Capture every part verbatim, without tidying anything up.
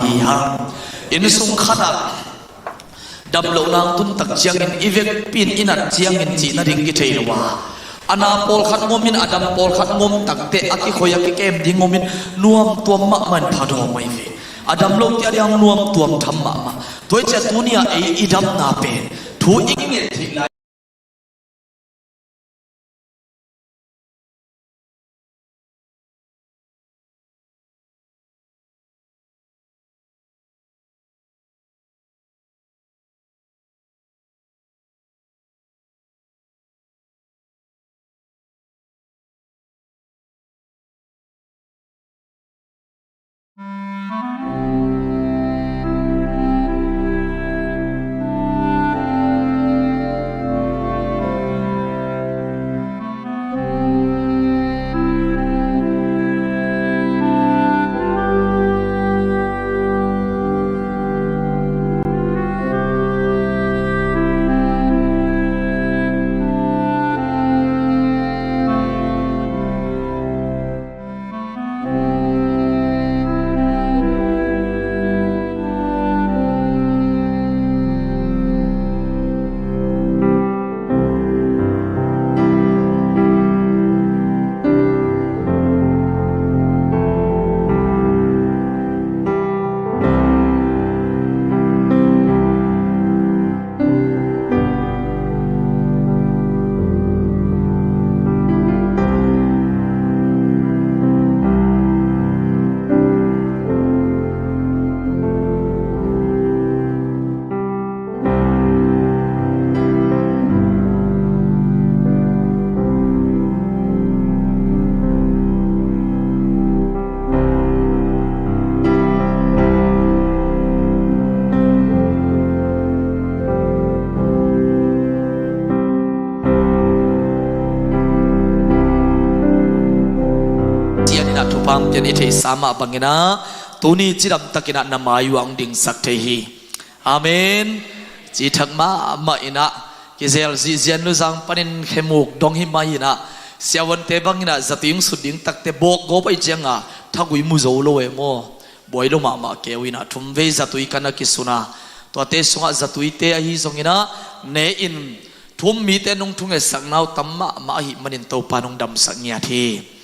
Hi hang. Inn sung khatah dam loh nang tun tak ciangin i vekpi in i nat ciangin cih nading kithei lo a, a na pawlkhat ngom in a dam pawlkhat ngom takteh a kikhoi a kikem ding ngom in nuam tuam mahmah in pha dawm ahi ve. A dam lo kia ding nuam tuam tham mahmah. Tua hi ciah tuni-ah ei i damna pen thu i nget theih lai. Cian inah thupha pian i theihsa mah banginah tuni cidam takinah na mai uh ah hong dingsak thei hi. Amen. Cithak mahmah inah kizel zihzian luzang panin khemuk dong hi mah inah siavuante banginah zatui hong sut ding takte bawk gawp ahi cianga thagui mu zo lo e maw? Buai lo mahmah keu inah thumvei zatui kana kisuna. Tuate sungah zatuite ahi zonginah ne in thu-um mite nong thungetsakna uh tam mahmah ahih manin Topa nong damsak ngiat hi.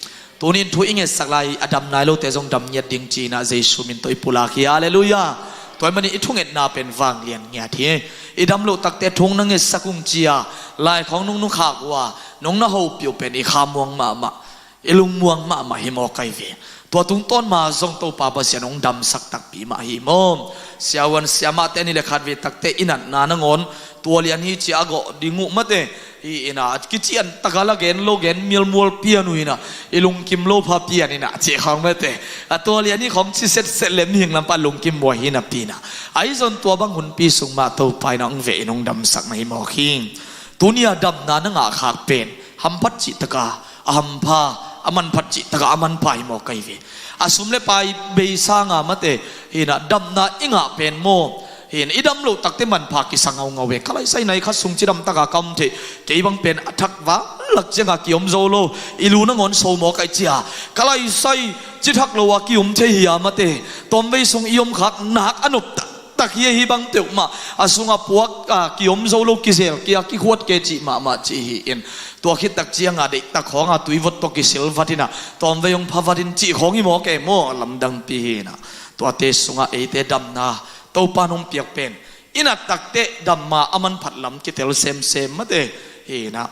Tunin thu i ngetsak lai a dam nai lote zong dam ngiat ding ci-inah Jesu min tawh i pulak hi. Halleluiah. Tua ahih manin i thungetna pen vanglian ngiat hi. I dam loh takte thu hong na ngetsak ung ci-a lai khawng nong nukhak uh a nong na hopih uh pen i kha muang mahmah, i lungmuang mahmah hi mawk ahi ve. Tua tungtawn ma zong Topa Pasian hong damsak takpi mah hi maw? Siavuan siamahte ni le khatvei takte i natna nangawn tua lian hi ci-a a gawh ding uh mate hi inah kician taka la gen lo gen mialmual pian uh inah i lungkim lo pha pian inah cih khawng mate. A tua lian hi khawng ci setset le mihing lampa lungkim buai hi napi inah ahi zon tua bang hunpi sung mah Topa inah hong veh in hong damsak mah hi mawk hi. Tuni-a damna na ngahkhak pen hamphat cihtaka a hampha, a manphat cihtaka a manpha hi mawk ahi ve. A sum le pai bei sanga mate hinah damna i ngah pen maw? Hin i dam loh takte manpha kisa ngaungau ve. Ka laisai nai khat sung cidam taka ka om theih kei bang pen a thak vanglak cianga kiom zo lo i lu nangawn so mawk ahi cia. Ka laisai cithak lo a kium thei hi a mate tawmvei sung i om khak nak a nop tak tak hi ahi bang peuhmah a sungah puak a kiom zo lo kizel kia kikhuat ke cih mahmah cih hi in tua khit tak cianga deihtak khawnga tuivot tawh kisil vat inah tawmvei hong pha vat in cih khawng hi mawk e maw? Lamdangpi hi inah tuate sungah eite damna Topa nong piak pen i nat takteh damma a manphat lam kitel semsem mate hi inah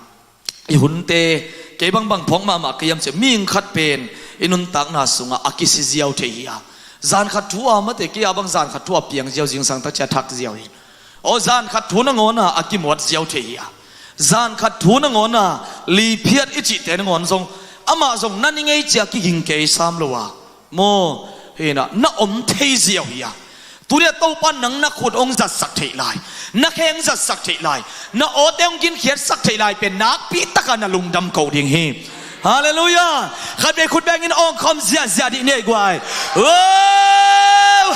i hunte kei bangbang phawk mahmah ka hiam ciah mihing khat pen i nuntakna sungah a kisi ziau thei hi a. Zan khat thu a mate kei a bang zan khat thu a piang ziau zingsang tak ciah thak ziau hi. Aw zan khat thu nangawna a kimuat ziau thei hi a. Zan khat thu nangawna liphiat i cihte nangawn zong amah zong na ni ngei ciah kiging kei sam lo a maw? Hinah na om thei ziau hi a. Tuni a Topa nang na khut hong zatsak theih lai, na khe hong zatsak theih lai, na awte hong ginkhiatsak theih lai pen nakpi taka na lungdam ko ding hi. Halleluiah. Khatvei khut bengin awngkhawm ziahziah dih ni ei guai.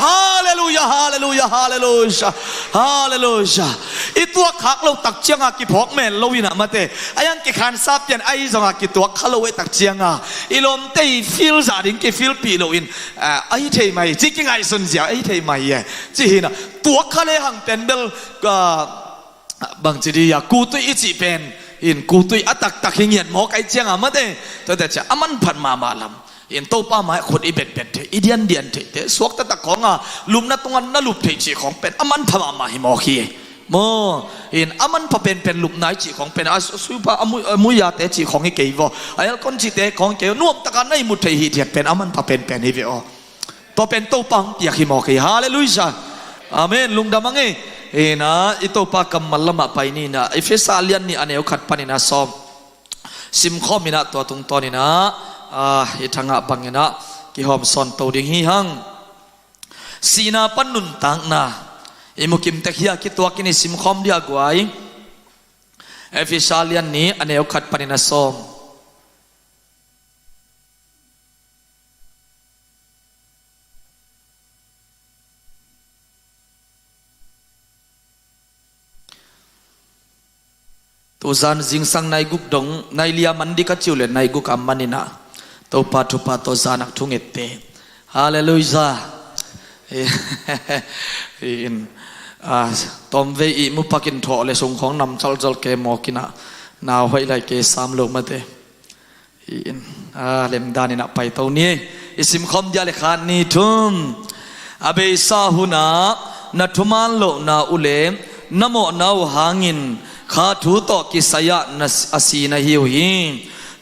Halleluiah. Halleluiah, halleluiah, halleluiah. I tuak khak lo tak cianga kiphawk men lo inah mate, a iang kikhansa pian ahi zonga kituak kha lo e tak cianga i lawmte i feel zah ding kifilpih loin, ah, ahi thei mai ci kingaihsun zia ahi thei mai e. Ci hinah tuak kha le hang pen bel, ah, bangci dia kutui i cih pen in kutui a taktak hi ngiat mawk ahi cianga mate, tuate cia a manphat mahmah lam. In Topa mai khut i betbet thei, i diandian theite, suakta tak khawnga lupna tunga na lup thei cih khawng pen a manpha mahmah hi mawk hi. Maw, in a manpha penpen lupna i cih khawng pen a su-, suipa a mui-, a muiate cih khawng hi kei vaw, a elkon cihte khawng hi kei vaw, nuamtaka na i mu thei hi thiat pen a manpha penpen hi ve aw. Tua pen Topa hong piak hi mawk hi. Halleluiah. Amen. Lungdam ang e. Inah i Topa kammal lamah pai ninah Efesa lian nih a neu khat paninah sawm simkhawm inah tua tungtawn inah, ah, i thangah banginah kihawm sawn to ding hi hang. Sihna pan nuntakna i mukimtek hi a kituakin i simkhawm dia guai. Efesa lian nih a neu khat paninah sawm. Tuzan zingsang nai guk dong, nai lia man dih ka ci uh le nai guk a maninah Topa thupha tawh zanak thungette. Halleluiah. In, ah, tawmvei i mupakin thawh le sungkhawng nam calcal ke mawkinah nau hoih lai ke sam lo mate. In, ah, lemdan inah paito ni. I simkhawm dia le khat ni thum. A beisa hunah na thuman lohna uh le na mawhna uh hangin kha thu tawh kisai-ah na s-, a si na hi uh hi.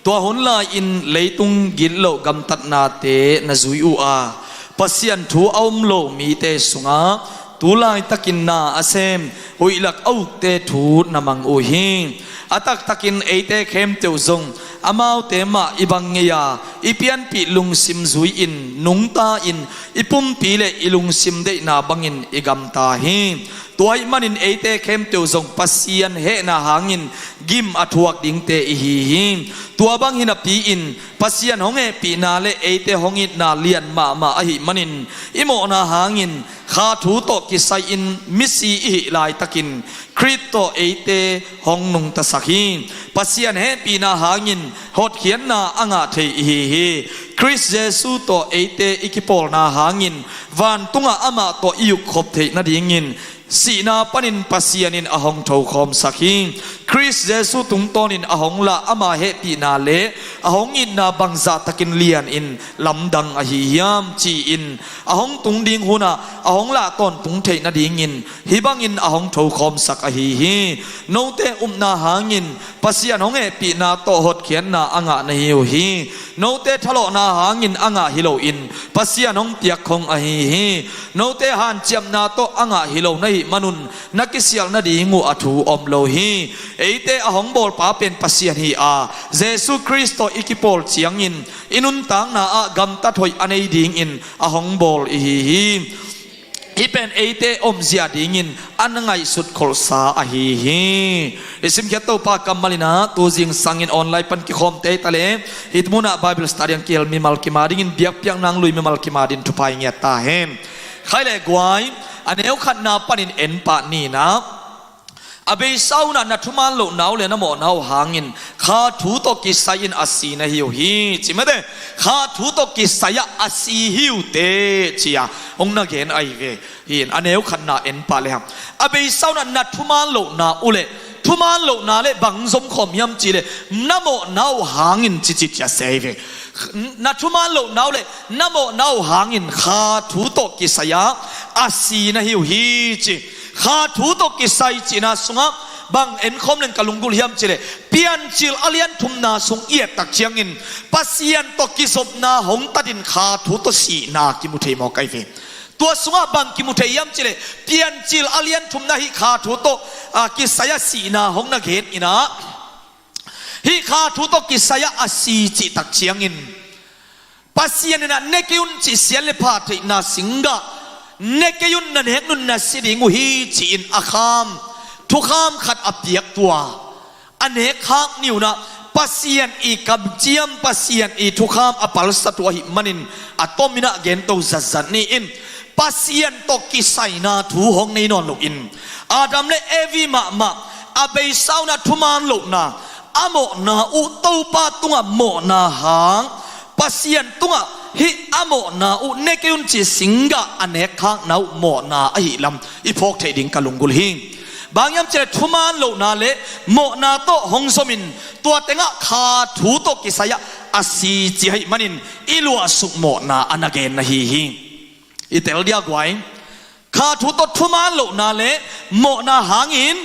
Tua hun lai-in leitung gitloh gamtatnate na zui uh a, Pasian thu a um lo mite sungah tu laitakin na a sem huihlak a ukte thu na mang uh hi. A taktakin eite khempeuh zong amaute mah i bang ngei-a i pianpih lungsim zui-in nungta-in i pumpi le i lungsim deihna bangin i gamta hi. Tua ahih manin eite khempeuh zong Pasian hehna hangin gim a thuak dingte i hi hi. Tua bang hi napi-in Pasian hong hehpihna le eite hong itna lian mahmah ahih manin i mawhna hangin kha thu tawh kisai-in misi i hih laitakin Khrist tawh eite hong nungtasak hi. Pasian hehpihna hangin hotkhiatna a ngah thei i hi hi. Khrist Jesu tawh eite i kipawlna hangin vantungah amah tawh i ukkhop theih nadingin sihna panin Pasian in a hong thokhawmsak hi. Khrist Jesu tungtawnin a hong lah ama hehpihna le a hong itna bangzahtakin lianin lamdang ahi hiam ci-in a hong tung ding hunah a hong lah tawntung theih nadingin hih bangin a hong thokhawmsak ahi hi. Note upna hangin Pasian hong hehpihna tawh hotkhiatna a ngah na hi uh hi. Note thalawhna hangin a ngah hi loin Pasian hong piakkhong ahi hi. Note hanciamna tawh a ngah hi lo na hih manun na kisialh nading uh a thu om lo hi. Eite a hong bawlpa pen Pasian hi a, Jesu Khrist tawh i kipawl ciangin i nuntakna ah gamtat hoih a nei dingin a hong bawl i hi hi. Hih pen eite omzia dingin a na ngaihsut kholhsa ahi hi. I simkhiat Topa kammal inah tu zingsangin online pan kikhawmte hi ta le hih munah Bible study ang kihel mimal kim a dingin biakpiakna ang lui mimal kim a dingin thupha i ngiat ta hen. Khai le guai, a neu khatna panin en pah ninah a beisa unah na thuman lohna uh le na mawhna uh hangin kha thu tawh kisai-in a si na hi uh hi. Ci mate, kha thu tawh kisai-ah a si hi uh teh ci-a hong na gen ahi ve. Hi in a neu khatna en pah le hang, a beisa unah na thuman lohna uh le, thuman lohna le bang zomkhawm hiam cih le na mawhna uh hangin cici ci a si ahi ve. Na thuman lohna uh le na mawhna uh hangin kha thu tawh kisai-ah a si na hi uh hi ci. Kha thu tawh kisai cihna sungah bang enkhawm leng ka lunggulh hiam cih le Piancil a lian thumna sung i et tak ciangin Pasian tawh kizopna hong tatin kha thu tawh sihna kimu thei mawk ahi ve. Tua sungah bang kimu thei hiam cih le Piancil a lian thumna hih kha thu tawh, ah, kisai-ah sihna hong na gen inah hih kha thu tawh kisai-ah a si cih tak ciangin Pasian inah ne kei un cih sial le pha theihna singgah ne kei un, na nek nunna si ding uh hi ci-in a kham thukham khat a piak tua a nek khak ni unah Pasian i kamciam, Pasian i thukham a palsat uh ahih manin a tom inah gento zatzat ni in Pasian tawh kisaina thu hong nei nawn loin, Adam le Evi mahmah a beisa un ah thuman lohna, a mawhna uh Topa tungah mawhna hang, Pasian tungah hih a mawhna uh ne kei un ci singgah a nekkhakna uh mawhna ahih lam i phawk theih ding ka lunggulh hi. Bang hiam cih leh thuman lohna le mawhna tawh hong zomin, tua tengah kha thu tawh kisai-ah a si ci ahih manin i luahsuk mawhna a na genna hi hi. I tel dia guai. Kha thu tawh thuman lohna le mawhna hangin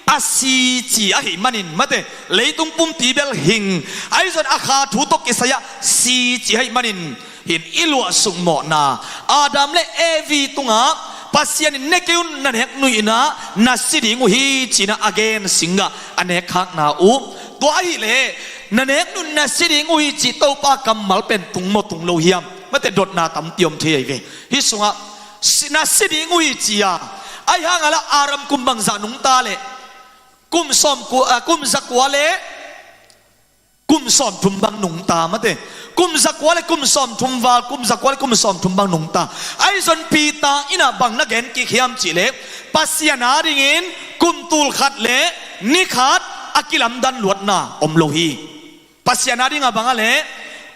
a si ci ahih manin, mate, leitung pumpi bel hing, ahi zong a kha thu tawh kisai-ah si ci ahih manin, hin i luahsuk mawhna, Adam le Evi tungah Pasian in ne kei un, na nek nuih in ah na si ding uh hi ci-in ah a gen singgah a nekkhakna uh. Tua ahih leh na nek nuih in na si ding uh hi cih Topa kammal pen tung maw tung lo hiam? Mate, dotna tampi om thei ahi ve. Hih sungah si, na si ding uh hi ci-a, ahi hang a la Adam kum bangzah nungta leh? Kum sawm ku-, ah, kum zakua le kum sawmthum bang nungta, mate. Kum zakua le kum sawmthum val, kum zakua le kum sawmthum bang nungta. Ahi zong Peter in ah bang na gen kik hiam cih leh, Pasian adingin kum tul khat le ni khat a kilamdan luatna om lo hi. Pasian ading a bang a leh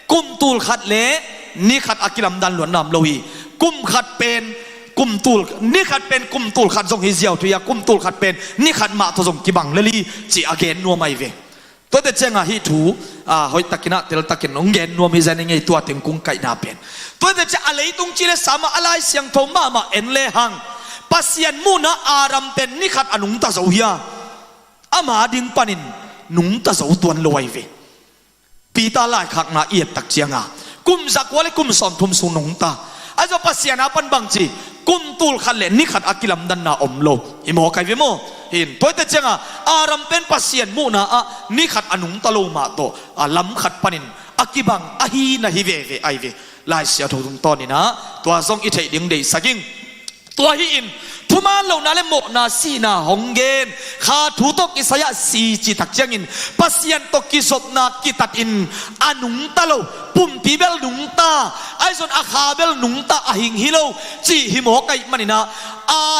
kum tul khat le ni khat a kilamdan luatna om lo hi. Kum khat pen kum tul, ni khat pen kum tul khat zong hi ziau thu hi a, kum tul khat pen ni khat mah tawh zong kibang lel hi ci a gen nuam ahi ve. Tuate ciangah hih thu, a, hoihtakin ah, teltakin hong gen nuam hi zen i ngei, tua teng kong kaihna pen. Tuate ciang a leitung ci le sa mah a Lai Siangtho mahmah en le hang, Pasian muhna Adam pen ni khat a nungta zo hi a, ama ding panin nungta zo tuan lo ahi ve. Peter laikhakna i et tak ciangah kum zakua le kum sawmthum sung nungta. Ahi zong Pasian a pan bangci, kum tul khat le ni khat a kilamdanna om lo. Hi mawk ahi ve maw? Hin, tuate ciangah Adam pen Pasian muhna ah ni khat a nungta lo mah tawh, a, lam khat panin a kibang ahi na hi veve ahi ve. Lai Siangtho tungtawnin ah tua zong i theih ding deihsak ing. Tua hi-in thuman lohna le mawhna sihna hong gen, kha thu tawh kisai-ah si cih tak ciangin Pasian tawh kizopna kitatin a nungta lo, pumpi bel nungta, ahi zong a kha bel nungta, a hing hi lo cih hi mawk ahih manin ah,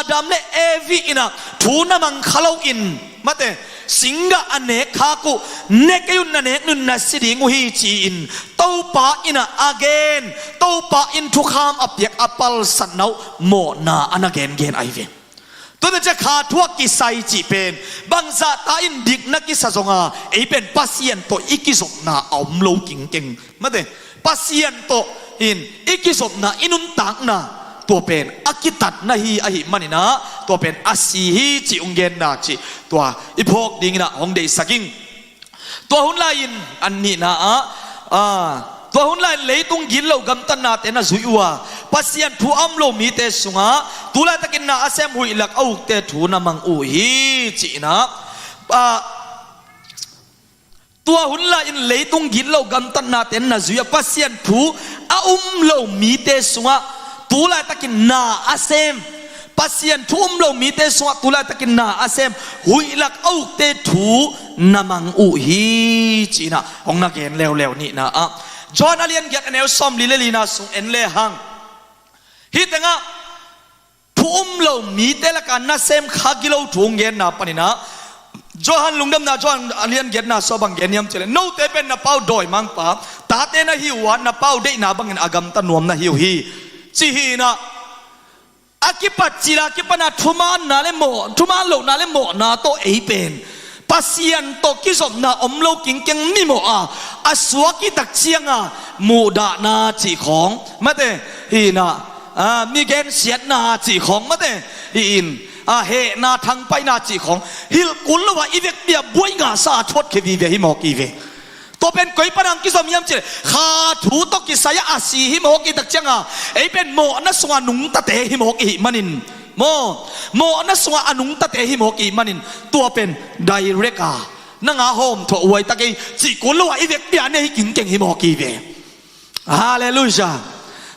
Adam le Evi in ah thu na mang kha loin, mate, singgah a nekkhak uh, ne kei un, na nek nuih in na si ding uh hi ci-in Topa in ah a gen, Topa in thukham a piak a palsatna uh mawhna a na gengen ahi ve. Tuate ciang kha thu ah kisai cih pen bangzah ta in dik na kisa zong a, ei pen Pasian tawh i kizopna a om lo kingkeng, mate, Pasian tawh in i kizopna, i nuntakna, tua pen a kitatna hi ahih manin ah, tua pen a si hi cih hong genna cih tua i phawk dingin ah hong deihsak ing. Tua hun lai-in a nihna ah, a, tua hun lai-in leitung gitloh gamtatnate na zuih uh a, Pasian thu a um lo mite sungah tu laitakin na a sem, huih lak a ukte thu na mang uh hi, ci-in ah, a, tua hun lai-in leitung gitloh gamtatnate na zuih a, Pasian thu a um lo mite sungah tu laitakin na a sem, Pasian thu um lo mite sungah tu laitakin na a sem, huih lak a ukte thu na mang uh hi, ci-in ah hong na gen leuleu. Nihna ah, Johan a lian giat a neu sawmli le lina sung en le hang, hih tengah thu um lo mite lakah nasem kha gilo thu hong genna panin ah, Johan, Lungdamna Johan a lian giatna sung bang gen hiam cih leh, note pen na Pa uh dawimangpa tate na hi uh a, na Pa uh deihna bangin a gamta nuam na hi uh hi, ci hi-in ah, a kipat cil a kipan a thumanna le mawh, thuman lohna le mawhna tawh ei pen Pasian tawh kizopna om lo kingkeng, mimawh a, a suak i tak ciang a muhdahna cih khawng, mate, hi-in ah, a, mi gensiatna cih khawng, mate, hi-in, a, hehna thangpaihna cih khawng hilh kul lo a, i vekpi ah buai ngahsa a thuat khia vive hi mawk hi ve. Tua pen koi pan hong kizom hiam cih leh, kha thu tawh kisai-ah a si hi mawk i tak ciang a, ei pen mawhna sungah nungtate hi mawk i hih manin, maw, mawhna sungah a nungtate hi mawk i hih manin, tua pen direct a, nang a hawmthuah huai tak ei cih kul lo a, i vekpi ah nei kingkeng hi mawk hi ve. Halleluiah.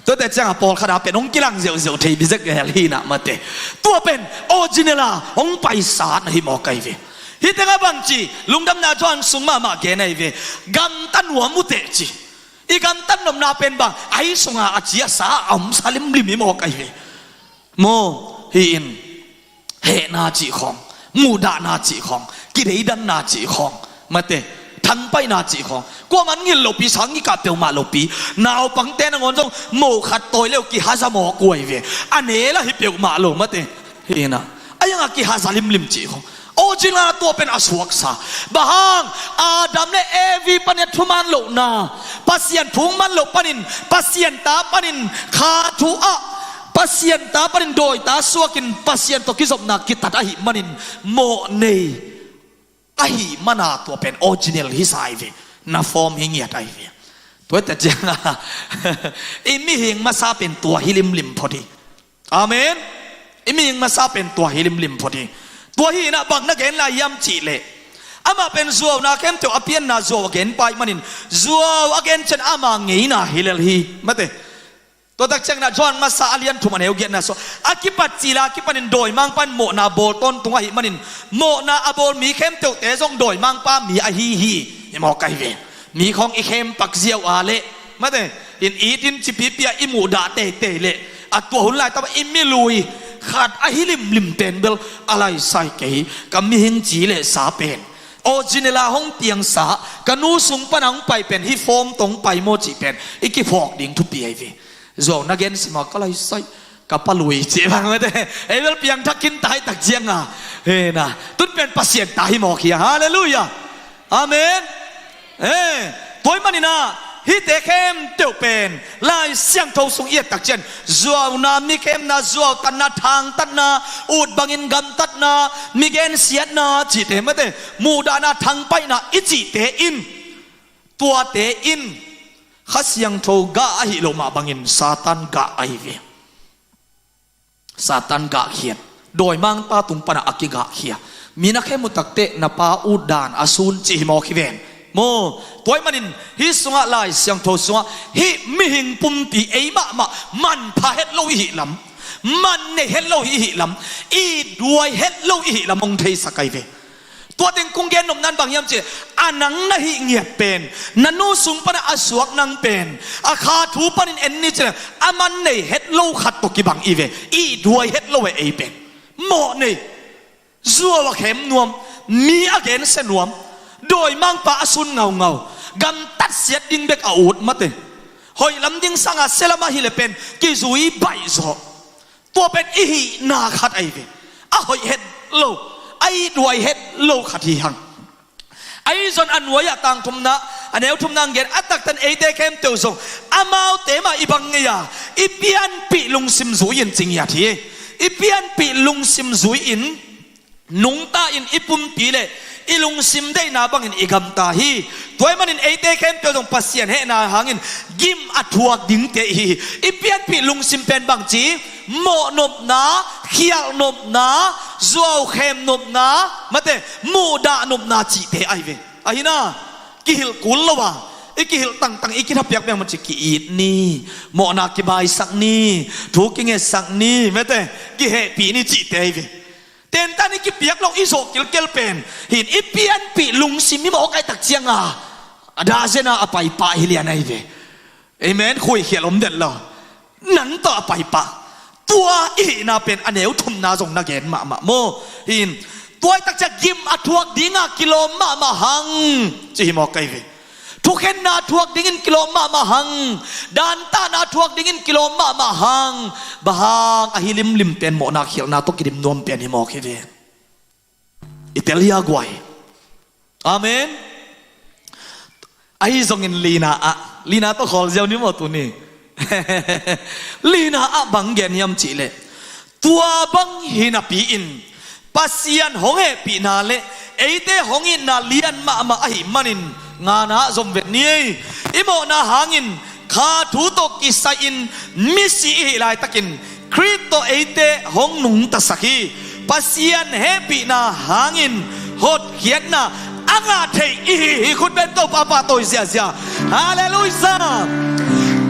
Tuate ciang a pawlkhat a pen hong kilang ziauziau thei bi zek hel hi-in ah, mate. Tua pen original a hong paisa na hi mawk ahi ve. Hih tengah bangci, Lungdamna Johan sung mahmah gen ahi ve. Gamta nuam uh teh ci. I gamtat nopna pen bang, ahi sungah a ci a sa a omsa limlim hi mawk ahi ve. Maw, hi in, hehna cih khawng, muhdahna cih khawng, kideidanna cih khawng, mate, thangpaihna cih khawng, kuaman ngil lopi, sang ngikah peuhmah lopi, naupangte nangawn zong mo khat tawi leu kihaza mawk uh ahi ve. A ne lah hi peuhmah lo, mate. Hi in ah, a iangah kihaza limlim cih khawng. Original tua pen a suaksa. Bang hang, Adam le Evi panin a thuman lohna, Pasian thu man loh panin, Pasian ta panin, kha thu ah, Pasian ta panin dawita suakin Pasian tawh kizopna kitat ahih manin mawh nei ahih mana tua pen original hi sa ahi ve. Na form hi ngiat ahi ve. Tua hi ta ciangah i mihing masa pen tua hi limlim phot hi. Amen. I mihing masa pen tua hi limlim phot hi. Tua hi in ah bang na gen lai hiam cih leh, amah pen zuauna khempeuh a pianna zuau a gen pa ahih manin, zuau a gen ciang ama ngeina hi lel hi, mate. Tua tak ciangin ah Johan masa a lian thum a neu giatna sungah, a kipat cil a kipanin dawimangpa in mawhna bawl tawntung ahih manin, mawhna a bawl mi khempeuhte zong dawimangpa mi ahi hi. Hi mawk ahi ve. Mi khawng i khempak ziau a leh, mate, in it in cipipi a i muhdah teitei leh, a tua hun laitak a i milui khat ahi limlim pen bel a laisai kei hi. Ka mihing ci le sa pen, original a hong piangsa, ka nu sung pana hong pai pen hih form tawh hong pai maw cih pen i kiphawk ding thupi ahi ve. Zuau na gen sim a, ka laisai, ka palui cih bang, mate. Ei bel piangthak khin ta hi tak ciangah, hi in ah, tun pen Pasian ta hi mawk hi a. Halleluiah. Amen. Eh, tua ahih manin ah, hihte khempeuh pen Lai Siangtho sung i et tak ciang, zuauna, mi khemna, zuautatna, thangtatna, ut bangin gamtatna, mi gensiatna cihte, mate, muhdahna, thangpaihna i cihte in, tuate in Kha Siangtho gah ahih loh mah bangin Satan gah ahi ve. Satan gahkhiat. Dawimangpa tung pana a kigahkhia. Mi na khem uh takteh na pa ut dan a sun cih hi mawk hi ven. Maw, tua ahih manin hih sungah, Lai Siangtho sungah, hih mihing pumpi ei mahmah manpha het lo i hih lam, man nei het lo i hih lam, i duai het lo i hih lam hong theisak ahi ve. Tua teng kong gen nopna in bang hiam cih leh, a nang na hih ngiat pen, na nu sung pana a suak nang pen, a kha thu panin en ni cih leh, a man nei het lo khat tawh kibang i ve, i duai het lo e ei pen. Mawh nei, zuau a khem nuam, mi a gensia nuam, dawimangpa a sun ngaungau, gamtat siat ding bek a ut, mate. Hoih lam ding sanga sia lam ahih leh pen kizui baih zaw. Tua pen i hihna khat ahi ve. A hoih het lo, a i duai het lo khat hi hang. Ahi zong a nuai-ah tang thumna, a neu thumna hong gen, a taktak in eite khempeuh zong amaute mah i bang ngei a, i pianpih lungsim zui-in ci ngiat hi. I pianpih lungsim zui-in nungta in i pumpi le i lungsim deihna bangin i gamta hi. Tua ahih manin eite khempeuh zong Pasian hehna hangin gim a thuak dingte i hi hi. I pianpih lungsim pen bangci, mawh nopna, khialh nopna, zuau khem nopna, mate, muhdah nopna cihte ahi ve. Ahi na, kihilh kul lo a, i kihilh tangtang, i kithapiak biang man ci, ki-it ni, mawhna kibaisak ni, thu kingetsak ni, mate, kihehpih ni cihte ahi ve. Tentan i kipiak lo i zawh kilkel pen, hi in i pianpih lungsim i mawh kai tak cianga, a dazena a paipah hi lian ahi ve. Amen. Khuikhial om den lo. Nang tawh a paipah. Tua i hihna pen a neu thumna zong na gen mahmah maw. Hi in, tua i tak ciang gim a thuak dinga kilawm mahmah hang, ci hi mawk ahi ve. Thukhenna thuak dingin kilawm mahmah hang, dantahna thuak dingin kilawm mahmah hang, bang hang ahi limlim pen mawhna khialhna tawh kidim nuam pen hi mawk hi ve. I tel hi a guai. Amen. Ahi zongin lina ah, lina tawh khawl ziau ni maw tuni. Lina ah bang gen hiam cih leh, tua bang hi napi-in Pasian hong hehpihna le eite hong itna lian mahmah ahih manin, ngana ah zom vet ni ei. I mawhna hangin kha thu tawh kisai-in misi i hih laitakin Khrih tawh eite hong nungtasak hi. Pasian hehpihna hangin hotkhiatna a ngah thei i hi hi. Khut beng, Topa pahtawi ziahziah. Halleluiah.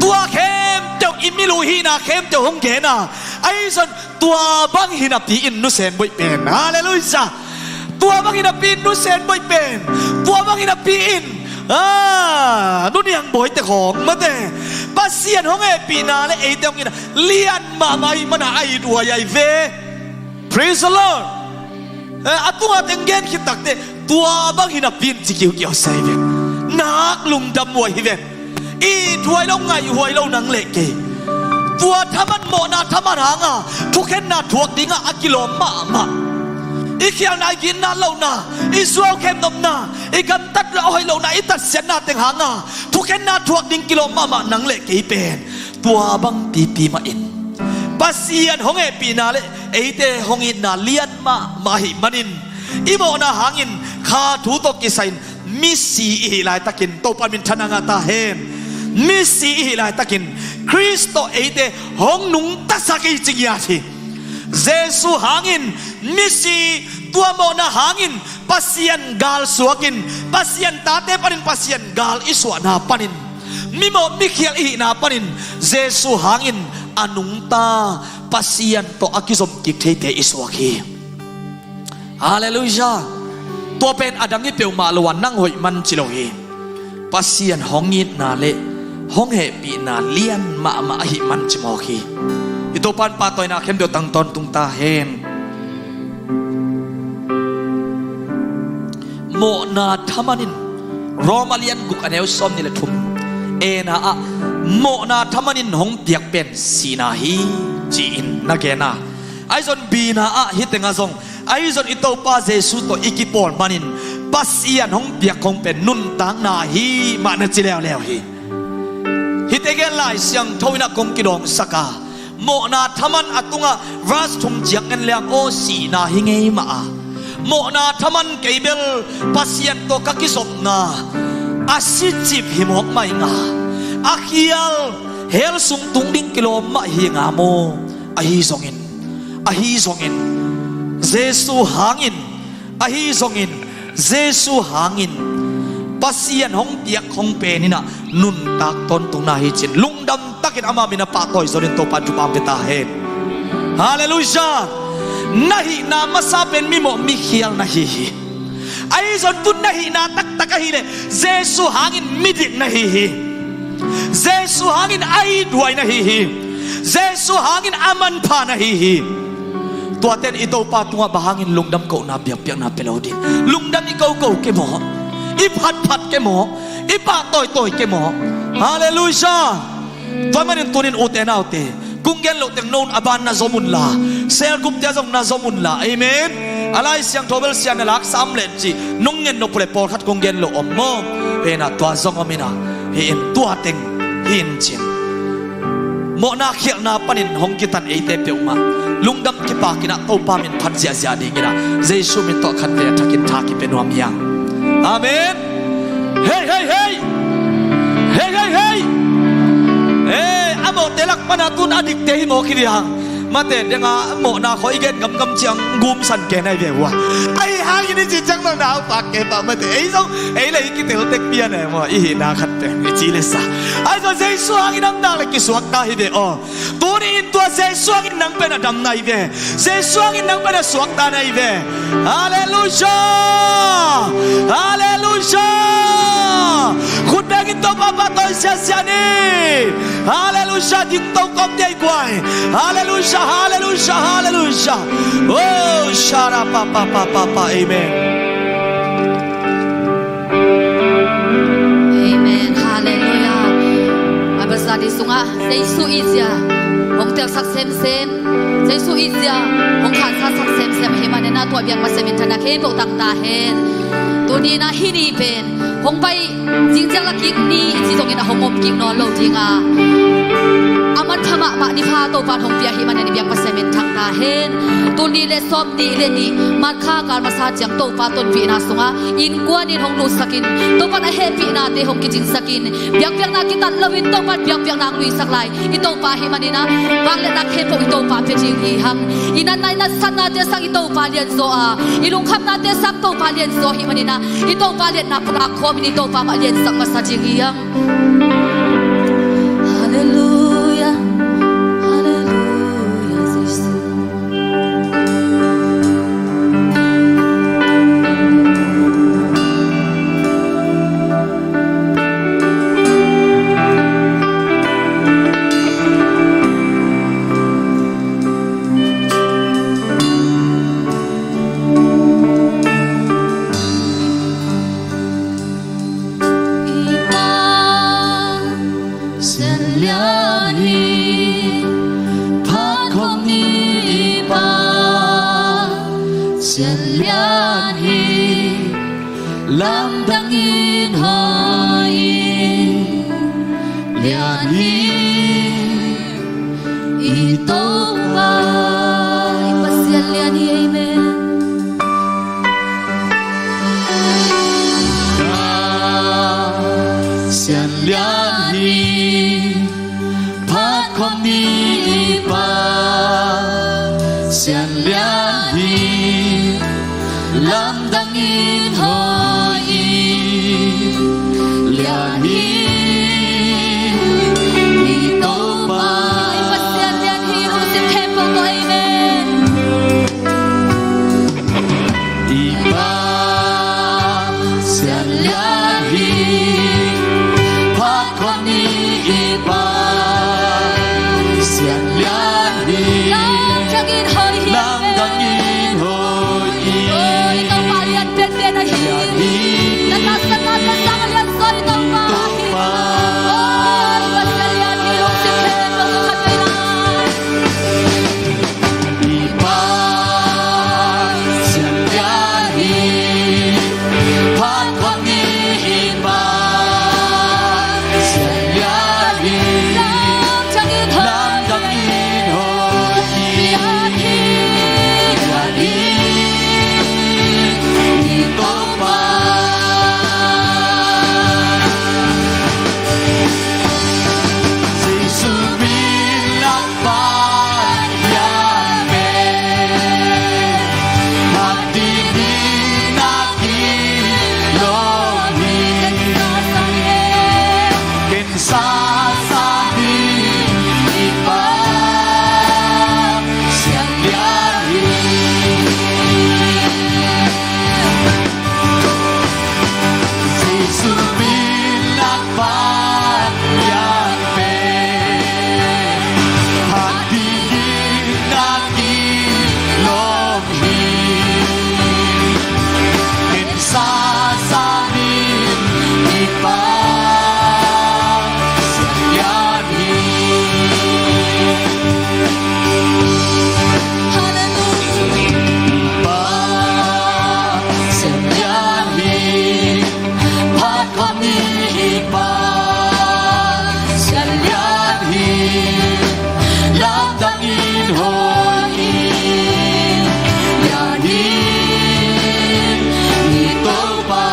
Tua khempeuh i milu hihna khempeuh hong gen a, ahi zong tua bang hi napi-in nusen boih pen. Halleluiah. Tua bang hi napi-in nusen boih pen. Tua bang hi napi-in, ah, nuniang bawite khawng, mate, Pasian hong hehpihna le eite hong itna lian mahmah ahih manin a ithuai ahi ve. Praise the Lord. Eh, a tunga teng gen khit takteh tua bang hi napi in ci kiukiau sa hi ve. Nak lungdam uh ahi ve. Ithuai lo, ngaihhuai lo nang le kei. Tua thaman, mawhna thaman hanga thukhenna thuak dingah a kilawm mahmah, i khialhna, i ginna lohna, i zuau khemnopna, i gamtatna, a hoih lohna, i tatsiatna teng hanga thukhenna thuak ding kilawm mahmah nang le kei pen tua bang pipi mah in Pasian hong hehpihna le eite hong itna lian mahmah ahih manin, i mawhna hangin kha thu tawh kisai-in misi i hih laitakin Topa min thang ngah ta hen. Misi i hih laitakin Khrist tawh eite hong nungtasak i ci ngiat hi. Jesu hangin misi, tua mawhna hangin Pasian gal suakin, Pasian tate panin Pasian gal i suahna panin, mimawh mikhial i hihna panin Jesu hangin a nungta, Pasian tawh a kizom kik theite i suak hi. Halleluiah. Tua pen a dang hi peuhmah lo a, nang hoih man ci lo hi. Pasian hong itna le hong hehpihna lian mahmah ahih man ci mawk hi. I Topa in pahtawina khempeuh tang tawntung ta hen. Mawhna thaman in, Roma lian guk a neu sawmnih le thum, ena ah, mawhna thaman in hong piak pen sihna hi, ci-in na gen a. Ahi zong bina ah hih tengah zong, ahi zong i Topa Jesu tawh i kipawl manin Pasian hong piak khong pen nuntakna hi mah na ci leuleu hi. Hihte gen Lai Siangtho in ah kong kidawngsak a, mawhna thaman a tungah verse thum ciang en leng aw, sihna hi ngei mah a, mawhna thaman kei bel Pasian tawh ka kizopna a sicip hi mawk mah ing a, a khial hell sung tung ding kilawm mah hi ing a maw. Ahi zongin, ahi zongin Jesu hangin, ahi zongin Jesu hangin Pasian hong piak khong pen in ah nuntak tawntungna hi ci-in lungdam takin ama min a pahtawi zongin Topa in thupha pia ta hen. Halleluiah. Na hihna masa pen mimawh mikhial na hi hi. Ahi zong tun na hihna taktak ahih leh Jesu hangin midik na hi hi. Jesu hangin a ithuai na hi hi. Jesu hangin a manpha na hi hi. Tuate in i Topa tungah bang hangin lungdam kohna biakpiakna pia lo ding? Lungdam i koko ke maw? I phatphat ke maw? I pahtawitawi ke maw? Halleluiah. Tua manin tunin ute naute, kong gen loh teng no un a ban na zom un la, cell group te ah zong na zom un la. Amen. A Lai Siangtho bel sia na laksa om leh cih nong ngen nop uh leh pawlkhat kong gen loh om maw? Pen ah tua zong om in ah, hih in tua teng hi in cin. Mawhna khialhna panin hong kitan eite peuhmah lungdam kipak in ah Topa min phat ziahziah ding in ah Jesu min tawh khatvei a thakin tha kipia nuam hi hang. Amen. Hei, hei, hei. Hei, hei, hei. Eh, a mawhte lak pan a tun a dikte hi mawk hi ding hang. Mate denga mawhna khawng i gen gamgam ciang gumsan ke nai ve ua. Ahi hangin i ci ciang mawhna au pak ke pa mate. Ei zong, ei le i kitel tek pian e maw, i hihna khat pen i ci le sa. Ahi zong Jesu hangin a damna le kisuakta hi ve aw. Tuni in tua Jesu hangin nang pen a damna hi ve. Jesu hangin nang pen a suakta na hi ve. Halleluiah! Halleluiah! Khut bengin Topa pahtawi siasia ni. Halleluiah! Ding to kawm dei guai. Halleluiah! Halleluiah! Halleluiah! Oh, shara pa pa pa pa pa. Amen. Amen. Halleluiah. Bible study sungah Jesu i zia hong telsak semsem, Jesu i zia hong khansasak semsem ahih manin ah tua biakpa sem in thana khempeuh tang ta hen. Tuni in ah hih ni pen hong pai zing ciang la kik ni i ci zongin a hong om kik nawn lo ding a, a manpha mahmah ni pha Topa in hong pia ahih manin i biakpa sem in thang ta hen. Tul nih le sawm nih le nih March kha kal masa ciang Topa tonpihna sungah innkuan in hong lutsakin, Topa in a hehpihnate hong kicingsakin, biakpiakna kitat loin Topa in biakpiakna hong luisak lai i Topa ahih manin ah, vangliatna khempeuh i Topa pia ding hi hang. I natna i natsatnate sang i Topa lianzaw a, i lungkhamnate sang Topa lianzaw ahih manin ah, i Topa liatna pulak khawmin i Topa mah liansak masa ding hi hang. Halleluiah. Halleluiah, Jesu. Pasian lian hi, lamdang in hoi hi, lian hi i Topa. I Pasian lian hi, amen. Pasian lian hi, phat khawm ni i Pasian lian hi, lamdang in hoi hi, lian hi i Topa. I Pasian lian hi, lungsim khempeuh tawh, amen. I Pasian lian hi, phat khawm ni i Pasian lian hi, lamdang in hoi hi, lamdang in hoi hi. Oi, Topa lian penpen ahi. Lian hi. Na nasepna, na sang lian zaw i Topa ahi. Topa. Oi, Pasian lian hi, lungsim khempeuh tawh khat vei lai. I Pasian lian hi, phat khawm ni i Pasian lian hi, lamdang in hoi hi, lian hi i Topa. Jesu min ah phat lian pen, phat dingin na kilawm hi. Ken sasa hi, i Pasian lian hi. Jesu min ah phat lian pen, phat dingin na kilawm hi. Ken sasa hi, i Pasian lian hi. Hallelujah. Pasian lian hi, phat khawm ni i Pasian lian hi, lamdang in hoi hi, lian hi i Topa.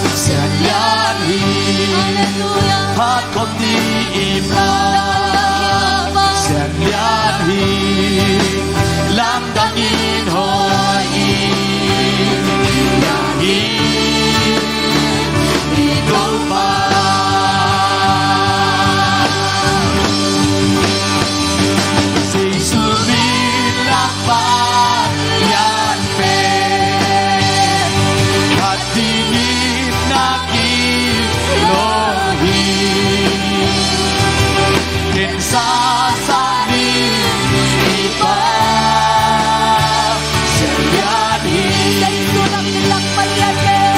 Pasian lian hi. Hallelujah. Phat khawm ni i Pasian lian hi, lamdang in hoi hi, lian hi i Topa. Jesu min ah phat lian pen, phat dingin na kilawm hi. Ken sasa hi, i Pasian lian hi. Jesu min ah phat lian pen.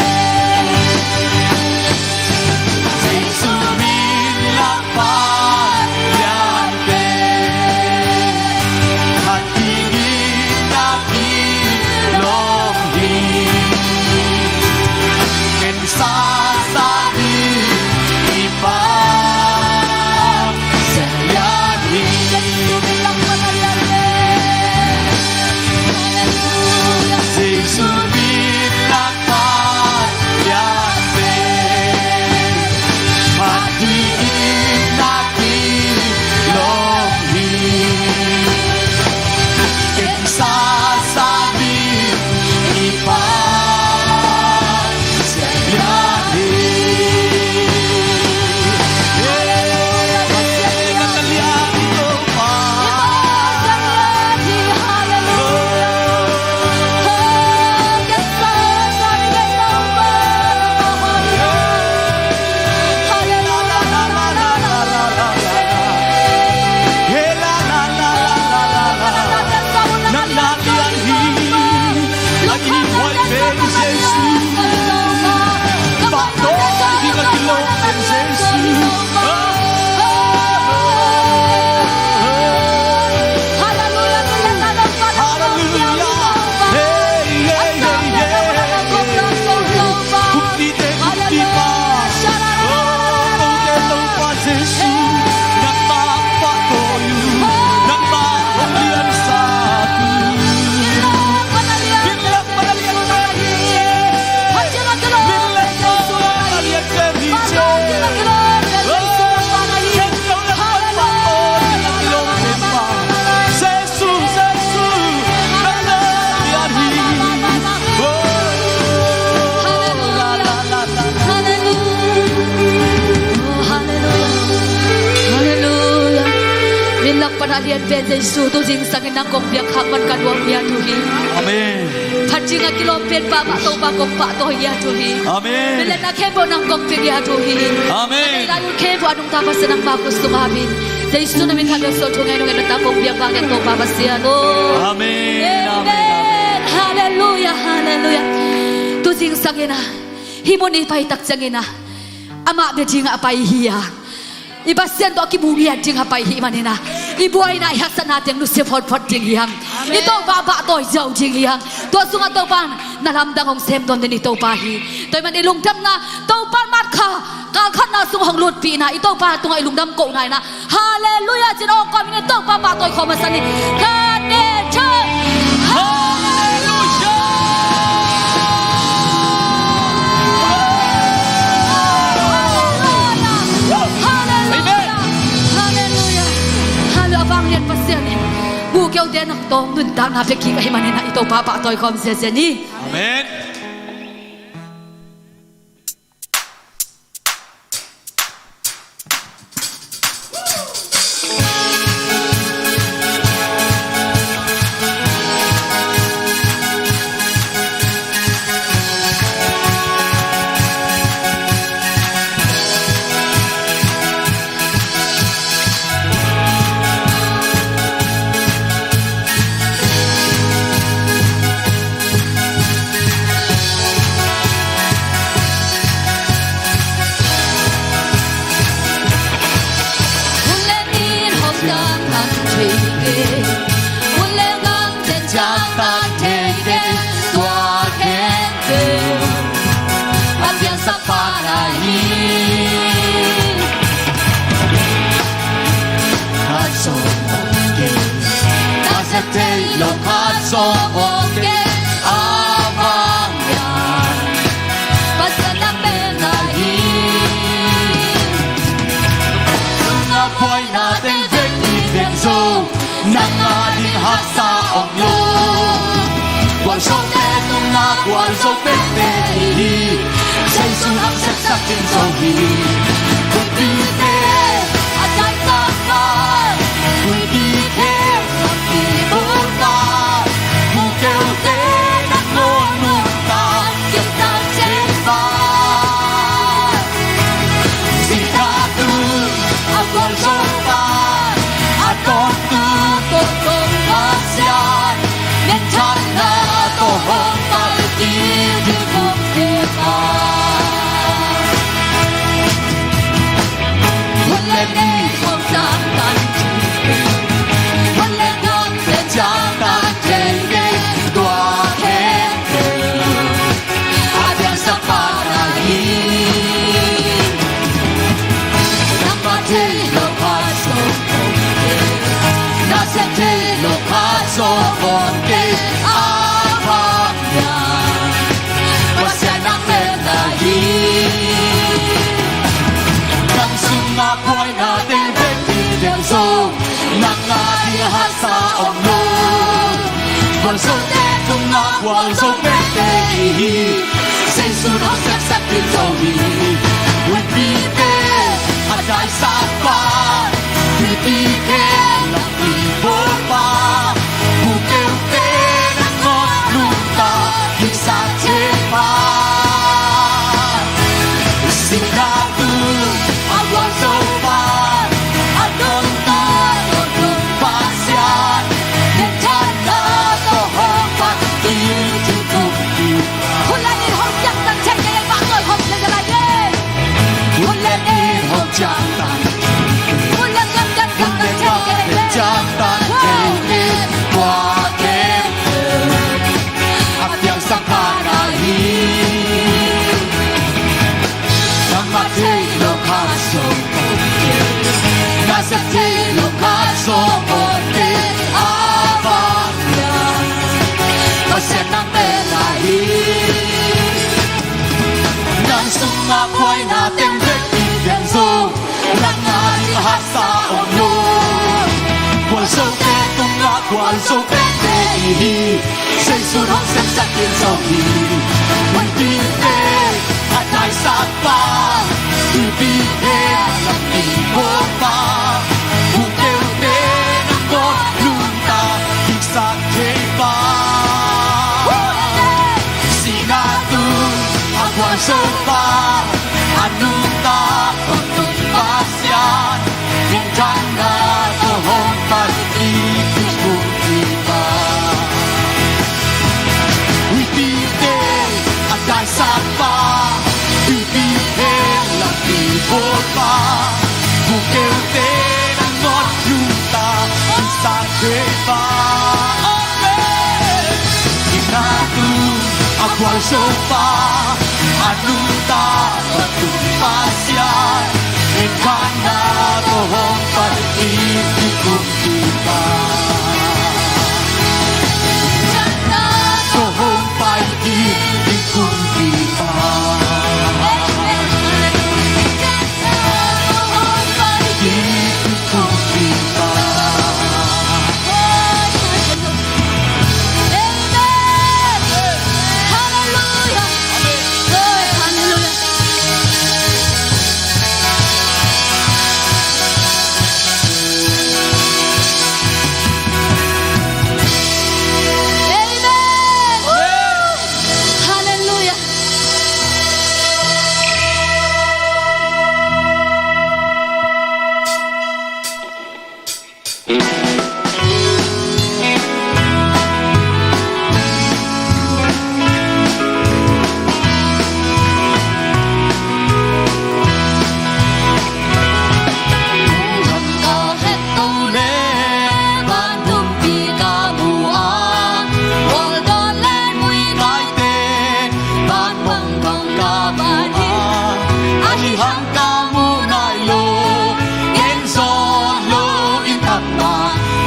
Pan a lian pen Jesu, tu zingsang in nang kong biak khak man ka nuam hi a, tu hi. Amen. Phat ding a kilawm pen pahpah Topa kong pahtawi hi a, tu hi. Amen. Milenna khempeuh nang kong pia hi a, tu hi. Amen. Ka neih lai ut khempeuh a nungta Pasian nangma khut sung ah pi in. Jesu na min khat bek suang thu ngen nong en ta kong biak vang en Topa Pasian aw. Amen. Amen. Amen. Halleluia, halleluia. Tu zingsang in a, hih mun i pai tak ciangin a, amah bia ding a pai hi a, i Pasian tawh kimu ngiat ding a pai hi manin a, i buaina, i haksatna teng nusia photphot ding hi hang. Amen. I Topa pahtawi ziau ding hi hang. Tua sungah Topa na lamdang hong sem tuan den i Topa hi. Tua ahih man i lungdamna Topa mat kha, kalkhatna sung hong lutpihna, i Topa tungah i lungdam kohna in a, halleluia ci-in awng kawmin i Topa pahtawi khawm masa ni. Khat, nih, thum. Halleluia. Halleluia. Amen. Halleluia. Halleluia. A vanglian Pasian in bu keute nang tawng nuntakna pia kik ahih manin a, i Topa pahtawi khawm ziazia ni. Amen. Hun le ni in hong ciangtan thei kei, hun le gam ten ciangtan thei kei, tua khempeuh a piangsak Pa na hi. Khat zong om kei, na zat thei lo khat zong om kei, a vang hiam, Pasian na pen na hi. Tungah buaina teng vekpi teng zong, nang a ding haksa om lo. Gualzote tungah gualzo pente i hi, Jesu hong sepsak ding zo hi. Huipite a daisak pa, huipite a kibulpa, bukeute na kong nungta, kisat thei pa. Zingkha tung a gualzo pa, a tawntung tawh kong Pasian, minthanna tawh hong pai ding thil kong pia pa. Hun le ni hong ciangtan thei, hun le gam ten ciangtan thei kei, tua khempeuh a piangsak Pa na hi. Nang mat thei lo khat zong om kei, na sem thei lo khat zong om kei, a vang hiam, Pasian na pen na hi. Nang sungah buaina teng vekpi teng zong, nang a ding haksa om lo. Gualzote tungah gualzo pente i hi, Jesu hong sepsak ding zo hi. Huipite a daisak pa, huipite a kibulpa, bukeute na kong nungta, kisat thei pa. Zingkha tung a gualzo pa, a tawntung tawh kong Pasian, minthanna tawh hong pai ding thil kong pia. Hun le ni hong ciangtan thei kei, pahtawi khawm ziazia lai ni. Hun le ni hong ciangtan, hun le gam ten ciangtan thei kei, ciangtan thei kei, tua khempeuh a piangsak Pa na hi. Nang mat thei lo khat zong om kei, na sem thei lo khat zong om kei, a vang hiam, Pasian na pen na hi. Nang sungah buaina teng vekpi teng zong, nang a ding haksa om lo. Gualzote tungah gualzo pente i hi, Jesu hong sepsak ding zo hi. Huipite a daisak pa, huipite a kibulpa, bukeute Topa, bukeu te na ngot nungta, sang thei pa. Amen. Ina tu a kual so pa, a nungta Pathum Pasian, e khana ko hong pai i kum pipa. Ko hong pai i kum pipa.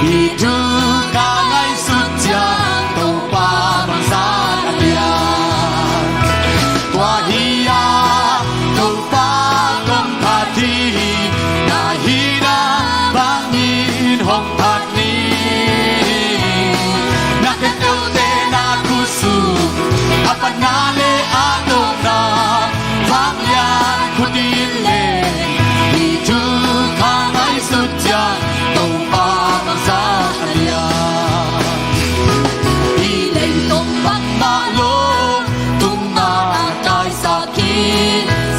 Hih thu ka ngaihsut ciang Topa bangzah a lian. Tua hi a, Topa kong phat hi, na hihna bangin hong phat ni. Na khempeuhte na khutsung, a patna le a tawpna, vanglian khut in le. Hih thu ka ngaihsut ciang Topa bangzah a lian. Hih leitung bangmah lo, tungah a kaisak hi.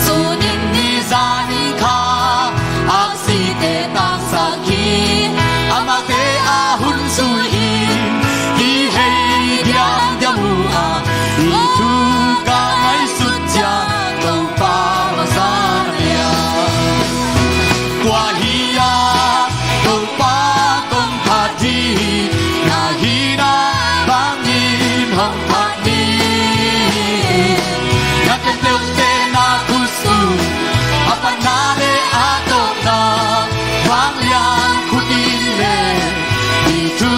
Sunin ni zan kha, aksite tangsak hi. Amaute a hun zui in, i hei diamdiam uh a, hih thu ka ngaihsut ciang Topa bangzah a lian. Tua hi a, Topa kong phat hi, na hihna bangin hong phat ni. Na khempeuhte na khutsung, a patna le a tawpna, vanglian khut in le. Hih thu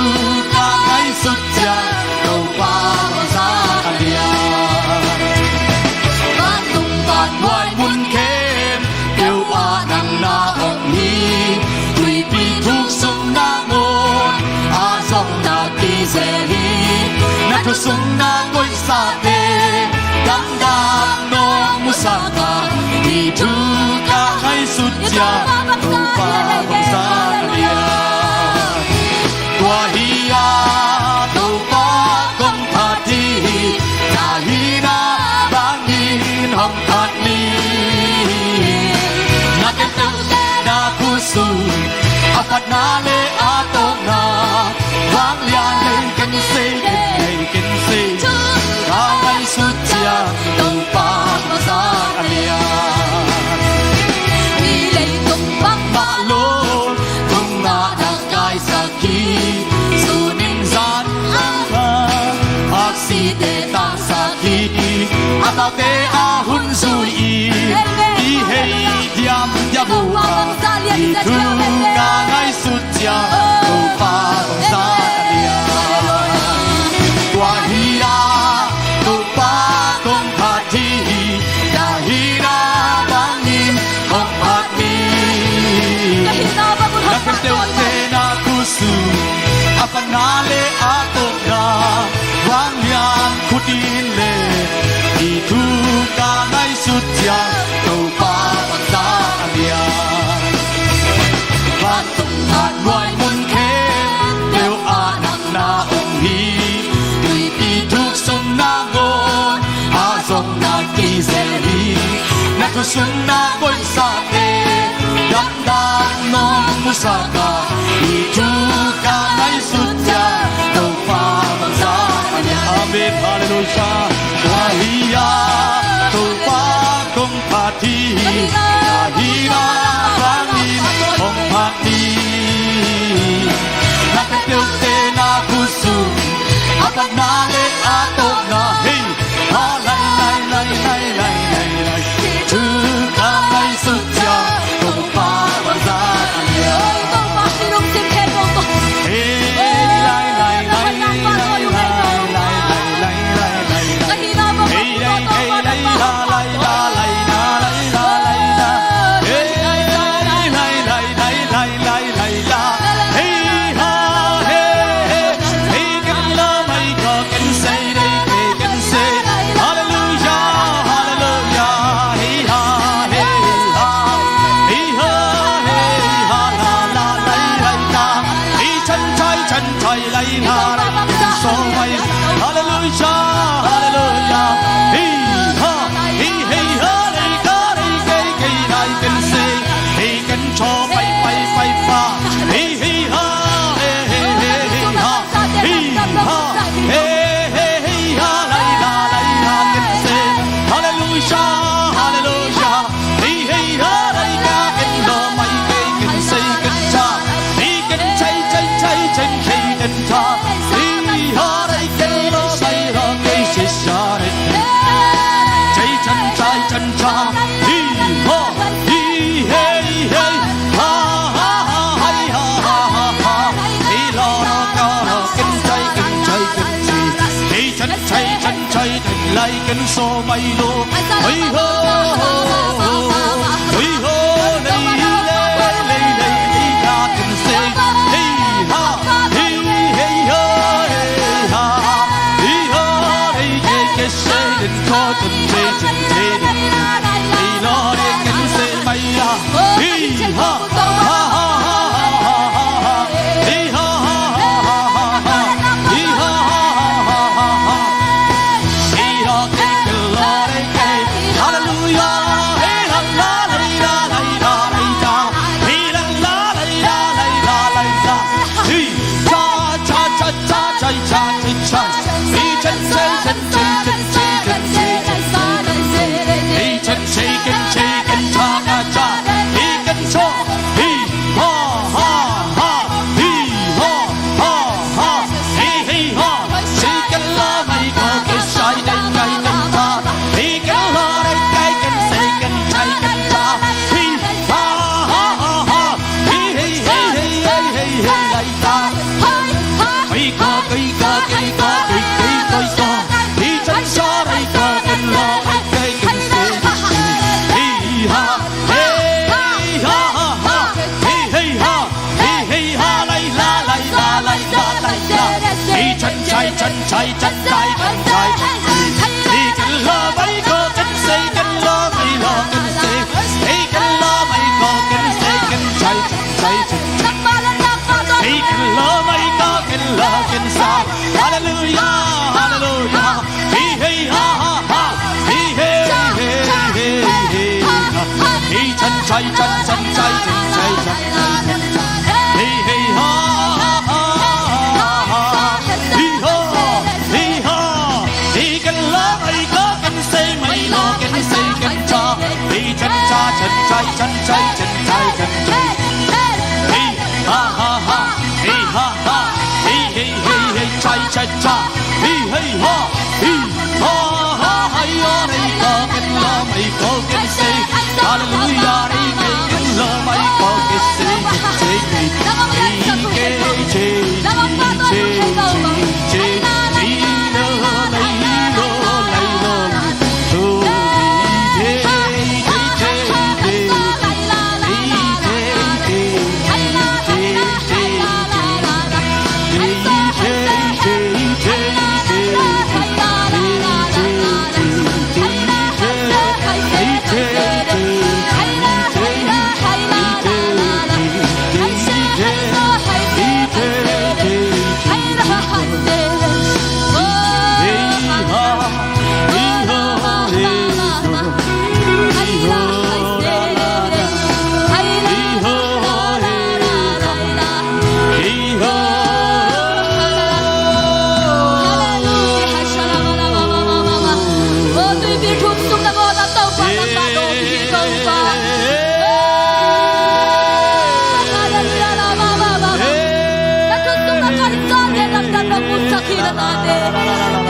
ka ngaihsut ciang Topa bangzah a lian. Vantung vanbuai mun khempeuh ah nang na om hi. Tuipi thuk sung nangawn a zong na kizel hi. Na thu sung na koihsate, damdam nong musak a, hih thu ka ngaihsut ciang Topa bangzah a lian. Tua hi a, Topa kong phat hi, na hihna bangin hong phat ni. Na khempeuhte na khutsung, a patna le a tawpna, vanglian le ken sei, ken sei, ken sei, ka ngaihsut ciang Topa bangzah a lian. Hih leitung bangmah lo, tungah na kaisak hi. Sunin zan kha, aksite tangsak hi. Amaute a hun zui in, i hei diamdiam uh a, hih thu ka ngaihsut ciang Topa bangzah a lian. Tua hi a, Topa kong phat hi, na hihna bangin hong phat ni. Na khempeuhte na khutsung, a patna le a tawpna, vanglian khut in le. Hih thu ka ngaihsut ciang Topa bangzah a lian. Vantung vanbuai mun khempeuh ah nang na om hi. Tuipi thuk sung nangawn a zong na kizel hi. Na thu sung na koihsate, damdam nong musak a, hih thu ka ngaihsut ciang Topa bangzah a lian. Amen. Halleluiah. Tua hi a, Topa kong phat hi, na hih Kan sawm mai lo. Hei ho, hei ho, lei, lei, lei, lei, la kan sei. Hei ha, hei, hei ho, hei ha, hei ho, lei, ke, ke, sei, den, ko, den, sei, den, sei, den. Hei lo, lei, kan sei mai a. Hei ha. Hallelujah, hallelujah. Hei, hei, ha, ha, ha. Hei, hei, hei, hei, hei, hei, ha. Hei, chan, chai, chan, chan, chai, chan, chai, chan, chai, chan, chai. Hei, hei, ha, ha, ha, ha, ha. Hei, ho, hei, ha. Hei, kan la, hei, ko, kan sei, mai lo, kan sei, kan cha. Hei, chan, cha, chan, chai, chan, chai, chan, chai, chan, chai. Hei, ha, ha, ha. Hei, ha, ha. Hei, hei, hei, hei, chai, chai, cha. Hei, hei, ha. Hei, ha, ha, hai, ho, hei, ko, kan la, mai, ko, kan sei. Hallelujah, hei, hei, kan la, mai, ko, kan sei, kan sei, kan sei. Hei, ke, che, che, che, che, che, lo, lai, lo, lai, lo, lai.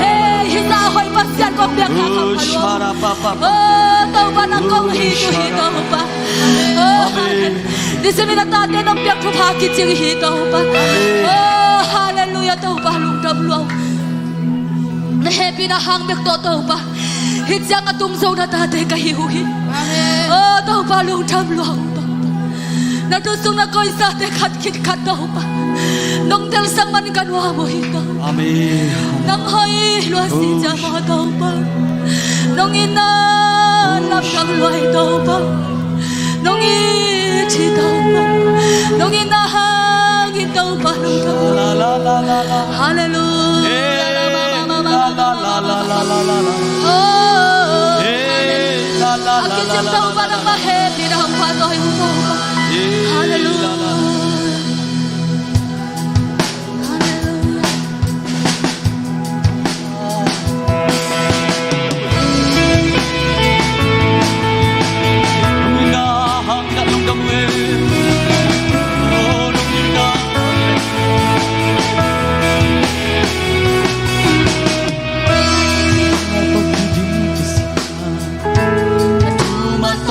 Hei, hih zah hoih Pasian kong piak kha kham kha lua. Oh, Topa nang kong hi tu hi Topa. Oh, amen. Nisim in na tate nong piak thupha kicing hi Topa. Amen. Oh, hallelujah Topa lungdam lua. Na hehpihna hang bek tawh Topa. Hih ciang a tung zo na tate ka hi uh hi. Amen. Oh, Topa lungdam lua uh Topa. Na thu sung na koisate khat khit khat Topa. Nong telsak man ka nuam uh hi Topa. Amen. Nang hoih lua si ciang maw Topa. Nong itna lamdang lua hi Topa. Nong it hi Topa. Nong itna hangin Topa lungdam. Hallelujah. Oh. A kicing Topa nangmah hehpihna hong pha tawh hi uh Topa. Hallelujah. Hallelujah.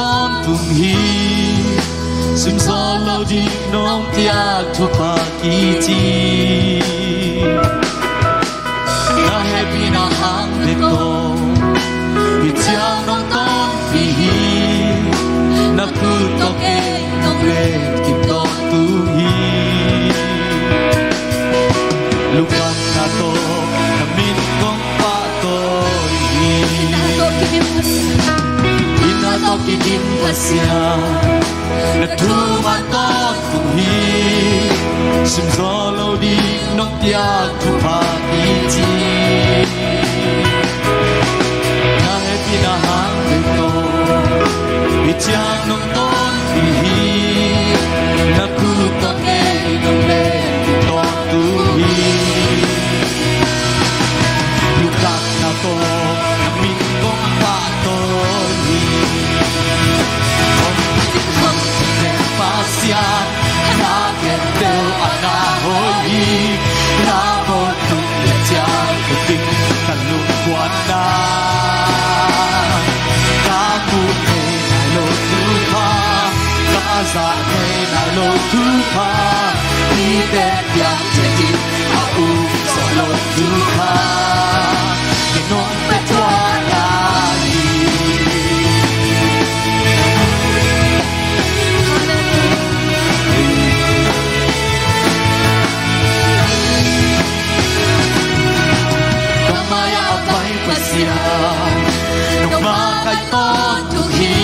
Tawntung hi, simsawn lo ding nong piak thupha kici. Na hehpihna hang bek tawh Thupha tawntung hi, simzaw lo ding nong piak thupha hi ci. Na hehpihna hang bek tawh hih ciang nong tawntung hi. Na khut tawh kei nong len ding tawntung hi. Lungdamna tawh na min kong pahtawi hi. Hong cing hong cing Pasian, na khempeuh a na hoih hi. Na mawhna tungah ciang ka ding ka lungmuanna. Ka muh thei nai lo thupha, ka zak thei nai lo thupha, mite piang ciat in a um zawh lo thupha, kei nong pia thuah lai hi. Ka mai-ah a pai Pasian, nangmah ka tawntung hi.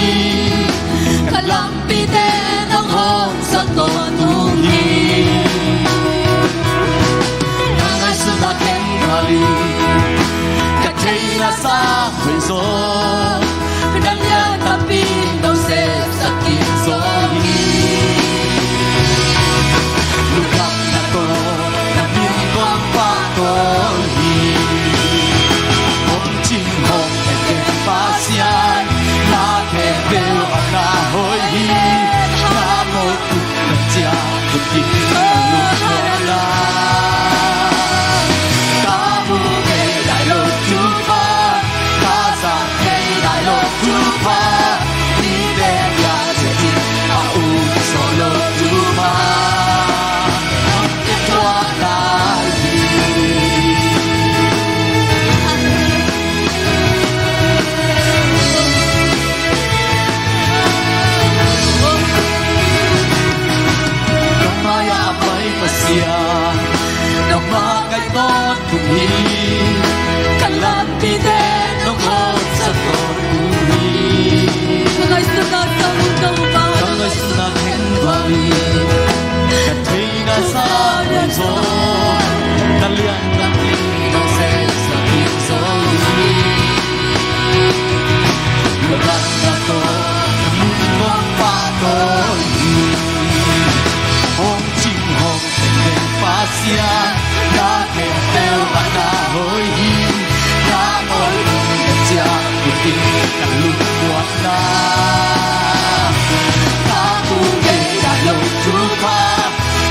Ka lampite nong hawmsak tawntung hi. Ka ngaihsutna khempeuh in ka theihna sang hoih zaw, ka lian tampi nong sepsak kik zaw hi. Lungdamna tawh na min kong pahtawi hi. Hong cing hong cing Pasian, na khempeuh a na hoih hi. Na mawhna tungah ciang ka ding ka lungmuanna. Ka muh thei nai lo thupha, ka zak thei nai lo thupha, mite piang ciat in a um zawh lo thupha, kei nong pia thuah lai hi. Ka mai-ah a pai Pasian, nangmah ka tawntung hi. Ka lampite nong hawmsak tawntung hi. Ka ngaihsutna sang ka upa, ka ngaihsutna khempeuh in ka theihna sang hoih zaw, ka lian tampi nong sepsak kik zaw hi. Lungdamna tawh na min kong pahtawi hi. Hong cing hong cing Pasian, na khempeuh a na hoih hi. Na mawhna tungah ciang ka ding ka lungmuanna. Ka muh thei nai lo thupha,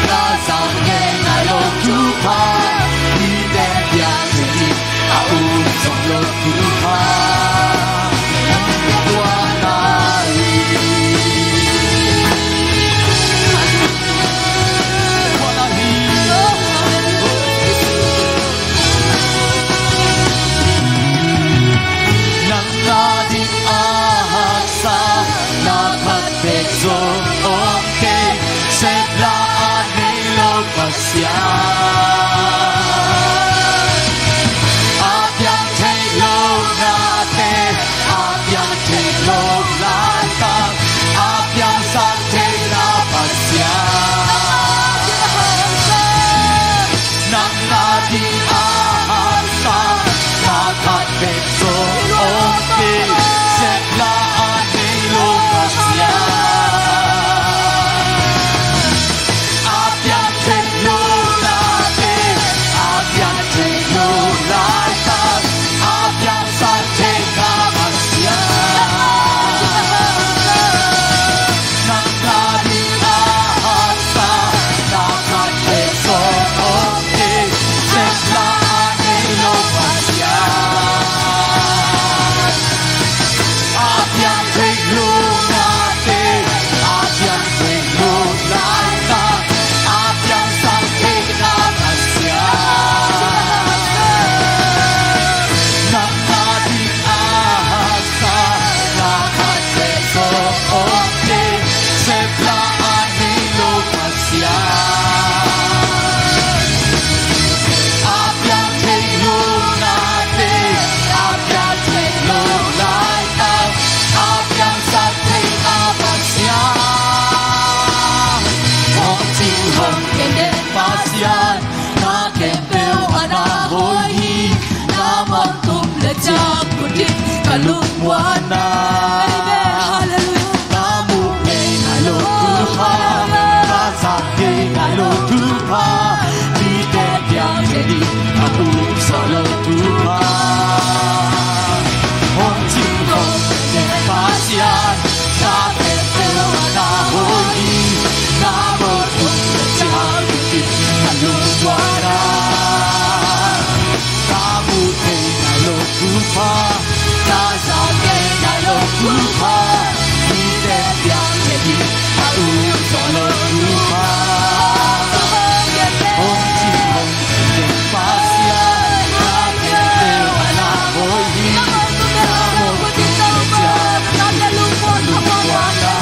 ka zak thei nai lo thupha, mite piang ciat in a um zawh lo thupha, kei nong pia thuah lai hi. Hong kenden Pasian, na khempeuh a na hoih hi. Na mawhtum le ciang kut in ka lungmuanna. Amen. Halleluiah. Ka muh ngei nai lo thupha, ka zak ngei nai lo thupha, mite piang thei ding a um sawh lo thupha. Hong cing hong kenden Pasian, na khempeuh a na hoih hi. Na mawhtum le ciang kut in ka lungmuanna. Ka muh ngei nai lo thupha, ka zak ngei nai lo thupha, mite piang thei ding a um sawh lo thupha. Hong cing hong kenden Pasian, na khempeuh a na hoih hi. Na mawhtum le ciang kut in ka lungmuanna.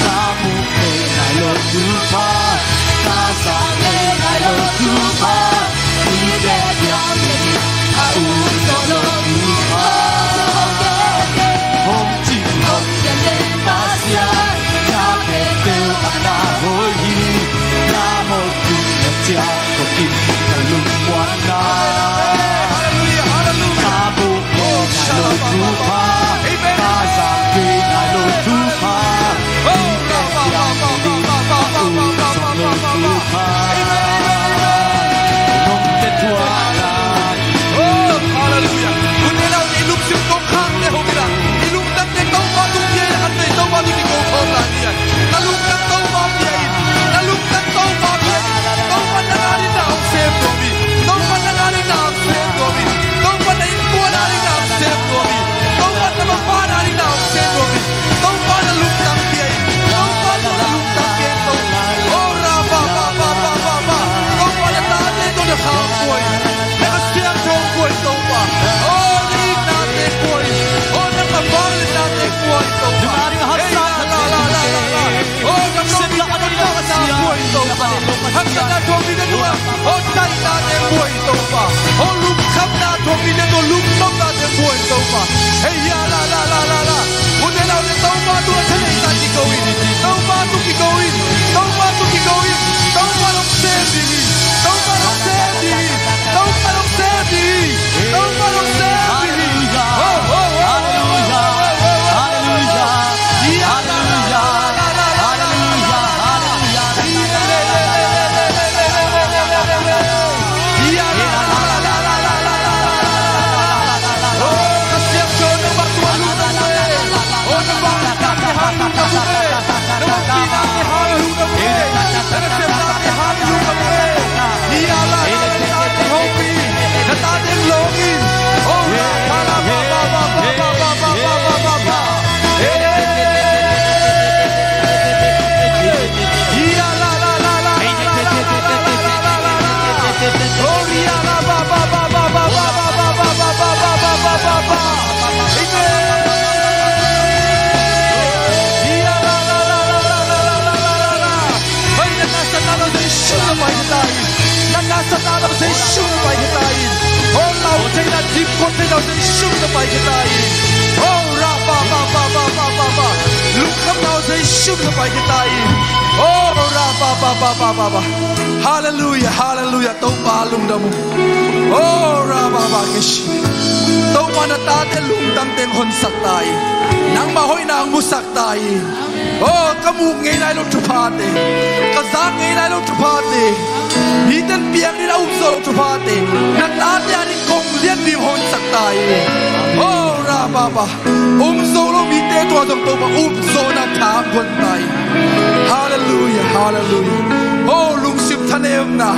Ka muh ngei nai lo thupha, ka zak ngei nai lo thupha, mite piang thei ding a um sawh lo thupha. Hong cing hong kenden Pasian, na khempeuh a na hoih hi. Na mawhtum le ciang kut in ka lungmuanna. Halleluiah, halleluiah. Ka muh ngei nai lo thupha, ka zak ngei nai lo thupha, mite piang thei ding a um sawh lo thupha. Nong te thuak a. Oh, halleluiah. Hun neu in i lungsim kong khakte hong in a, i lungtang Topa tung pia in, a khat vei Topa tung kiko khawm lai ni a. Na lungtang Topa pia in, na lungtang Topa pia in. Topa na na ding na hong sem nuam hi. Topa na na ding na hong sem nuam hi. Topa na innkuan a ding na hong sem nuam hi. Topa na mapa na ding na hong sem nuam hi. Topa na lungtang pia in. Topa na lungtang pia in Topa. Oh, ra ba ba ba ba ba ba. Topa na tate tawh na khang buai. Na ka siangtho buai Topa. Oh, na itnate buai. Oh, na ka vangliatnate buai Topa. Ei, la, la, la, la, la, la. Oh, na ka vangliatnate buai Topa. Haksatna tuak mite tungah. Oh, daihnate buai Topa. Oh, lungkhamna tuak mite tungah lungkhamnate buai Topa. Ei, ya, la, la, la, la, la. Hun neu in Topa tungah thaneihna kiko in. Topa tungah kiko in. Topa tungah kiko in. Topa hong sem ding hi. Topa hong sem ding hi. Topa hong sem ding hi. Topa hong sem ding hi. Halleluiah. Oh, oh, oh, oh. Halleluiah. Halleluiah. Halleluiah. Halleluiah. Halleluiah. Hei, na nasepna tawh Jesu na paikhia ta in. Na nasepna tawh Jesu na paikhia ta in. Oh, lau theihna, dim khol theihna tawh Jesu na paikhia ta in. Oh, ra ba ba ba. Lungkhamna tawh Jesu na paikhia ta in. Oh, ra ba ba. Halleluiah, halleluiah. Topa lungdam uh. Oh, ra ba ba ke shi. Topa na tate lungtang teng honsak ta in. Nangmah hoihna hong musak ta in. Oh, ka muh ngei nai lo thuphate, ka zak ngei nai lo thuphate, miten piang ding a um sawh lo thuphate, na tate a ding kong lian ding honsak ta in. Oh, ra ba ba. Um zo lo mite tungah zong Topa um zawhna tha hong guan ta in. Halleluiah, halleluiah. Oh, lungsim thanemna,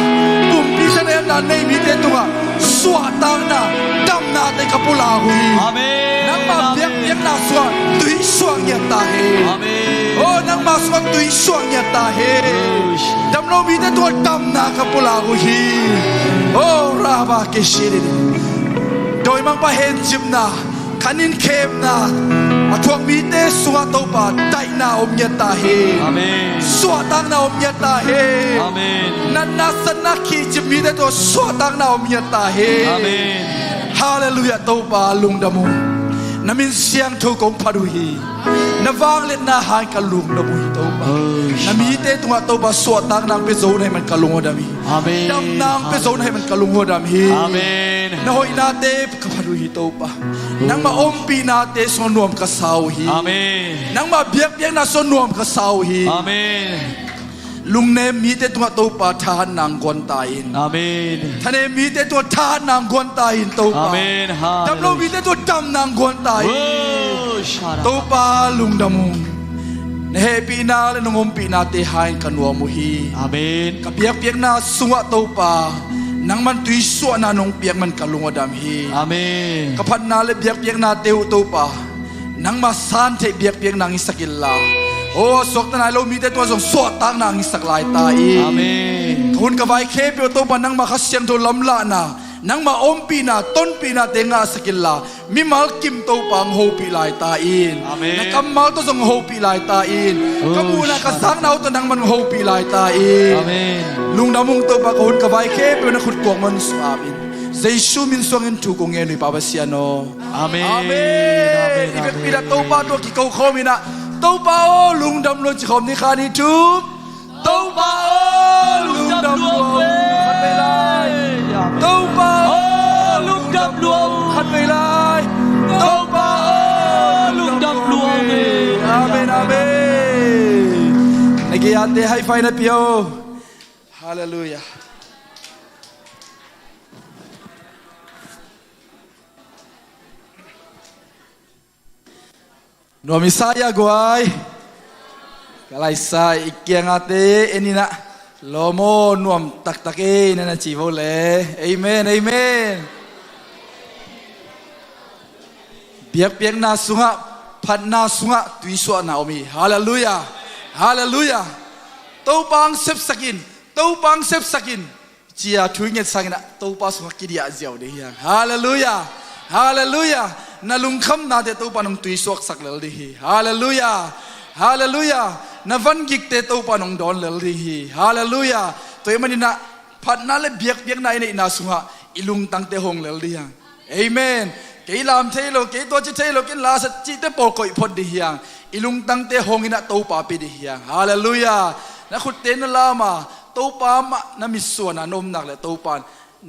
pumpi thanemna nei mite tungah suahtakna, damnate ka pulak uh hi. Amen. Nangmah biakpiakna sungah tui suah ngiat ta hen. Amen. Oh, nangmah sungah tui suah ngiat ta hen. Yes. Dam lo mite tungah damna ka pulak uh hi. Oh, ra ba ke shi ding. Dawimangpa hencipna, khanin khemna a thuak mite sungah Topa daihna om ngiat ta hen. Amen. Suahtakna om ngiat ta hen. Amen. Natna satna khihcip mite tungah suahtakna om ngiat ta hen. Amen. Halleluiah, Topa lungdam uh. Na min siangtho kong phat uh hi. Na vangliatna hangin ka lungdam uh hi, Topa. Na mite tungah, Topa, suahtakna hong pia zo na hih man ka lungdam hi. Damna hong pia zo na hih man ka lungdam hi. Na hoihnate ka phat uh hi, Topa. Nangmah ompihnate sungah nuam ka sa uh hi. Nangmah biakpiakna sungah nuam ka sa uh hi. Lungnem mite tungah, Topa, thahatna hong guan ta in. Thanem mite tungah thahatna hong guan ta in, Topa. Damlo mite tungah damna hong guan ta in. Topa, lungdam ung. Na hehpihna le nong ompihnate hangin ka nuam uh hi. Ka biakpiakna sungah, Topa, nangman tuisuahna nong piak man ka lungdam hi. Ka phatna le biakpiaknate uh, Topa, nangmah santheih biakpiakna hong hisak inla, aw, a suakta nai lo mite tungah zong suahtakna hong hisak lai ta in. Ka hun ka vai khempeuh, Topa, nangmah Kha Siangtho lamlahna, nangmah ompihna, tonpihnate ngahsak inla, mimal kim, Topa, hong hopih lai ta in. Na kammal tawh zong hong hopih lai ta in. Ka muhna, ka zakna uh tawh nangman hong hopih lai ta in. Lungdam ung, Topa, ka hun ka vai khempeuh na khut kuangmah sung ap in. Jesu min suangin thu kong ngen uh hi, Pa Pasian aw. Amen. I vekpi-in ah Topa tungah kiko khawm in ah, Topa aw, lungdam lua, ci khawm ni. Khat, nih, thum. Topa aw, lungdam lua ung. Khat vei lai. Topa aw, lungdam lua ung. Khat vei lai. Topa aw, lungdam lua ung. Amen, amen. Na kei-ate high five na pia aw. Halleluiah. Nuam i sa hia guai? Ka laisa i kiangah te en in ah, lawm aw, nuam taktak ei, na na ci vo le. Amen, amen. Biakpiakna sungah, phatna sungah tuisuahna om hi. Halleluiah. Halleluiah. Topa hong sepsak in, Topa hong sepsak in, ci-a thu i nget sangin ah Topa sungah kidiah ziau ding hi hang. Halleluiah. Halleluiah. Na lungkhamnate Topa in hong tuisuaksak lel ding hi. Halleluiah. Halleluiah. Na vangikte Topa in hong dawn lel ding hi. Halleluiah. Tua ahih manin ah phatna le biakpiakna i neihna sungah i lungtangte hong lel ding hi hang. Amen. Kei lam thei lo, kei tua ci thei lo, ken lasa cihte pawl koih phot ding hi hang. I lungtangte hong in ah Topa pia ding hi hang. Halleluiah. Na khutte na lam a, Topa mah na mitsuan a na om nak leh Topa in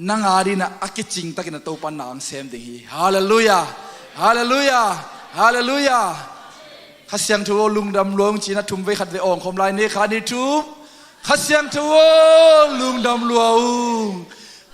nang adingin ah a kicing takin ah Topa in na hong sem ding hi. Halleluiah. Halleluiah. Halleluiah. Kha Siangtho aw, lungdam lua ung, ci-in ah thum vei khat vei awng khawm lai ni. Khat, nih, thum. Kha Siangtho aw, lungdam lua ung.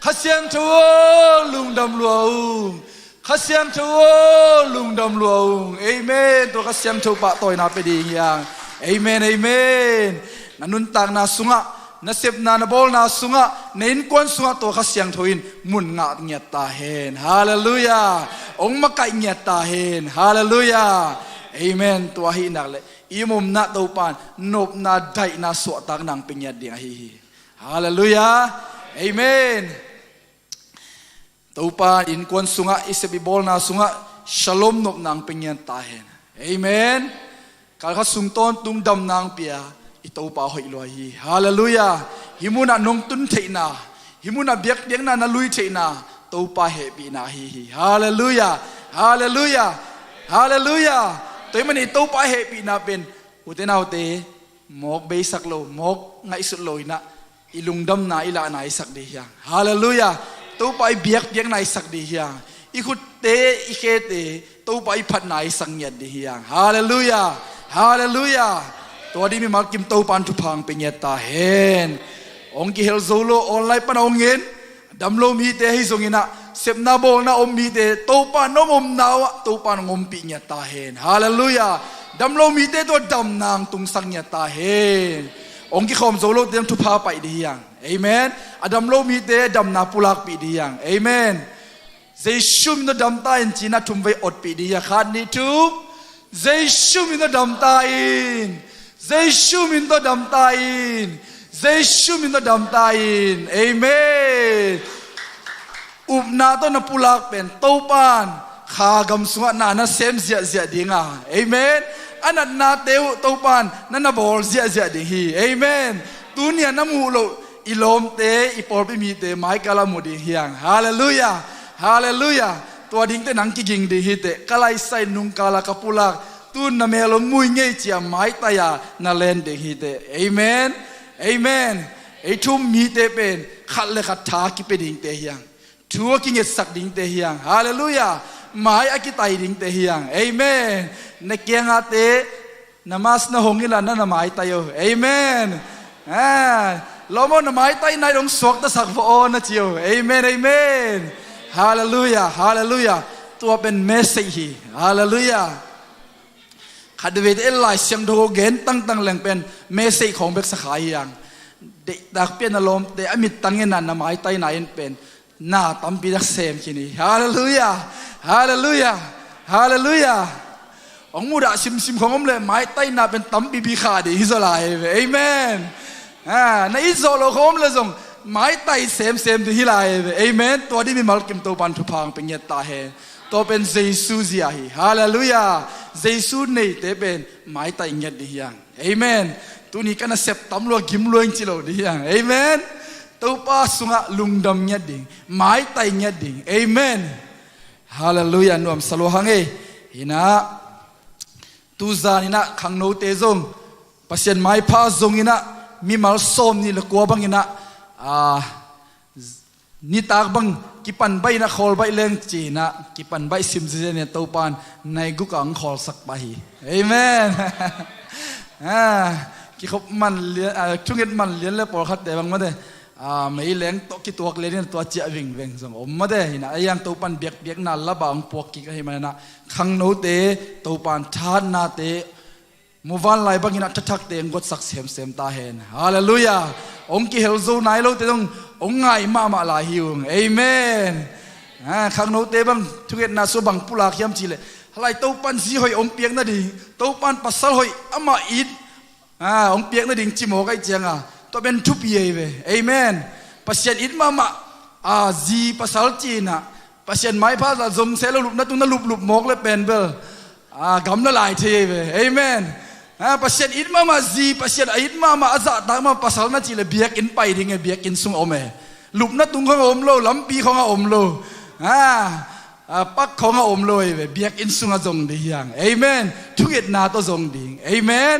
Kha Siangtho aw, lungdam lua ung. Kha Siangtho aw, lungdam lua ung. Amen. Tua Kha Siangtho pahtawina pia ding hi hang. Amen, amen. Na nuntakna sungah, na sepna, na bawlna sungah, na innkuan sungah tua Kha Siangtho in mun ngah ngiat ta hen. Halleluiah. Hong makaih ngiat ta hen. Halleluiah. Amen. Tua ahih nak leh i omna Topa in nopna, daihna, suahtakna hong pia ngiat ding ahi hi. Halleluiah. Amen. Topa in innkuan sungah, i sep i bawlna sungah shalom, nopna hong pia ngiat ta hen. Amen. Kalkhat sung tawntung damna hong pia i Topa hoih lua hi. Halleluiah. Hih munah nong tun theihna, hih munah biakpiakna na lui theihna Topa hehpihna ahi hi. Halleluiah. Halleluiah. Halleluiah. Tua ahih manin i Topa hehpihna pen, ute naute, mawk beisak lo, mawk ngaihsut lo in ah, i lungdamna i lahna i sak ding hi hang. Halleluiah. Topa i biakpiakna i sak ding hi hang. I khutte, i khete Topa i phatna i sak ngiat ding hi hang. Halleluiah. Halleluiah. Tua ding mimal kim Topa in thupha hong pia ngiat ta hen. Hong kihel zo lo, online pan hong en, damlo mite ahi zongin ah, sepna bawlna om mite, Topa in na om omna uh ah Topa in hong ompih ngiat ta hen. Halleluiah. Damlo mite tungah damna hong tungsak ngiat ta hen. Hong kikhawm zo lote zong thupha paih ding hi hang. Amen. A damlo mite damna pulakpih ding hi hang. Amen. Jesu min tawh dam ta in, ci-in ah thum vei otpih ding hi hang. Khat, nih, thum. Jesu min tawh dam ta in. Jesu min tawh dam ta in. Jesu min tawh dam ta in. Amen. Upna tawh na pulak pen Topa in kha gam sungah na na sem ziahziah ding a. Amen. A natnate uh Topa in na na bawl ziahziah ding hi. Amen. Tuni-a na muh loh i lawmte, i pawlpi mite mai kal ah mu ding hi hang. Halleluiah. Halleluiah. Tua dingte nang kiging ding hi teh. Ka laisa in nungkal ah ka pulak Jesu na mel om mu ing ei ci-a maitai-a na len ding hi teh. Amen. Amen. Ei thu-um mite pen khat le khat tha kipia dingte hi hang. Thu a kingetsak dingte hi hang. Halleluiah. Mai a kitai dingte hi hang. Amen. Na kiangahte na mask na hong inla na na maitai o. Amen. Ah, lawm aw, na maitai nai dong suaktasak vua aw na ci o. Amen, amen. Halleluiah, halleluiah. Tua pen message hi. Halleluiah. Khat veivei te en Lai Siangtho gen tangtang leng pen message khawng bek sa kha hi hang. Deihtak pia na lawmte a mittang in a na maitai nai in pen na tampi tak sem khin hi. Halleluiah. Halleluiah. Halleluiah. Hong mudah simsim khawng om leh maitaina pen tampipi kha ding hi zaw lai hi ve. Amen. Ah, na it zawh loh khawng om leh zong maitai semsem ding hi lai hi ve. Amen. Tua ding mimal kim Topan thupha hong pia ngiat ta hen. Tua pen Jesu zia hi. Halleluiah. Jesu neite pen maitai ngiat ding hi hang. Amen. Tuni ka nasep tam lua gim lua ing ci lo ding hi hang. Amen. Topa sungah lungdam ngiat ding, maitai ngiat ding. Amen. Halleluiah. Nuamsa lua hang ei. Inah tuzan inah khangnote zong Pasian maipha zong inah mimal sawm nih le kua bang inah, ah, nitak bang kipan baih inah khawl baih leng ci inah kipan baih sim ziazia inah Topan nai guk ah hong khawlsak pah hi. Amen. Ah, kikhop man lian, ah, thunget man lian le pawlkhatte bang mate, ah, meileng tawh kituak lian inah tua ciah vingveng zong om mate. Inah a iang Topan biakpiakna laba hong puak kik ahih man inah khangnote Topan thatnate muvanlai bang inah thathakte hong gotsak semsem ta hen. Halleluiah. Hong kihel zo nai lote zong hong ngai mahmah lai hi ung. Amen. Ah, khangnote bang thungetna sua bang pulak hiam cih leh, halai Topan zi hoih hong piak nading, Topan pasal hoih amah it, ah, hong piak nading ci mawk ahih cianga tua pen thupi ahi ve. Amen. Pasian it mahmah, ah, zi pasal ci inah Pasian maipha zah zong seh lo lupna tung na luplup mawk le pen bel, ah, gamla lai thei ahi ve. Amen. Ah, Pasian it mahmah zi, Pasian a it mahmah a zahtak mahmah pasal na cih le biakinn pai ding e, biakinn sung om e. Lupna tung khawng a om lo, lampi khawng a om lo, ah, ah, park khawng a om lo ahi ve. Biakinn sungah zong ding hi hang. Amen. Thungetna tawh zong ding. Amen.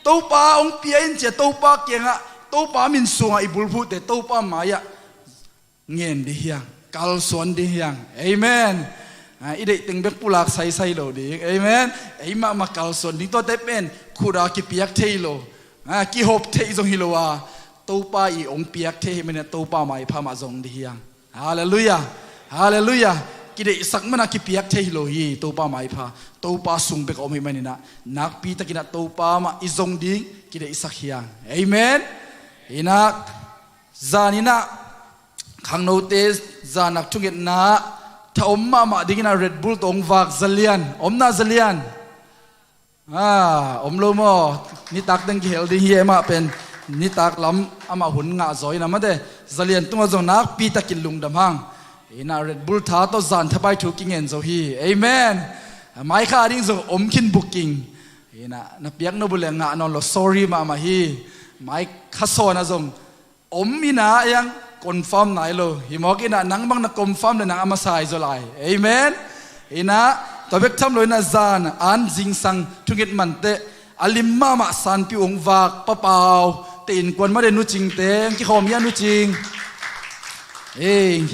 Topa hong pia in cia Topa kiangah, Topa min sungah i bulphuhte Topa mai-ah ngen ding hi hang, kalsuan ding hi hang. Amen. Ah, i deih teng bek pulak saisai lo ding. Amen. Ei mahmah kalsuan ding, tuate pen khut a kipiak thei lo, ah, kihop theih zong hi lo a, Topa i hong piak thei hi manin Topa maipha mah zong ding hi hang. Halleluiah. Halleluiah. Kideihsak mana kipiak thei hi lo hi. Topa maipha, Topa sung bek a om hi maninah nakpitakinah Topa mah i zong ding kideihsak hi hang. Amen. Inah zan inah khangnote zanak thungetna tha om mahmah dinginah Red Bull tawh hong vak Zalian. Omna Zalian? Ah, om lo maw? Nitak teng kihel ding hi e, mah pen nitak lam amah hun ngah zaw inah mate. Zalian tungah zong nakpitakin lungdam hang. Inah Red Bull tha tawh zan thapai thu kingen zo hi. Amen. Maikha ding zong om khin buking. Inah na piak no bu le ngah nawn lo, sorry mahmah hi. Maikha sawnah zong om inah a iang confirm nai lo hi mawk inah nang bang na confirm le nang a masa hi zaw lai. Amen. Inah tua bek tham lo inah zan an zingsang thunget manteh a lim mahmah sanpi ung vak papau te innkuan mate, nucingte hong kikhawm hi a nucing. Ei,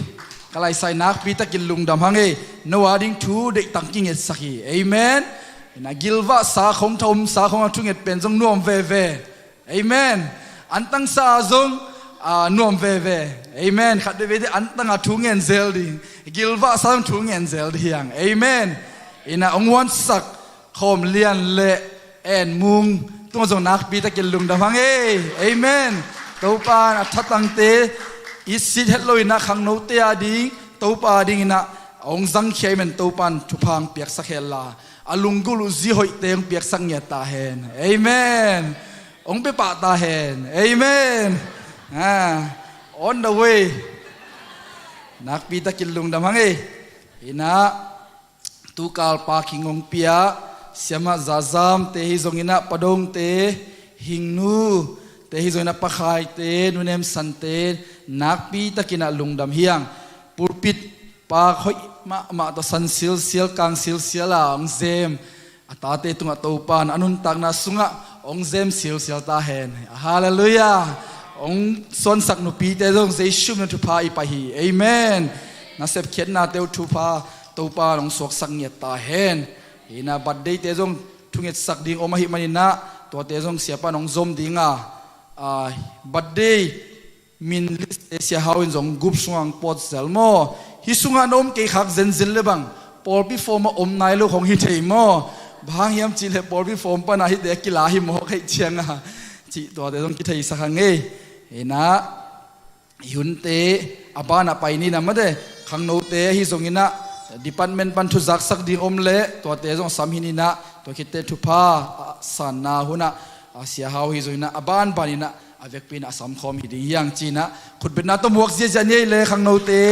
ka laisai nakpitakin lungdam hang ei. No a ding thu deihtak kingetsak hi. Amen. Inah gilvahsa khong, tha omsa khong a thunget pen zong nuam veve. Amen. Antangsa zong, ah, nuam veve. Amen. Khat veivei te antanga thu ngen zel ding, gilvahsa zong thu ngen zel ding hi hang. Amen. Inah hong huansak Khawm Lian le En Mung tungah zong nakpitakin lungdam hang ei. Amen. Topan a thatangte i sit het lo inah khangnote a ding, Topa a ding inah a hong zangkhia i men Topan thupha hong piaksak hen la, a lunggulh uh zi hoihte hong piaksak ngiat ta hen. Amen. Hong pia pah ta hen. Amen. Ah, on the way. Nakpitakin lungdam hang ei. Inah tukal Pa King hong pia, Siamah Zazamte hi zong inah, Pa Dongte, Hingnu te hi zong inah, Pa Khaite, Nu Nem Sante, nakpitakin ah lungdam hi hang. Pulpit pak hoih mahmah tawh san silsial, kang silsial a hong zem A tate tungah Topa in a nuntakna sungah hong zem silsial ta hen. Halleluiah. Hong suansak nupite zong Jesu min thupha i pai hi. Amen. Na sepkhiatnate uh thupha Topa in hong suaksak ngiat ta hen. Hi na, birthday-te zong thungetsak ding om ahih manin ah, tuate zong siapa in hong zom ding a, a, birthday min list-te Sia Hau in zong group sungah hong pawt zel maw. Hih sungah na om kei khak zenzen le bang, pawlpi form ah om nai lo khong hi thei maw. Bang hang hiam cih leh pawlpi form pan ah hihte a kila hi mawk ahih ciangin, cih tuate zong kitheisak hang ei. Hi na, i hunte a banah pai ni na mate, khangnote ahi zongin ah department pan thu zaksak ding om leh tuate zong sam hi ni na, tua khit teh thupha, a, sanna hun ah, a, Sia Hau hi zongin ah a banban in ah a vekpi in ah a samkhawm hi ding hi hang ci-in ah, khutbetna tawh muak ziahziah ni ei le khangnote.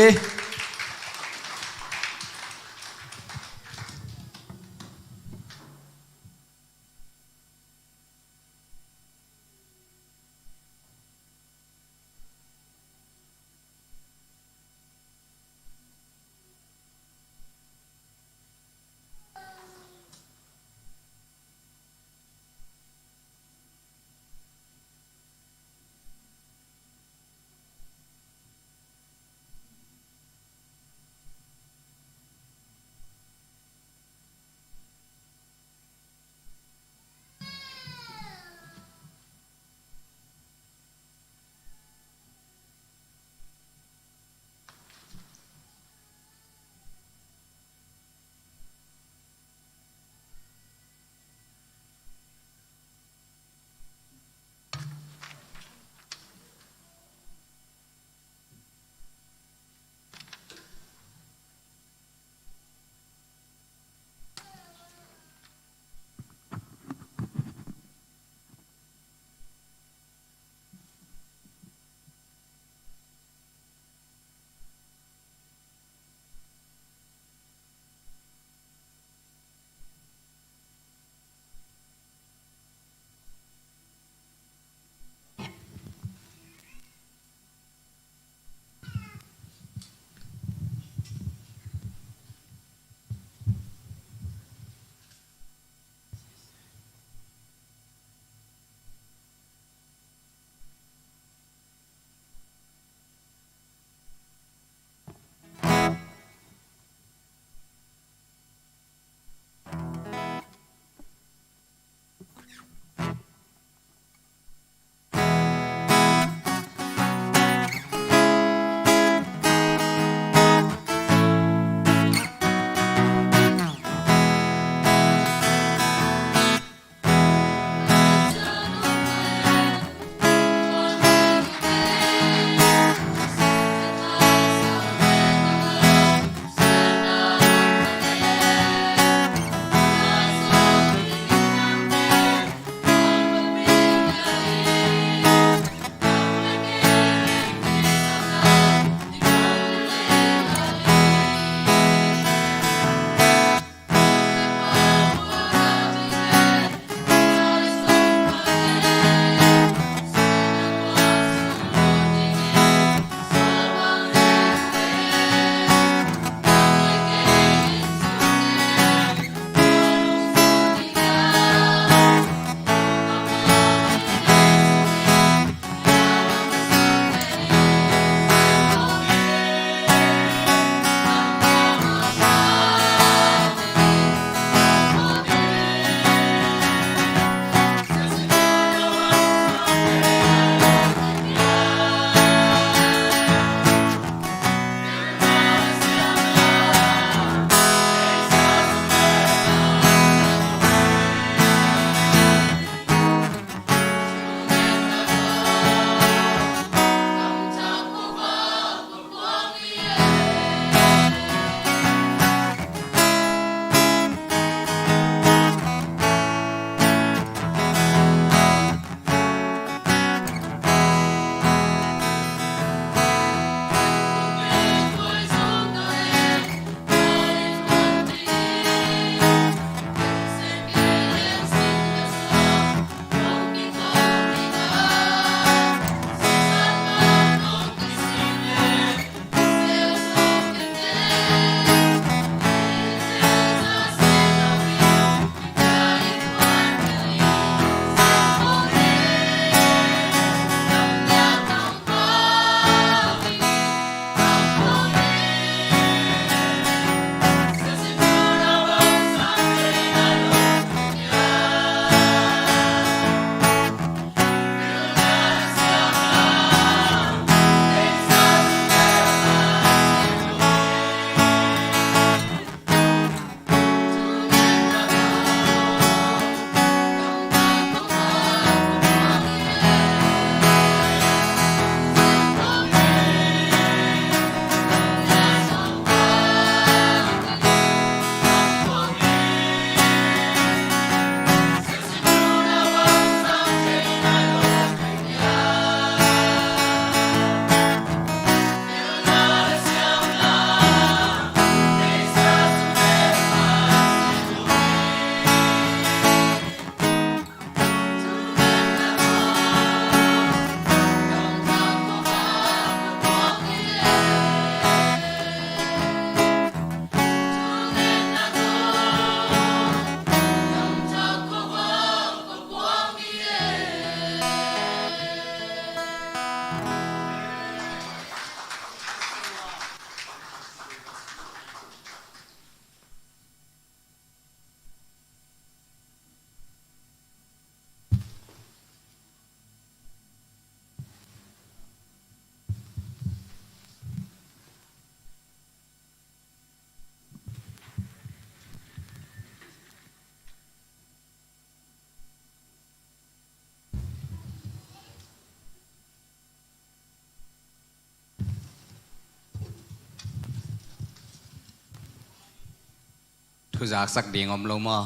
Zaksak ding om lo maw?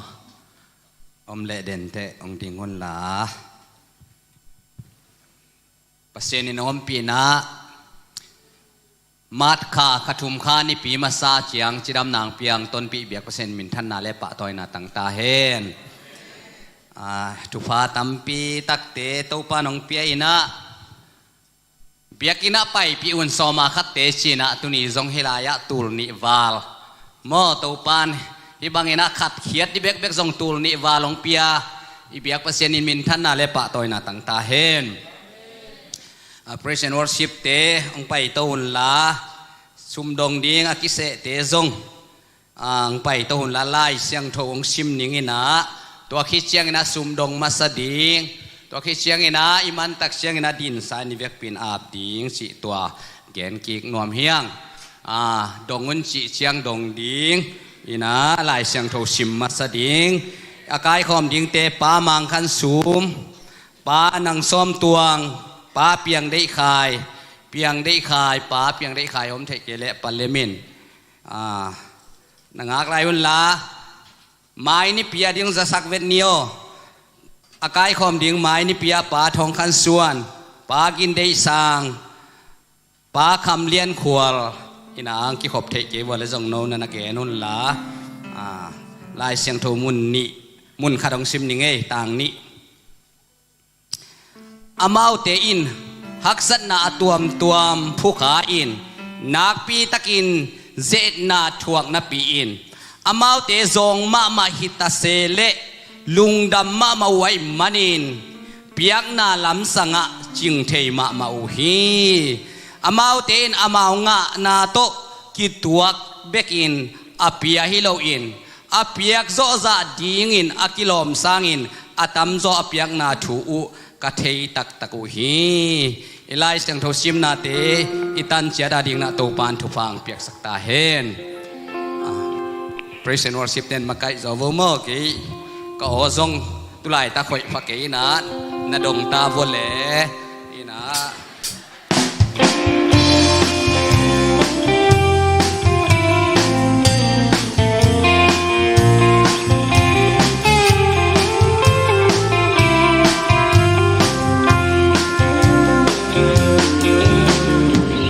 Om leh denteh hong ding unla. Pasian in hong ompihna March kha, kha thum kha, Nipi masa ciang cidamna hong pia, hong tonpih biak Pasian minthanna le pahtawina tang ta hen. Ah, thupha tampi takte Topa in hong pia in ah, biakinn ah paipih un sawma khatte ci-in ah, tuni zong hih lai-ah tul nih val maw, Topa in hih bangin ah khatkhiat ding bekbek zong tul nih val hong pia i biak Pasian in minthanna le pahtawina tang ta hen. Ah, praise and worship te hong paito unla, sumdong ding a kisehte zong, ah, hong paito unla, Lai Siangtho hong sim ning in ah, tua khit ciangin ah sumdong masa ding, tua khit ciangin ah i mantak ciangin ah dinsa in i vekpi in ap ding cih tua gen kik nuam hi ing. Ah, dong un cih ciang dong ding in ah, Lai Siangtho sim masa ding. A kaikhawm dingte, Pa Mang Khan Sum, Pa Nang Sawm Tuang, Pa Piang Deih Khai, Piang Deih Khai, Pa Piang Deih Khai om theih kei leh Pa Lem in, ah, na ngak lai unla, mai Nipi a ding zasak vet ni aw. A kaikhawm ding mai Nipi ah Pa Thawng Khan Suan, Pa Gin Deih Sang, Pa Kham Lian Khual in ah, hong kikhop theih kei uh leh zong no na na gen unla, ah, Lai Siangtho mun nih, mun khat hong sim ning ei, tang nih. Amaute in haksatna a tuamtuam phukha in, nakpi takin ze-etna thuak napi-in, amaute zawng mahmah hi ta se leh lungdam mahmah uh ahih manin, piakna lamsangah cing thei mahmah uh hi. Amaute in amau ngahna tawh kituak bekin a pia hi loin, a piak zawh zah dingin a kilawm sangin a tamzaw a piakna thu uh ka thei taktak uh hi. I Lai Siangtho simnate i tan ciat a dingin ah Topa in thupha hong piaksak ta hen. Ah, praise and worship ten makaih zaw vo maw, kei ka aw zong tulaitak hoih pha kei in ah, na dong ta vo le in ah.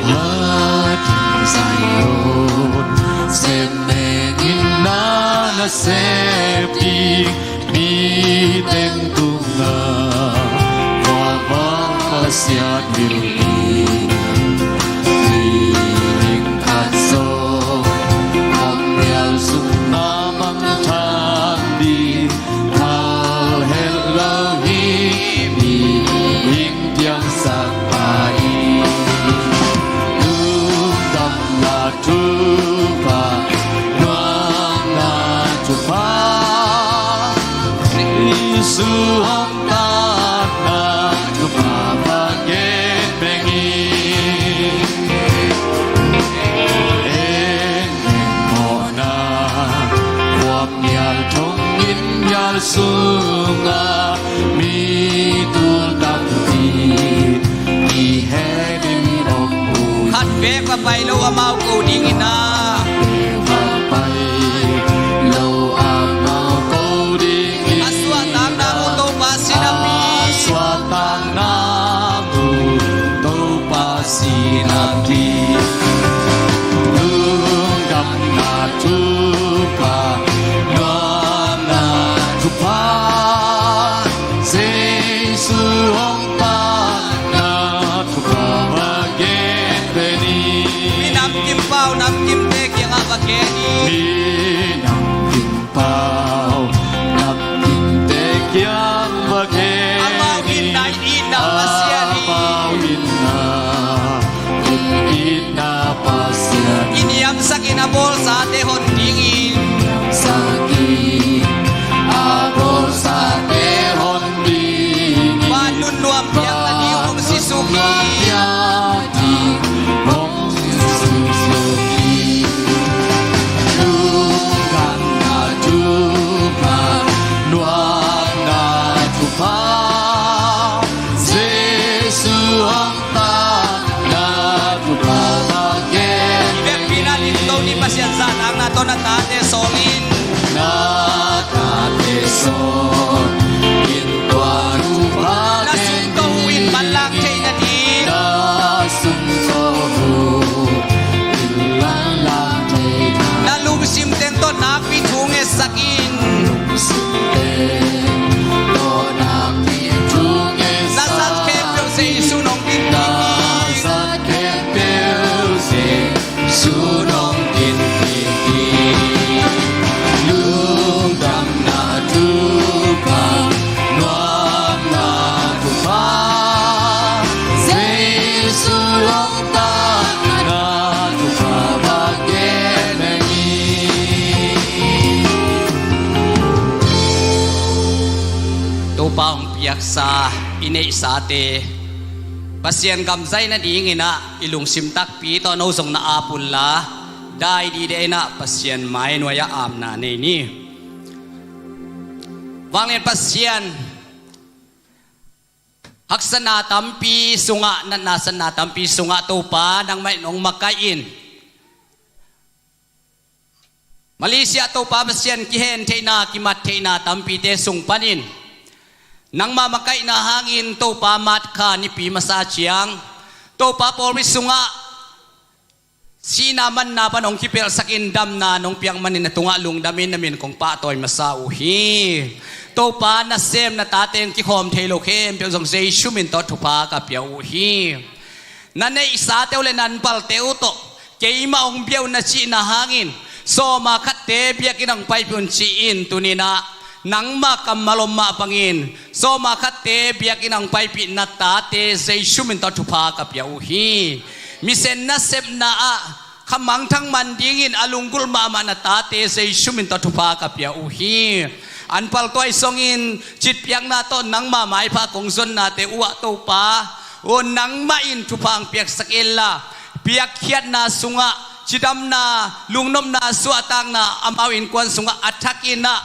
Ading Zion, sem mengin na na sep ding, mi teng tungah, vava Pasian mil ni, mi ning khat zong, om mial sung na mangthang ding, thal het lo hi, mi ning piangsak pah in, lungdamna thupha, nuamna thupha, Jesu hong tatna thupha va gen peng in. En mawhna khuam mial thong inn mial sungah, mi tul tampi i het in om uh hi. Khat vek va pai lo amau ko dingin ah. Khat vek va pai lo amau ko dingin. A suahtakna uh Topa sin a pi. A suahtakna uh Topa sin a pi. Lungdamna thupha, nuamna thupha, Jesu hong tatna thupha va gen peng in. Mi namkim pau namkimte kiangah va gen in. Mi namkim pau namkimte kiang va gen in. Amau itna in itna Pasian hi. Amau itna in itna Pasian. I niamsak in a bawlsate hon dingin. Sak in a bawlsate hon dingin. Pa nunnuam piakna ding hong sisuk hi. Lungdamna thupha, nuamna thupha, Jesu hong tatna thupha va gen. I vekpi in a limto ni Pasian zahtakna tawh na tate sawm in. Na Na sung tawh hu in manlang theih nading. Na lungsim teng tawh nakpi thu ngetsak in. Na sat khempeuh Jesu nong dinpih ding. Jesu nong dinpih ding. Lungdamna thupha, nuamna thupha, Jesu lungdamna thupha va gen ning. Topa hong piaksa i neihsate Pasian gam zaih nadingin ah i lungsim takpi tawh no zong na ap unla, dai dide in ah Pasian mai nuai-ah apna nei ni. Vanglian Pasian, haksatna tampi sungah, natna satna tampi sungah Topa nangmah in hong makaih in. Malaysia Topa Pasian, kihen theihna, kimat theihna tampite sung panin nangma makaihna hangin Topa March kha nipi masa ciang Topa pawlpi sungah sihna manna pan hong kipelhsak in damna nong piak manin na tungah lungdamin na min kong pahtawi masa uh hi. Topa nasem na tate hong kikhawm thei lo khempeuh zong Jesu min tawh thupha ka pia uh hi. Na neihsate uh le na anpalte uh tawh keimah hong bia un na cihna hangin sawma khatte biakinn ah hong paipih un ci-in tuni-in ah nangma kammal om mah bangin sawma khatte biakinn ah hong paipih na tate Jesu min tawh thupha ka pia uh hi. Misen nasepna ah khamangthang man dingin a lunggulh mahmah na tate Jesu min tawh thupha ka pia uh hi. Anpal tuai songin citpiakna tawh nangma maipha kong zonnate uh ah Topa, aw nangmah in thupha hong piaksak inla, piakkhiatna sungah, cidamna, lungnopna, suahtakna, amau innkuan sungah a thakin ah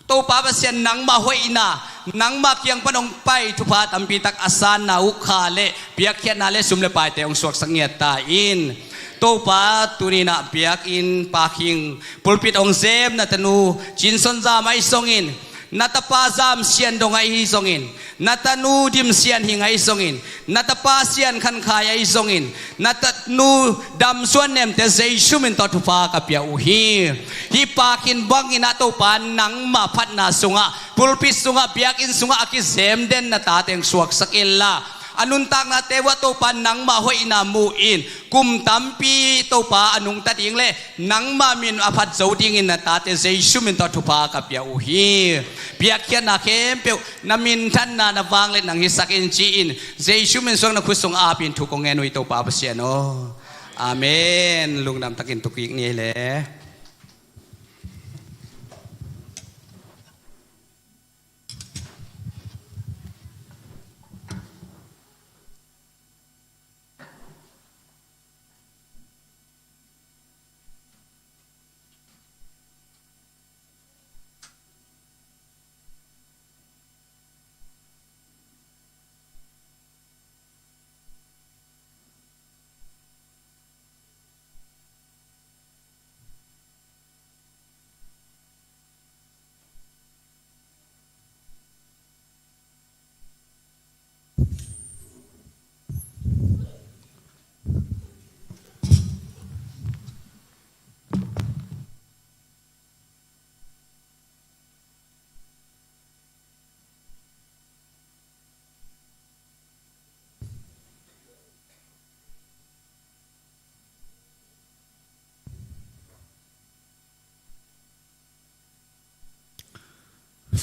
Topa Pasian nangmah hoihna, nangmah kiang pan hong pai thupha tampi tak a sanna uh kha le piakkhiatna le sum le paite hong suaksak ngiat ta in. Topa tuni-in ah biakinn parking pulpit hong sem na tanu Cin Son Zam ahi zongin, na tapa Zam Sian Dong ahi zongin, na tanu Dim Sian Hing ahi zongin, na tapa Sian Khan Khai ahi zongin, na tanu Dam Suan Nemte Jesu min tawh thupha ka pia uh hi. Hih parking bangin ah Topa nangma phatna sungah, pulpit sungah, biakinn sungah a kizem den na tate hong suaksak inla, a nuntaknate uh ah Topa nangma hoihna mu in kum tampi Topa a nungta ding le nangma min a phat zo dingin na tate Jesu min tawh thupha ka pia uh hi. Piakkhiatna khempeuh na minthanna na vangliatna hong hisak in ci-in Jesu min suang na khut sung apin thu kong ngen uh hi Topa Pasian aw. Amen. Lungdam takin tu kik ni le.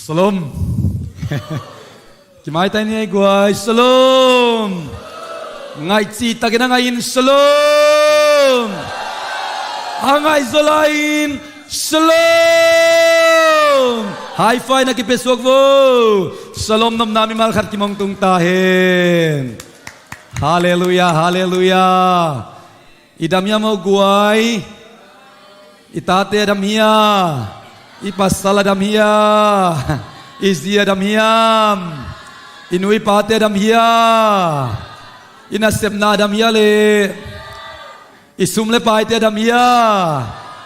Shalom. Kimaitai ni ei guai. Shalom. Ngaih cihtakin a ngaih in shalom. A ngaih zaw lai-in shalom. High five na kipia suak vo. Shalom nopna mimal khat kimong tung ta hen. Halleluiah, halleluiah. I dam hiam aw guai? I tate a dam hia? I pasal a dam hia? I zi a dam hiam? I nu i pate a dam hia? I nasepna a dam hia le? I sum le paite a dam hia?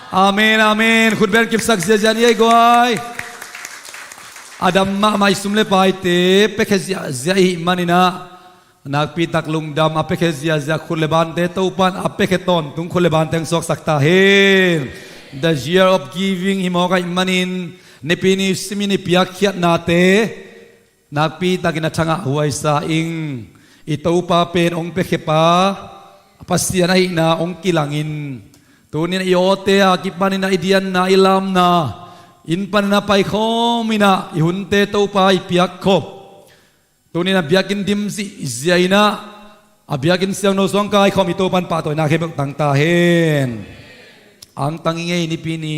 Amen, amen. Khut beng kipsak ziazia ni ei guai. A dam mahmah i sum le paite piakhia ziahziah i hih manin ah, nakpi tak lungdam a piakhia ziahziah khut le bante Topa'n a piakhia tawntung khut le bante hong suaksak ta hen. The year of giving hi mawk ahih manin, Nipi ni simin i piakkhiatnate nakpi takin a thangah huaisa ing. I Topa pen hong piakhia pa, Pasian ahihna hong kilangin, tuni-in i awte a kipanin ah i dianna, i lamna, inn panin a paikhawmin ah i hunte Topa i piakkhop, tuni-in a biakinn dim zihziah in ah, a biakinn siangtho sung kaikhawm i Topa'n pahtawina khempeuh tang ta hen. Angtang ing ei, Nipi ni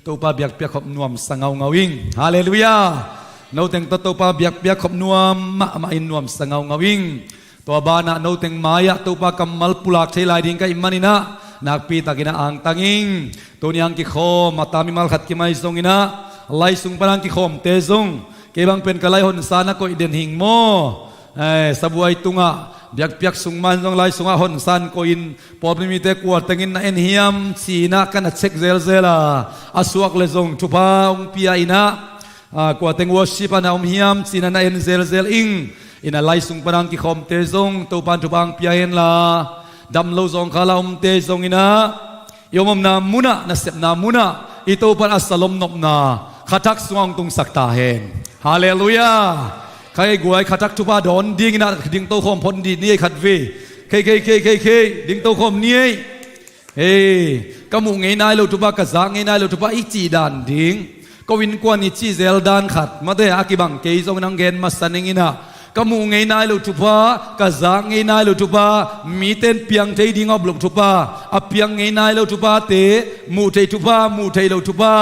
Topa biakpiak khop nuamsa ngaungau ing. Halleluiah. Noteng tawh Topa biakpiak khop nuam mahmah in nuamsa ngaungau ing. Tua banah noteng mai-ah Topa kammal pulak thei lai ding ka hih manin ah, nakpi takin ah angtang ing. Tuni hong kikhawm a tamimal khat kimai zongin ah, lai sung pan hong kikhawmte zong, kei bang pen ka lai honsa na koih den hing maw? Eh, sabuai tungah, biakpiak sung man zong lai sungah honsa koihin, pawlpi mite kua tengin na en hiam ci-in ah ka na check zelzel a, a suak leh zong thupha hong pia in ah, ah, kua teng worship ah na om hiam ci-in ah na en zelzel ing. In ah lai sung pan hong kikhawmte zong Topa'n thupha hong pia hen la, dam lo zawngkhal a omte zongin ah, i om omna munah, na sepna munah i Topa'n a salom nopna khathak sungah hong tungsak ta hen. Halleluiah. Kha ei guai, khathak thupha dawn dingin ah dingto khawm phot dih ni ei khatvei. Khei, khei, khei, khei, khei, dingto khawm ni ei. Hei, ka muh ngei nai lo thupha, ka zak ngei nai lo thupha i cih dan ding, ko innkuan i cih zel dan khat, mate, a kibang kei zongin hong gen masa ning in ah, ka muh ngei nai lo thupha, ka zak ngei nai lo thupha, mite'n piang thei ding a op loh thupha, a piang ngei nai lo thuphate, muh theih thupha, muh theih loh thupha,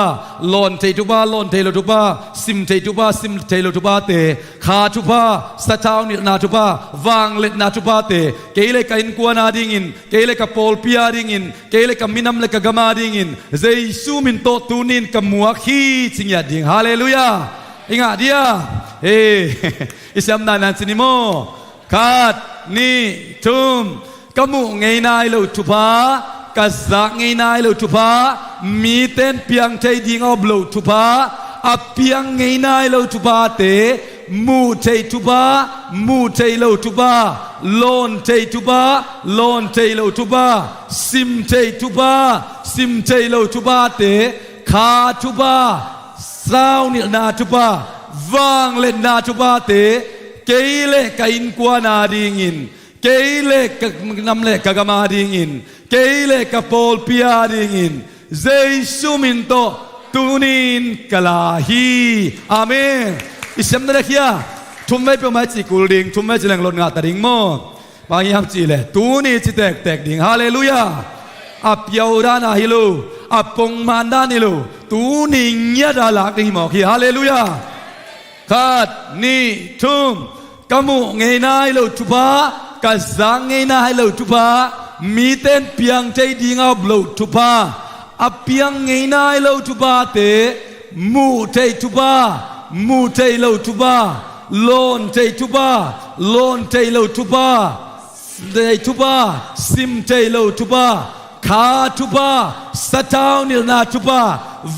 lawn theih thupha, lawn theih loh thupha, sim theih thupha, sim theih loh thuphate, kha thupha, sathau nilhna thupha, vangliatna thuphate, kei le ka innkuan a dingin, kei le ka pawlpi a dingin, kei le ka minam le ka gam a dingin, Jesu min tawh tuni-in ka muak hi ci ngiat ding. Halleluiah. I ngah dia? Hei, i siam nainan ci ni maw? Khat, nih, thum. Ka muh ngei nai lo thupha, ka zak ngei nai lo thupha, mite'n piang thei ding a op loh thupha, a piang ngei nai lo thuphate, muh theih thupha, muh theih loh thupha, lawn theih thupha, lawn theih loh thupha, sim theih thupha, sim theih loh thuphate, kha thupha, sathau nilhna thupha, vangliatna thuphate, kei le ka innkuan a dingin, kei le ka nam le ka gam a dingin, kei le ka pawlpi a dingin, Jesu min tawh tuni-in ka la hi. Amen. I siam na dek hia? Thum vei peuhmah i cih kul ding, thum vei ci leng lot ngah ta ding maw? Bang hiam cih leh, tuni ci tektek ding. Halleluiah. A piau dan a hi lo, a pongman dan hi lo, tuni ngiat a lak ding hi mawk hi. Halleluiah. Khat, nih, thum. Ka muh ngei nai lo thupha, ka zak ngei nai lo thupha, mite'n piang thei ding a op loh thupha, a piang ngei nai lo thuphate, muh theih thupha, muh theih loh thupha, lawn theih thupha, lawn theih loh thupha, theih thupha, sim theih loh thupha, kha thupha, sathau nilhna thupha,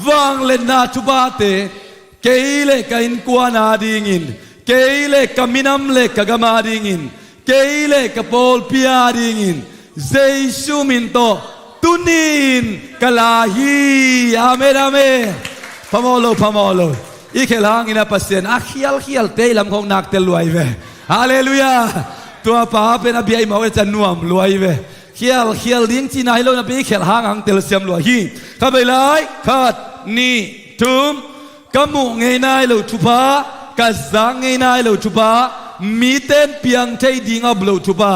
vangliatna thuphate, kei le ka innkuan a dingin, kei le ka minam le ka gam a dingin, kei le ka pawlpi a dingin, Jesu min tawh tuni-in ka la hi. Amen, amen. Phamawh lo, phamawh lo. I khelh hangin a Pasian a khialkhialte i lamkhawk nak tel lua hi ve. Halleluiah. Tua pa pen a bia i mawh e ca nuam lua hi ve. Khialkhial ding cihna hi lo napi i khelh hang hang telsiam lua hi. Kha bei lai, khat, nih, thum. Ka muh ngei nai lo thupha, ka zak ngei nai lo thupha, mite'n piang thei ding a op loh thupha,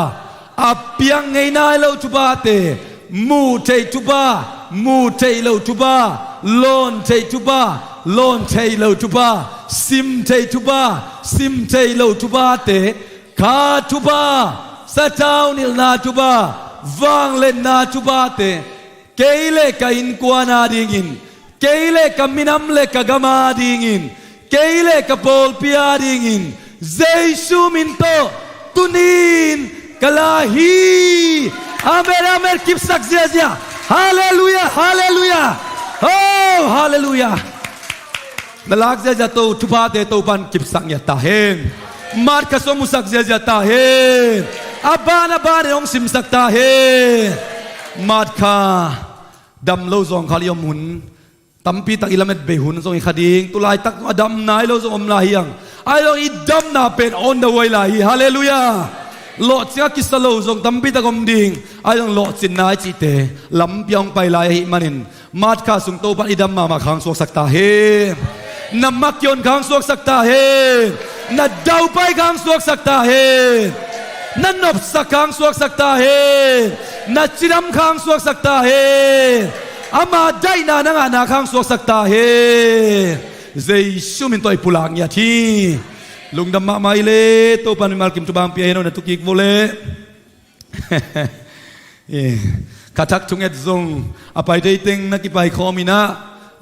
a piang ngei nai lo thuphate, muh theih thupha, muh theih loh thupha, lawn theih thupha, lawn theih loh thupha, sim theih thupha, sim theih loh thuphate, kha thupha, sathau nilhna thupha, vangliatna thuphate, kei le ka innkuan a dingin, kei le ka minam le ka gam a dingin, kei le ka pawlpi a dingin, Jesu min tawh tuni-in ka la hi. Amen, amen. Kipsak ziahziah. Halleluiah, halleluiah. Oh, halleluiah. Na lak ziazia to thuphate Topan kipsak ngiat ta hen. Matkha sua musak ziazia ta hen. A ban a ban in hong simsak ta hen. Matkha dam lo zawng khal i om hun, tampi tak i lamet bei hun zong hi kha ding. Tulaitak a dam nai lo zong om lai hi hang. Ahi zong i damna pen on the way lai hi. Halleluiah. Lawhcing a kisa lo zong tampi tak om ding. Ahi zong lawhcin nai cihte lampi a hong pai lai ahih manin, Matkha sung Topan i dam mahmah kha hong suaksak ta hen. Na makion kha hong suaksak ta hen. Na daupai kha hong suaksak ta hen. Na nopsak kha hong suaksak ta hen. Na cidam kha hong suaksak ta hen. Ama daihna na ngahna kha hong suaksak ta hen. Jesu min tawh i pulak ngiat hi. Lungdam mahmah i le, Topan mimal kim thupha hong pia hen aw, na tukik vo le. Eh, khathak thunget zong a pai thei teng na kipai khawm inah,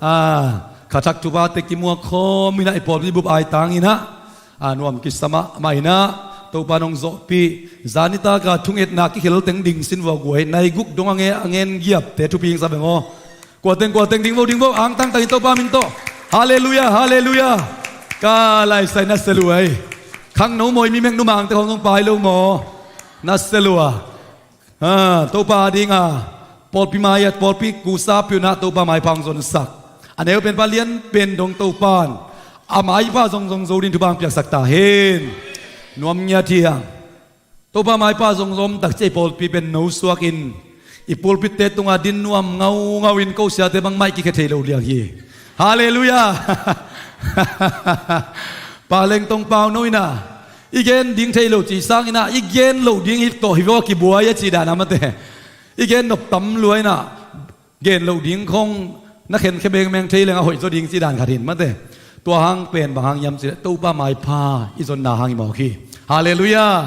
ah, khathak thuphate kimuak khawm inah, i pawlpi bup aitang inah, ah, nuam kisa mahmah inah, Topan hong zawhpih. Zan nitaka thungetna kikhel teng ding sin vua guai, nai guk dong a nge, a ngen giapte thupi hing sa veng aw. Kuateng, kuateng, ding vo, ding vo, angtang tangin Topa min tawh. Halleluiah, halleluiah. Ka laisai na se lua ei. Khangno mawi mi mek numangte khawng zong pai lo maw? Na se lua. Ha, Topa dinga pawlpi mai-ah, pawlpi kusa piunah Topa maipha hong zonsak. A neu pen pa lian pen dong Topan a maipha zongzong zo din thupha hong piaksak ta hen. Nuam ngiat hi hang. Topa maipha zongzong om takciah i pawlpi pen nosuakin i pulpitte tungah din nuam ngaungau in ko siate bang maih kikhia thei lo liang hi. Halleluiah. Paleng tong pau no inah i gen ding thei lo ci sanginah i gen loh ding hi tawh hi vaw kibuai a ci dan a mate. I gen nop tam lua inah gen loh ding khong na khenkhia bengmeng thei leng a hoih zaw ding ci dan khat hin mate. Tua hang pen bang hang hiam cileh Topa maipha i zonna hang hi mawk hi. Halleluiah.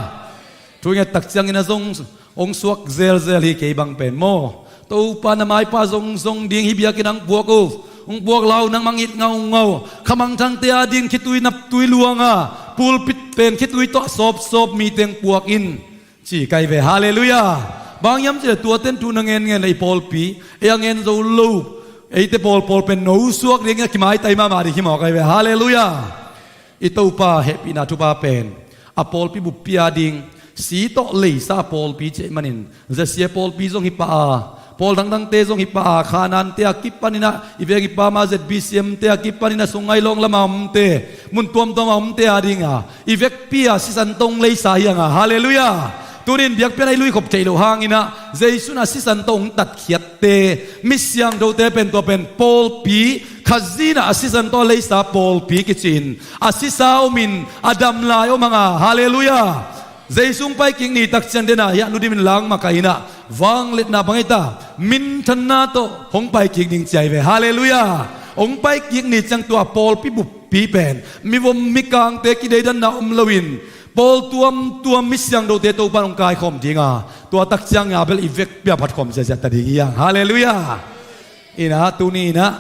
Thu i nget tak ciangin a zong hong suak zelzel hi kei bang pen maw? Topa na maipha zongzong ding hi biakinn hong puak uh. Hong puak lau nang mangit ngaungau. Khamangthangte a ding khitui naptui luanga pulpit pen khitui tawh sawpsawp miteng puak in. Ci kai ve, halleluiah. Bang hiam cileh tuaten thu na ngen ngen le i pawlpi ei a ngen zo lo, eite pawlpawl pen nosuak dingin a kimaitai mahmah ding hi mawk kai ve, halleluiah. I Topa hehpihna thupha pen a pawlpi buppi a ding si tawh leisa a pawlpi cih manin, zasia pawlpi zong hi pah a, pawl dangdangte zong hi pah a, Khanante a kipaninah i veng i pama Z B C M te a kipaninah Sungai Long lama omte, mun tuamtuama omte a dinga i vekpi a sisan tawh hong leisa hi hanga, halleluiah. Tunin biakpian a i luikhop theih loh hanginah Jesu in a sisan tawh hong tatkhiatte, mi siangthote pen tua pen pawlpi khazinah a sisan tawh a leisa pawlpi kici-in a sisa omin a dam lai om hanga, halleluiah. Jesu hong paikik ni takciang dena hiah nudimin langmakainah vangliatna bang hi ta, minthanna tawh hong paikik ding ci ai ve, halleluiah. Hong paikik ni ciang tua pawlpi buppi pen mivom mikangte kideidanna om loin pawl tuamtuam mi siangthote Topa in hong kaikhawm dinga, tua takcianga bel i vekpi a phatkhawm ziahziah ta ding hi hang, halleluiah. Inah tuni inah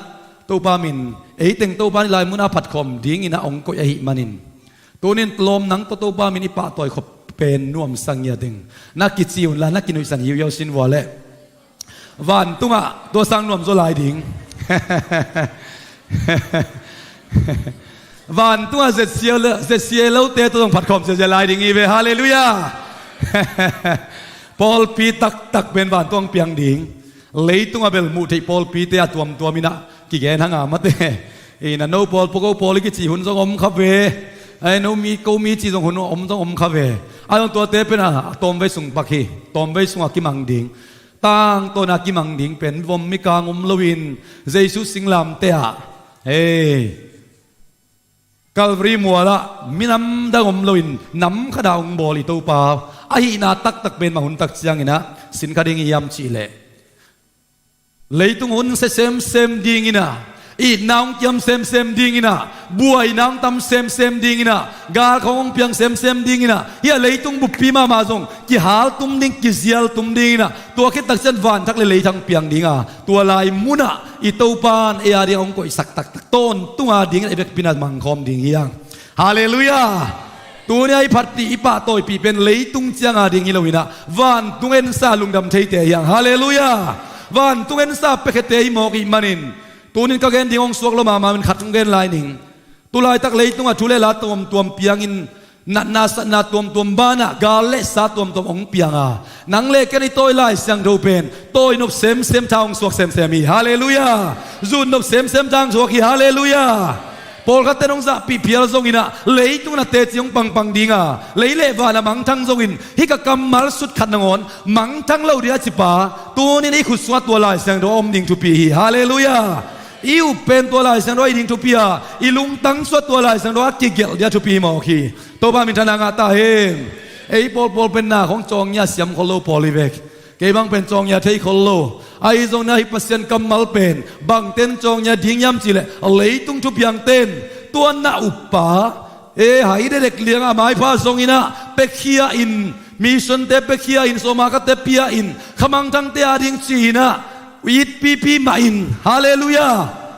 Topa min eiteng Topa in i lai munah phatkhawm dinginah hong koih ahih manin, tunin lawm nang tawh Topa min i pahtawi khop pen nuamsa ngiat ing. Na kici unla na kinuihsan hiuhiau sin vua leh. Vantungah tua sang nuamzaw lai ding. Vantungah zetsia lote tua zong phatkhawm ziazia lai ding hi ve, halleluiah. Pawlpi taktak pen vantung hong piang ding. Leitungah bel muh theih pawlpite a tuamtuam inah kigen hanga mate. Inah no pawl pua ko pawl i kici hun zong om kha ve. Ai no mi ko mi ci zong hun om zong om kha ve. A zong tuate pen a tawmvei sung pak hi. Tawmvei sungah kimang ding. Tangtawna kimang ding pen vom mikang om loin Jesu singlamte ah, hei, Calvary mualah minam dang om loin nam khatah hong bawl i Topa ahihna taktak pen mah hun tak cianginah sin kha ding i hiam cihleh, leitung hun sia semsem dinginah, itna hong kiam semsem dinginah, buaina hong tam semsem dinginah, galkhawng hong piang semsem dinginah, hih a leitung buppi mahmah zong kihaltum ding, kizialtum dinginah, tua khit takcian vanthak le leithang piang dinga, tua lai munah i Topan ei a ding hong koihsak taktak tawntunga dingin ei vekpi-in a mangkhawm ding hi hang. Halleluiah. Tuni a i phattih i pahtawipih pen leitung cianga ding hi loinah vantung ensa lungdam theite hi hang. Halleluiah. Vantung ensa piakhiate hi mawk ih manin, tunin ka gen ding hong suak lo mahmah in khat hong gen lai ning. Tulaitak leitungah thu le la tuamtuam piangin, natna satna tuamtuam banah gal le sa tuamtuam hong pianga, nang le ken i tawi Lai Siangtho pen tawi nop semsem tha hong suak semsem hi. Halleluiah. Zut nop semsem tha hong suak hi. Halleluiah. Pawlkhatte nong zahpih phial zonginah leitung na teci hong pangpang dinga, lei le vanah mangthang zongin hih ka kammal sut khat nangawn mangthang lo ding a cipa, tunin i khut sungah tua Lai Siangtho a om ding thupi hi. Halleluiah. I up pen tua Lai Siangtho a hi ding thupi a, i lungtang sungah tua Lai Siangtho a kigelh ding a thupi hi mawk hi. Topa minthanna ngah ta hen. Ei pawlpawl pen na khong cawngia siam khol lo pawl hi vek. Kei bang pen cawngia thei khol lo. Ahi zongin ah hih Pasian kammal pen bangten cawngia ding hiam cihleh, leitung thupiangten tua na uppa, e, hai dedek lianga maipha zonginah pekhia in, missionte pekhia in, sawma khate pia in, khamangthangte ading ci-inah itpipi mah in. Halleluiah.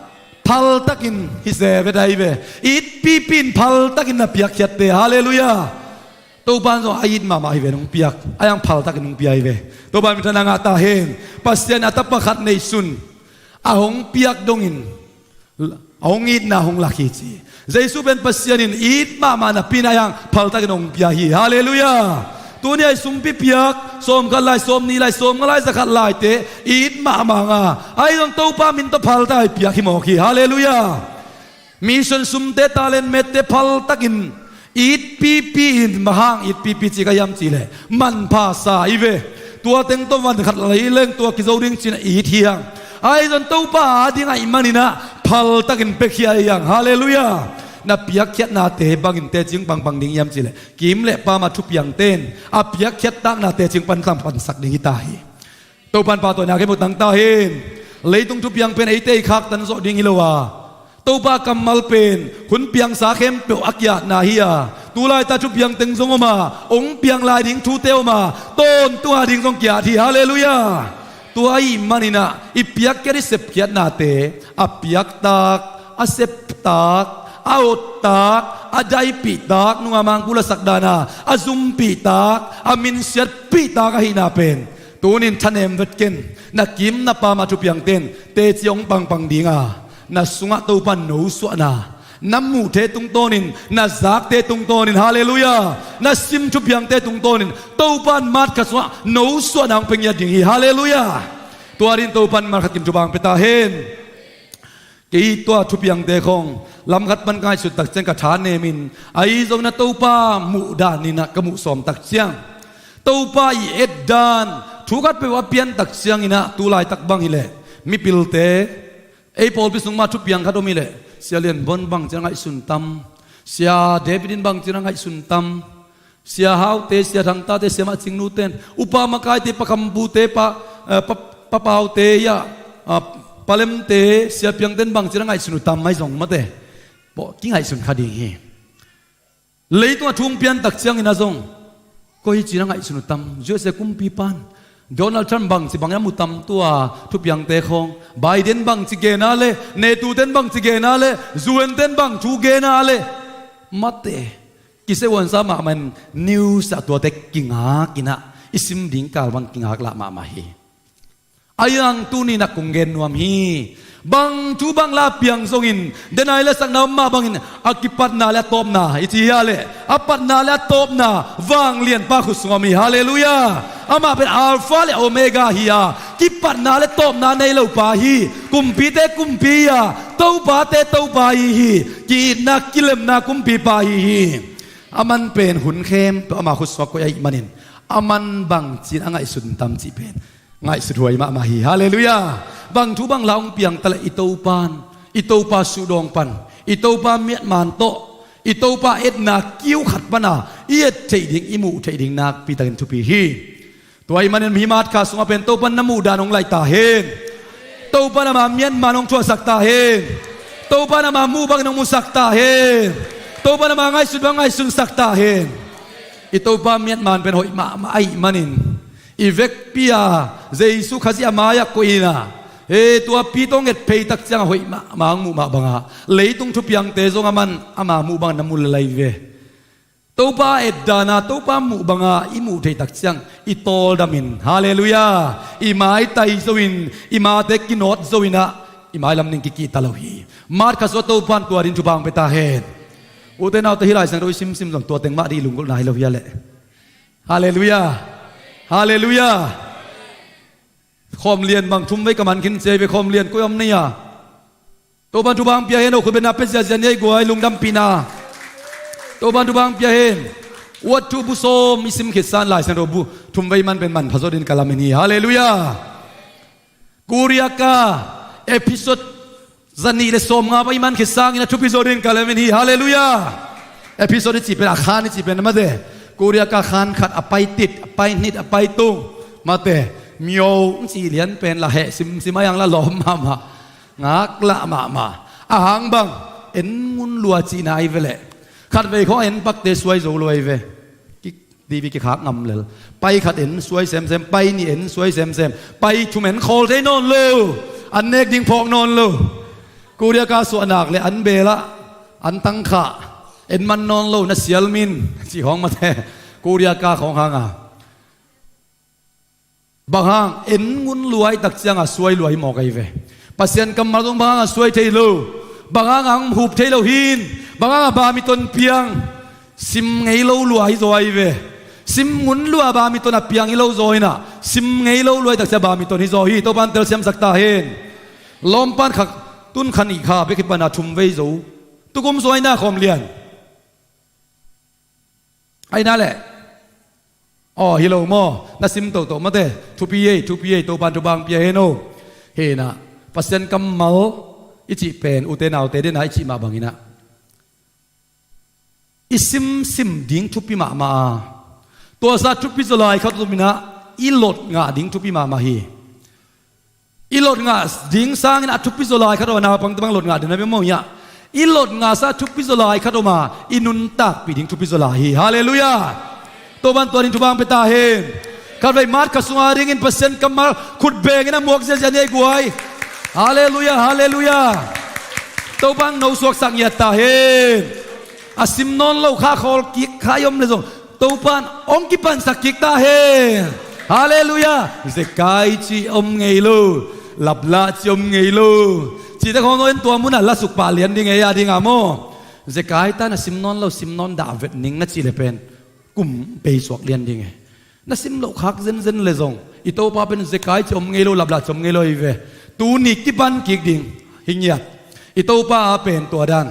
Phaltakin hi se ve dai ve. Itpipi in phaltakin na piakkhiatte. Halleluiah. Topa in zong a it mahmah hi ve, nong piak. A hiang phaltakin nong pia hi ve. Topa minthanna ngah ta hen. Pasian a tapa khat neihsun a hong piak dongin a hong itna hong lak hi ci. Jesu pen Pasian in it mahmah napi-in a hiang phaltakin hong pia hi. Halleluiah. Tuni a i sumpi piak, sawmkhat lai, sawmnih lai, sawmnga lai, zakhat laite it mahmah nga, ahi zong Topa min tawh phaltak a i piak hi mawk hi. Halleluiah. Mission sumte, talent mette phaltakin itpipi in, bang hang itpipi ci ka hiam cihleh, manpha sa hi ve. Tua teng tawh van khat lei leng tua kizo ding ci-in it hi hang. Ahi zong Topa ading ahih maninah phaltakin pekhia hi hang. Halleluiah. Na piakkhiatnate bangin teci hong pangpang ding hiam cihleh, kim le pam a thupiangten a piakkhiat takna teci hong pansak ding hi ta hi. Topa in pahtawina kei mu tang ta hen. Leitung thupiang pen eite i khaktan zawh ding hi lo a, Topa kammal pen hun piangsa khempeuh a ki-atna hi a, tu laita thupiang teng zong om a, hong piang lai ding thute om a, tawntung ading zong ki-at hi. Halleluiah. Tua ahih maninah i piakkhiat i sepkhiatnate a piaktak, a septak, a ottak, a daipihtak, nunga mangpulasak dana a zumpihtak, a minsiatpihtak ahihna pen tunin thanem vet ken. Na kim na pam a thupiangten teci hong pangpang dinga, na sungah Topa nosuahna, na muhte tungtawnin, na zakte tungtawnin, halleluiah, na sim thupiangte tungtawnin Topa in mat khat sungah nosuahna hong pia ngiat ding hi. Halleluiah. Tua dingin Topa in mal khat kim thupha hong pia ta hen. Kei tua thupiangte khawng lamkhat pan ka ngaihsut tak ciang ka tha nemin, ahi zongin ah Topa muh daninah ka muh sawm tak ciang, Topa i et dan thu khat peuh a pian tak cianginah tu laitak bang hileh, mipilte, ei pawlpi sung mah thupiang khat om hileh, Sia Lian Bon bang ciang ngaihsun tam, Sia David in bang ciang ngaihsun tam, Sia Haute, Sia Thangtate, Sia Mah Cingnu ten, upa makaite, Pa Kham Bute, Pa, eh, Pa, Pa Paute, ia, ah, Pa Lemte, Sia Piangten bang cina ngaihsun uh tam mai zong mate. Pawh kingaihsun kha ding hi. Leitung a thu hong pian tak ciangin a zong, koi hi cina ngaihsun uh tam. U S A kumpipan Donald Trump bang ci bang a mu tam tua thupiangte khawng. Biden bang ci gena le, NATO ten bang ci gena le, U N ten bang thu gena le, mate. Kisehuansa mahmah in news ah tuate kingakinah i sim ding kal bang kingak lah mahmah hi. A iang tuninah kong gen nuam hi. Bang thu bang la piang zongin, denai le sakna om mah bangin a kipatna le a tawpna i ci hia leh, a patna le a tawpna vanglianpa khut sungah om hi. Halleluiah. Amah pen Alpha le Omega hi a, kipatna le tawpna nei lopa hi. Kumpite kumpi hi a, topate topa hi hi. Ki-itna kilemna kumpipa hi hi. Aman pen hun khempeuh ama khut sungah koih ahih manin, aman bangcin a ngaihsun tam cih pen ngaihsut huai mahmah hi. Halleluiah. Bang thu bang la hong piang taleh i Topan, i Topa suhdawng pan, i Topa miatman tawh, i Topa etna kiu khat pana i et theih ding, i muh theih ding nakpitakin thupi hi. Tua ahih manin hih March kha sungah pen Topan na muh dan hong laih ta hen. Topan ama miatman hong thuahsak ta hen. Topan ama muh bangin hong musak ta hen. Topan ama ngaihsut bang ngaihsunsak ta hen. I Topa miatman pen hoih mahmah ahih manin, i vekpi-a Jesu Khazih a mai-ah koih inah, e, tua pi tawh hong et phei tak ciangah hoih mahmah hong muh mah bangah, leitung thupiangte zong aman ama muh bangah na mu lel lai ve. Topa etdana, Topa muh banga i muh theih tak ciang i tawldam in, halleluiah, i maitai zo in, i mate kinawt zo inah, i mailam ning kikih ta lo hi. March kha sungah Topan tua ding thupha hong pia ta hen. Ute naute, hih Lai Siangtho i simsim zong tua teng mah ding i lunggulhna hi lo hi a leh. Halleluiah. Halleluiah. Khawm lian bang thum vei ka man khin ci ei ve, khawm lian koi om nei a. Topan thupha hong pia hen aw, khutbetna pia ziahziah ni ei guai, lungdampihna. Topan thupha hong pia hen. Uat thu bu sawm i sim khit san Lai Siangtho bu thum vei man pen manpha zaw dingin ka lamen hi. Halleluiah. Kuriaka episode za nih le sawmnga pai man khit sangin a thupi zaw dingin ka lamen hi. Halleluiah. Episode i cih pen, a khan i cih pen a mate. Kuriaka khan khat a pai tit, a pai hnit, a pai tung. Mate, myo, ci lian pen la heh simsim a, yang la lawm mahmah. Ngaklah mahmah. A hang bang, en ngun lua cihna i ve leh. Khatvei khawng en pakte suai zo lua i ve. Ki, T V kikhak ngam lel. Pai khat en suai semsem, pai nih en suai semsem. Pai thum en khawl thei nawn lo. An nek ding phawk nawn lo. Kuriaka suahnak le an beel ah, an tangkhah. En man nawn lo, na sial min. Cih khawng mate. Kuriaka khawng hang a. Bang hang, en ngun lua i tak ciangah suai lua hi mawk ahi ve. Pasian kammal zong bang hangah suai thei lo. Bang hangah hong hup thei lo hi. Bang hangah bam i ton piang. Sim ngei lo lua hi zaw ahi ve. Sim ngun lua bam i ton a piang hi lo zaw hi na. Sim ngei lo lua i tak ciang bam i ton hi zaw hi. Topan telsiamsak ta hen. Lawmpan kha, tun kha nih kha bek hi pan a thum vei zo. Tukum suai na khawm lian. Ahi na leh. Aw, hi lo maw? Na sim toto mate. Thupi ei, thupi ei, Topan thupha hong pia hen aw. Hi na. Pasian kammal i cih pen, ute naute dena i cih mah bangin ah, i simsim ding thupi mahmah a. Tua sa thupi zaw lai khat om in ah, i lot ngah ding thupi mahmah hi. I lot ngah ding sangin a thupi zaw lai khat om a, naupangte bang lot ngah ding na bia maw hiah. I lot ngah sa thupi zaw lai khat om a, i nuntakpih ding thupi zaw lai hi. Halleluiah. Topan tua ding thupha hong pia ta hen. Khatvei March kha sungah dingin Pasian kammal khut bengin a muak ziahziah ni ei guai. Halleluiah, halleluiah. Topan no suaksak ngiat ta hen. A sim nawn lo kha khawl kik kha i om le zong Topan hong kipansak kik ta hen. Halleluiah. Zekai cih om ngei lo. Laplah cih om ngei lo. Cihte khawng zaw in tua munah lasuk pah lian ding ei a ding a maw. Zekai ta na sim nawn lo, sim nawn dah vet ning na cih le pen kum bei suak lian ding ei. Na sim loh khak zenzen le zong i Topa pen zekai cih om ngei lo, laplah cih om ngei lo hi ve. Tuni kipan kik ding hi ngiat. I Topa a pen tua dan.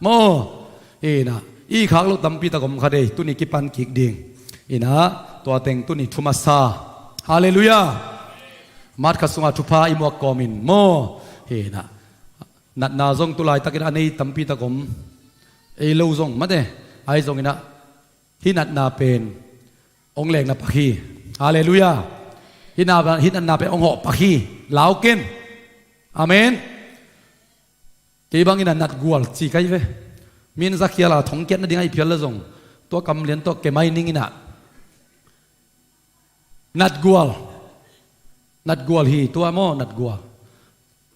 Maw, hi na, i khak loh tampi tak om kha dei, tuni kipan kik ding. Hi na, tua teng tuni thu masa. Halleluiah. March kha sungah thupha i muak kawmin. Maw, hi na. Natna zong tu laitakin a nei tampi tak om. Ei lo zong, mate. Ahi zongin ah, hih natna pen hong lengna pak hi. Halleluiah. Hih na, hih natna pen hong hawh pak hi. Lau ken. Amen. Kei bangin a natgual ci kai ve. Min zakhial a thongkiat nading a i phial le zong, tua kamlian tawh kemai ning in ah, natgual. Natgual hi, tua maw, natgual.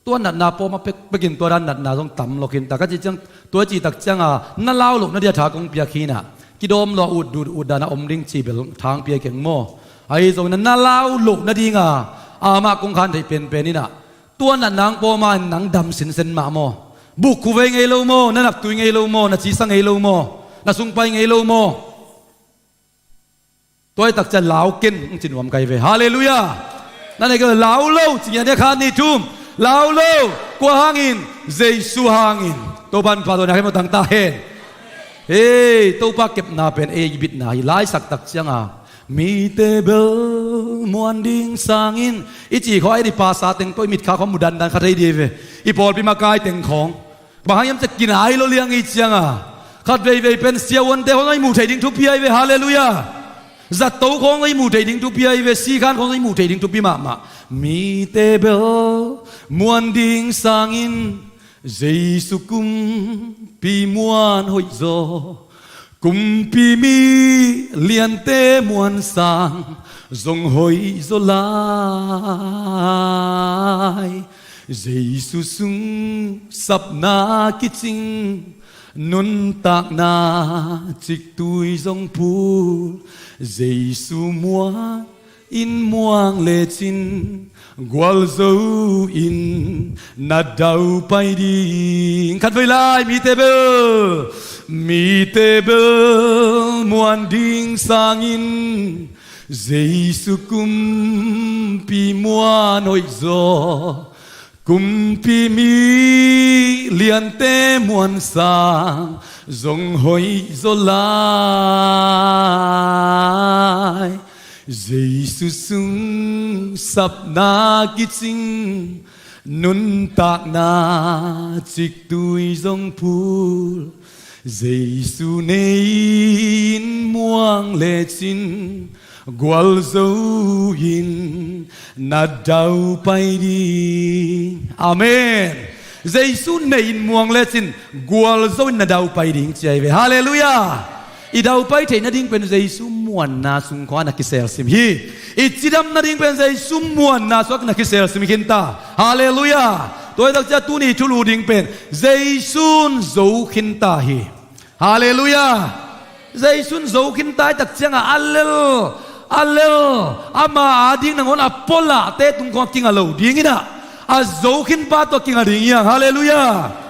Tua natna pawm a pek, pekin tua dan natna zong tam lo khin ta. Ka cih ciang, tua cih tak ciang a, na lau loh na dia tha kong piak hi na. Kidawm lo a ut dut, ut dan a om ding ci bel thang piak keng maw. Ahi zong na, na lau loh nading a, amah kong khan theih penpen in ah, tua natna hong pawm a nang dam sinsen mah maw. Buk khu vei ngei lo maw, na naktui ngei lo maw, na cisa ngei lo maw, na sungpai ngei lo maw. Tua i tak ciang lau ken hong ci nuam kai ve. Halleluiah. Na nei kei lau lo, ci ngiat ni khat nih thum. Lau lo, kua hangin, Jesu hangin. Topan phattuamna khempeuh tang ta hen. Hei, Topa kepna pen ei bitna hi, laisak tak ciang a. Mite bel muan ding sangin. I cih khawng a i di pasa teng tawh i mitkha khawng mu dandan kha thei ding hi ve. I pawlpi makai teng khawng. Bang hang hiam cih kinai lo liang i ciang a. Khat veivei pen siavuante khawng i muh theih ding thupi ahi ve, halleluiah. Zato khawng i muh theih ding thupi ahi ve, sikhan khawng i muh theih ding thupi mahmah. Mite bel muan ding sangin Jesu kumpi muan hoih zaw. Kumpi mi liante muan sang zong hoih zaw lai. Jesu sung sapna kicing, nuntakna ciktui zong phul. Jesu muan In muang lecin gualzo in na daupai ding. Khatvei lai, mite bel, mite bel muan ding sangin Jesu kumpi muan hoih zaw, kumpi mi liante muan sang zong hoih zaw lai. Jesu sung sapna kicing, nuntakna ciktui zong phul. Jesu nei in muang lecin gualzo in na daupai ding. Amen. Jesu nei in muang lecin gualzo in na daupai ding ci ahi ve. Halleluiah. I daupai theih nading pen Jesu muanna sung khawng ah na kiselsim hi. I cidam nading pen Jesu muanna sung ah na kiselsim khinta. Halleluiah. Tua hi takciang tuni thulu ding pen Jesu in zo khinta hi. Halleluiah. Jesu in zo khinta hi takciangah a lel, a lel, ama ading nangawn a pualahte tung khawng a kinga lo ding in ah, a zo khinpa tawh a kinga ding hi hang. Halleluiah.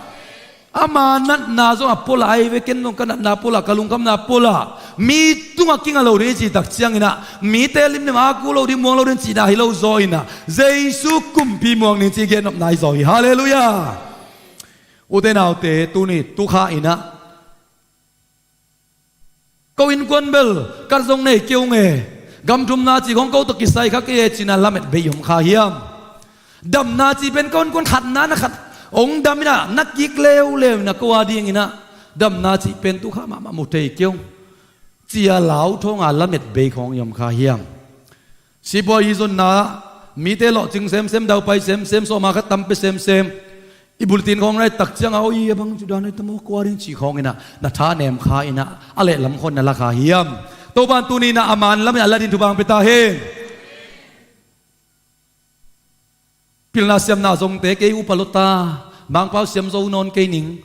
Ama natna zong a pualah ahi ve, ken zong ka natna pualah, ka lungkhamna pualah, mi tungah kinga lo ding i cih takciangin ah, mite limlim a ku lo ding, muang lo ding cihna hi lo zaw in ah, Jesu kumpi muang ding cih gennopna hi zaw hi. Halleluiah. Ute naute, tuni tukha in ah, ko innkuan bel kat zong nei kei ung e, gam thumna cih khawng ko tawh kisai kha kei e ci-in ah lamet bei om kha hiam? Damna cih pen ko innkuan khatna na khat hong dam in ah na kik leuleu in ah ko adingin ah damna cih pen tukha mahmah mu thei kei ung, ci-a lau thawng a lamet bei khawng i om kha hiam? Sipuai i zonna, mite lawhcing semsem, daupai semsem, sawma khat tam pia semsem, i bulletin khawng na et takciangah, oi, a bang cu dan ai tam aw, kua ding cih khawngin ah na tha nem kha in ah a lehlam khawng na la kha hiam? Topa in tuni in ah a man lam in a la ding thupha hong pia ta hen. Pilna siamna zongte kei upa lawta, Mangpau siam zo nawn kei ning.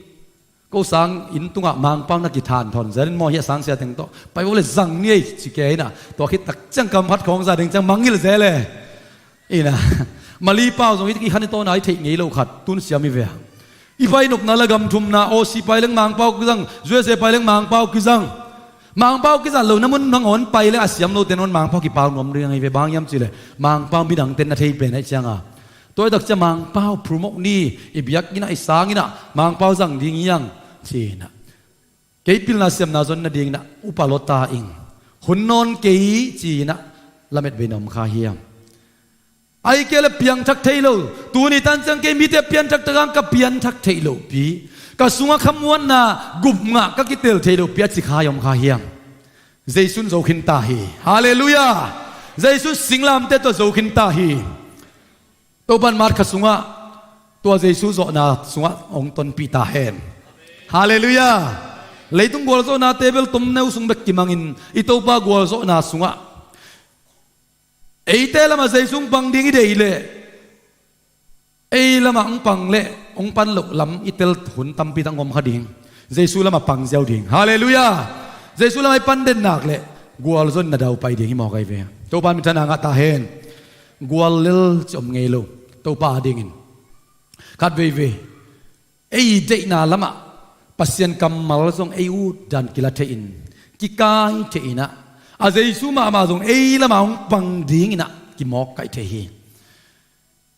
Ko sang inn tungah Mangpau na kithan thawn zel in maw, hih a sang sia teng tawh pai vo le zang ni ei ci kei in ah, tua khit takciang kam khat khawng za ding ciang mangngilh zel e. In ah, Mali pau zong hih khan i tawn a i theih ngei lo khat tun siam hi ve. I pai nopna la gam thumna, Aussie pai leng Mangpau kizang, U S A pai leng Mangpau kizang. Mangpau kizang lo na mun nangawn pai leng a siam lote nangawn Mangpau kipau nuam ding hi ve, bang hiam cih leh Mangpau midangte na thei pen ahih ciangin. Tua hi takciang Mangpau promote ni, i biakinn ah, i sang in ah Mangpau zang ding hi hang ci-in ah. Kei pilna siamna zon nadingin ah upa lawta ing, hun nawn kei ci-in ah lamet bei na om kha hiam? Ahih kei leh piangthak thei lo, tuni tan ciang kei mite pianthak tak hang ka pianthak theih lohpi, ka sungah khamuanna gupngah ka kitel theih lohpi a ci kha i om kha hiam? Jesu in zo khinta hi. Halleluiah. Jesu in singlamteh tawh zo khinta hi. Topa in Mark kha sungah tua Jesu zawhna sungah hong tonpih ta hen. Halleluiah. Leitung gualzawhnate bel tomno sung bek kimangin i Topa gualzawhna sungah eite lamah Jesu hong pang ding i deih leh, ei lamah hong pang leh hong pan loh lam i tel hun tampi tak hong om kha ding. Jesu lamah pang ziau ding. Halleluiah. Jesu lamah i pan den nak leh gualzo in na daupai ding hi mawk ahi ve. Topa in minthanna ngah ta hen. Guallel cih om ngei lo Topa adingin. Khat veivei ei deihna lamah Pasian kammal zong ei utdan kila thei-in, kikai thei-in ah, a Jesu mahmah zong ei lamah hong pang dingin ah kimawk kaih thei hi.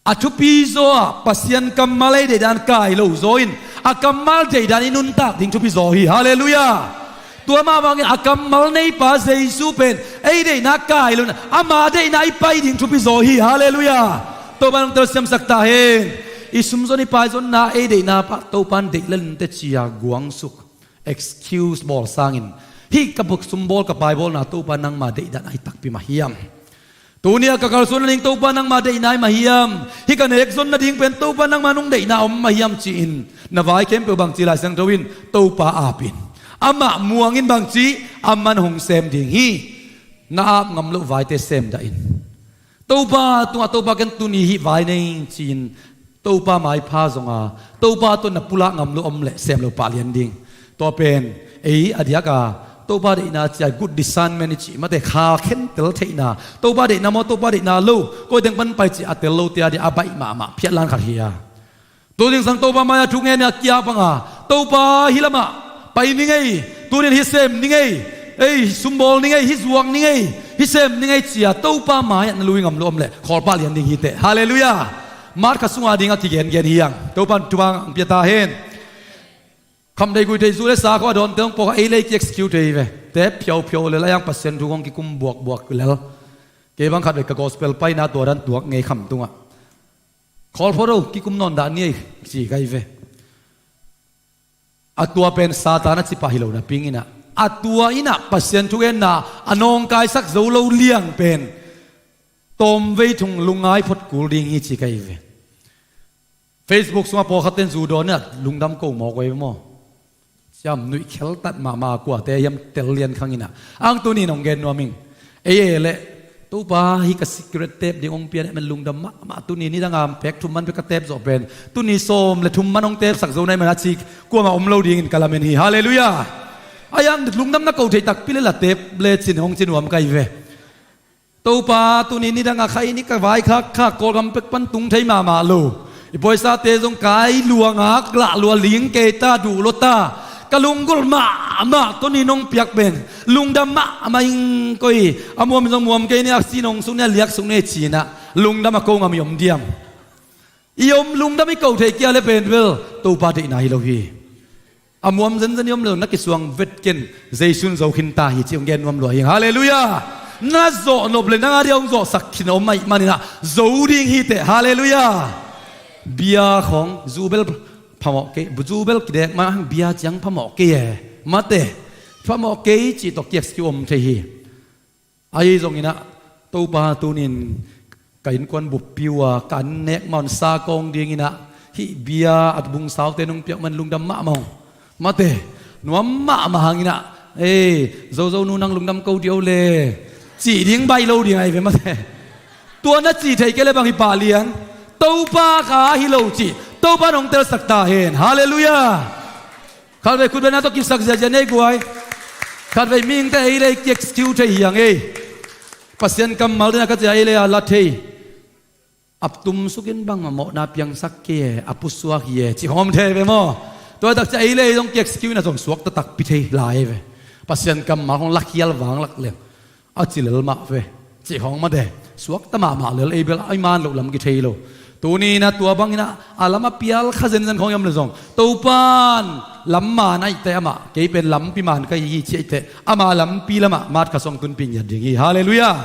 A thupi zaw ah Pasian kammal ei deihdan kai lo zaw in, a kammal deihdan i nuntak ding thupi zaw hi. Halleluiah. Tua mah bangin a kammal neipa Jesu pen ei deihna kai lo in, ama deihna i pai ding thupi zaw hi. Halleluiah. Topa in hong telsiamsak ta hen. I sumzon i paizonna ei deihna pah Topa in deih lel inteh ci-a guangsuk, excuse bawl sangin, hih ka sumbawl ka paibawlna Topa nangma deihdan ahi takpi mah hiam? Tuni-a ka kalsuan nading Topa nangma deihna ahi mah hiam? Hih ka nekzon nading pen Topa nangma nong deihna om mah hiam ci-in na vai khempeuh bangci Lai Siangtho in Topa ap in, amah muang in, bangci, aman hong sem ding hi. Na ap ngam loh vaite sem dah in. Topa tungah, Topa, ken tuni hih vai nei ing ci-in Topa maipha zonga Topa tawh na pulak ngam loh om leh sem lo pah lian ding. Tua pen ei a diaka Topa deihna ci a good discernment i cih mate, kha khentel theihna, Topa deihna maw, Topa deihna lo, koi teng pan pai cih a tel lote a dia a baih mahmah phiatlan khat hi a. Tu zingsang Topa mai-ah thu ngen a kia panga, Topa hih lamah pai ni ngei, tunin hih sem ni ngei, ei, sumbawl ni ngei, hih zuak ni ngei, hih sem ni ngei ci a Topa mai-ah na lui ngam lo om leh khawlpah lian ding hi teh. Halleluiah. March kha sunga ding a kigengen hi ang. Topa in thupha ang pia ta hen. Khamtheih guihtheih zu le sa khawng a dawnte hong pawk a, ei le ei ki-excuse thei ve. Tep phiauphiau lel a, a yang Pasian thu hong kikum buakbuak lel. Kei bang khatvei ka gospel paina tua dan tuak ngei kham tungah. Khawl phot o, kikum nawn dah ni ei ci ka hi ve. A tua pen Satan a cipah hi lo napi inah, a tua inah Pasian thugenna a nawngkaisak zo lo liang pen tawmvei thung lungngai phot kul ding hi ci ka hi ve. Facebook sungah pawlkhat ten zu dawn inah lungdam ko mawk uh ei ve maw? Siam nuih kheltat mahmah, kuate hiam tel lian khang inah. Ang tuni nong gen nuam ing. Ei e leh, Topa hih ka secret tep ding hong pia, na men lungdam mahmah. Tuni nidang a pek thum man pek ka tep zawh pen, tuni sawm le thum man hong tepsak zo na hih man a ci kuamah om lo dingin ka lamen hi. Halleluiah. A yang lungdam na ko thei takpi le la tep lecin hong ci nuam ka hi ve. Topa, tuni nidang a khai ni ka vaikhakkhak, Kawlgam pek pan tung thei mahmah lo. I pawisate zong kai lua, ngak lah lua, ling kei ta, duh lua ta. Ka lunggulh mahmah tuni nong piak pen lungdam mahmah ing. Koi a muam zong muam kei ni, a si nong suk ni, a liak suk ni ci inah lungdam a ko ngam i om diam? I om lungdam i ko thei kia le pen bel Topa deihna hi lo hi. A muam zenzen i om le zong na kisuang vet ken, Jesu in zo khin ta hi ci hong gen nuam lua hi. Halleluiah. Na zawh nop le nang a dia hong zawhsak khin a om ahih man inah zo ding hi teh. Halleluiah. Bia khawng zu bel phamawh kei, zu bel kidek man hang bia ciang phamawh kei e. Mate, phamawh kei cih tawh ki-excuse om thei hi. Ahi zong inah, Topa tunin ka innkuan buppi uh a, ka an nek mah un sa kawng ding inah, hih bia a bung saute nong piak man lungdam mahmah ung. Mate, nuam mahmah hang inah, ei, Zozo nu nang lungdam ko dih o le, cih ding baih lo ding ahi ve mate. Tua na cih theih kei le bang hi pah lian? Topa kha hi lo cih Topa nong telsak ta hen. Halleluiah. Khatvei khutbetna tawh kipsak ziahziah ni ei guai. Khatvei mihingte ei le ei ki-excuse thei hi ang ei. Pasian kammal dena ka ci a, ei le a la thei. A tumsuk in bangmah mawhna piangsak kei e, a pusuak hi e, cih khawng om thei ve maw? Tua takciang ei le ei zong ki-excuse inah zong suakta takpi thei lai ve. Pasian kammal khawng lakhial vanglak leng a ci lel mah ve. Cih khawng mate, suakta mahmah lel, ei bel a i man loh lam kithei lo. Tuni inah tua bang inah a lam a pial kha zenzen khawng i om le zong, Topa in lam man ahih teh amah, kei pen lampi man ka hi hi ci ahih teh, ama lampi lamah March kha sung tunpih ngiat ding hi. Halleluiah.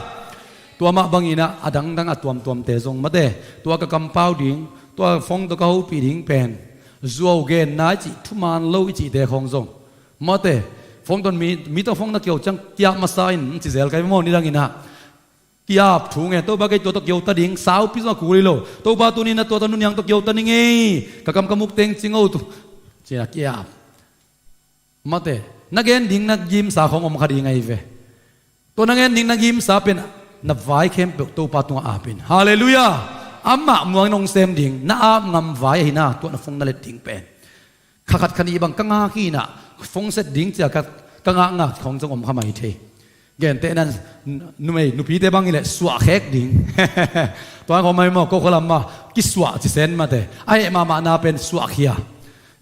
Tua mah bang inah a dangdang a tuamtuamte zong mate, tua ka kampau ding, tua phone tawh ka hopih ding pen, zuau genna i cih, thuman lo i cihte khawng zong mate, phone tawh mi, mi tawh phone na kiho ciang ki-ap masa in ci zel ka hi maw? Nidang inah ki-ap thu ngen, Topa kei tua tawh kiho ta ding, saupi zong a kul hi lo. Topa tuni na tua tawh nu Niang tawh kiho ta ni ngei, ka kam ka muk teng cing o tu, ci inah ki-ap. Mate, na gen ding na gimsa khawng om kha ding ahi ve. Tua na gen ding na gimsa pen na vai khempeuh Topa tungah ap in. Halleluiah. Amah muang in hong sem ding, na ap ngam vai ahi na, tua na phone na let ding pen. Kha khat kha nih bang ka ngak hi inah, phone set ding ci a ka, ka ngakngak khawng zong om kha mai thei. Gentehna, numei, nupite bang hi leh suahkhek ding. Tua khawng mai maw, ko khalam mah kisuah ci sen mate. A heh mahmahna pen suahkhia.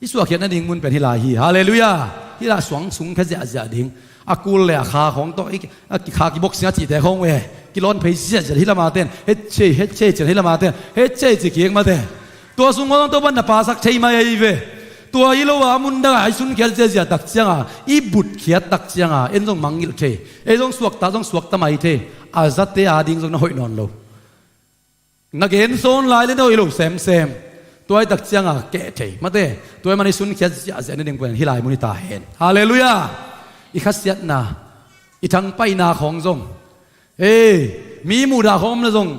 I suahkhiat nading mun pen hih lai hi. Halleluiah. Hih lai suang sungkhia ziahziah ding. A kul le a kha khawng tawh, i, a ki-, kha kibok sing a cihte khawng uh e, kilawn phei ziahziah hih lama ten, het chei, het chei cian hih lama ten, het chei ci kik mate. Tua sung khawng Topa in na pasak thei mai ahi ve. Tua hi lo a, a mun dangah i sunkhiat ziahziah tak cianga, i butkhiat tak cianga, en zong mangngilh thei, ei zong suakta, zong suakta mai thei. A zate ading zong na hoih nawn lo. Na gen sawn lai le na hoih lo semsem. Tua hi tak cianga keh thei mate. Tua hi man i sunkhiat ziahziah nading pen hih lai mun hi ta hen. Halleluiah. I khasiatna, i thangpaihna khawng zong, ei, mi muhdah khawng om le zong,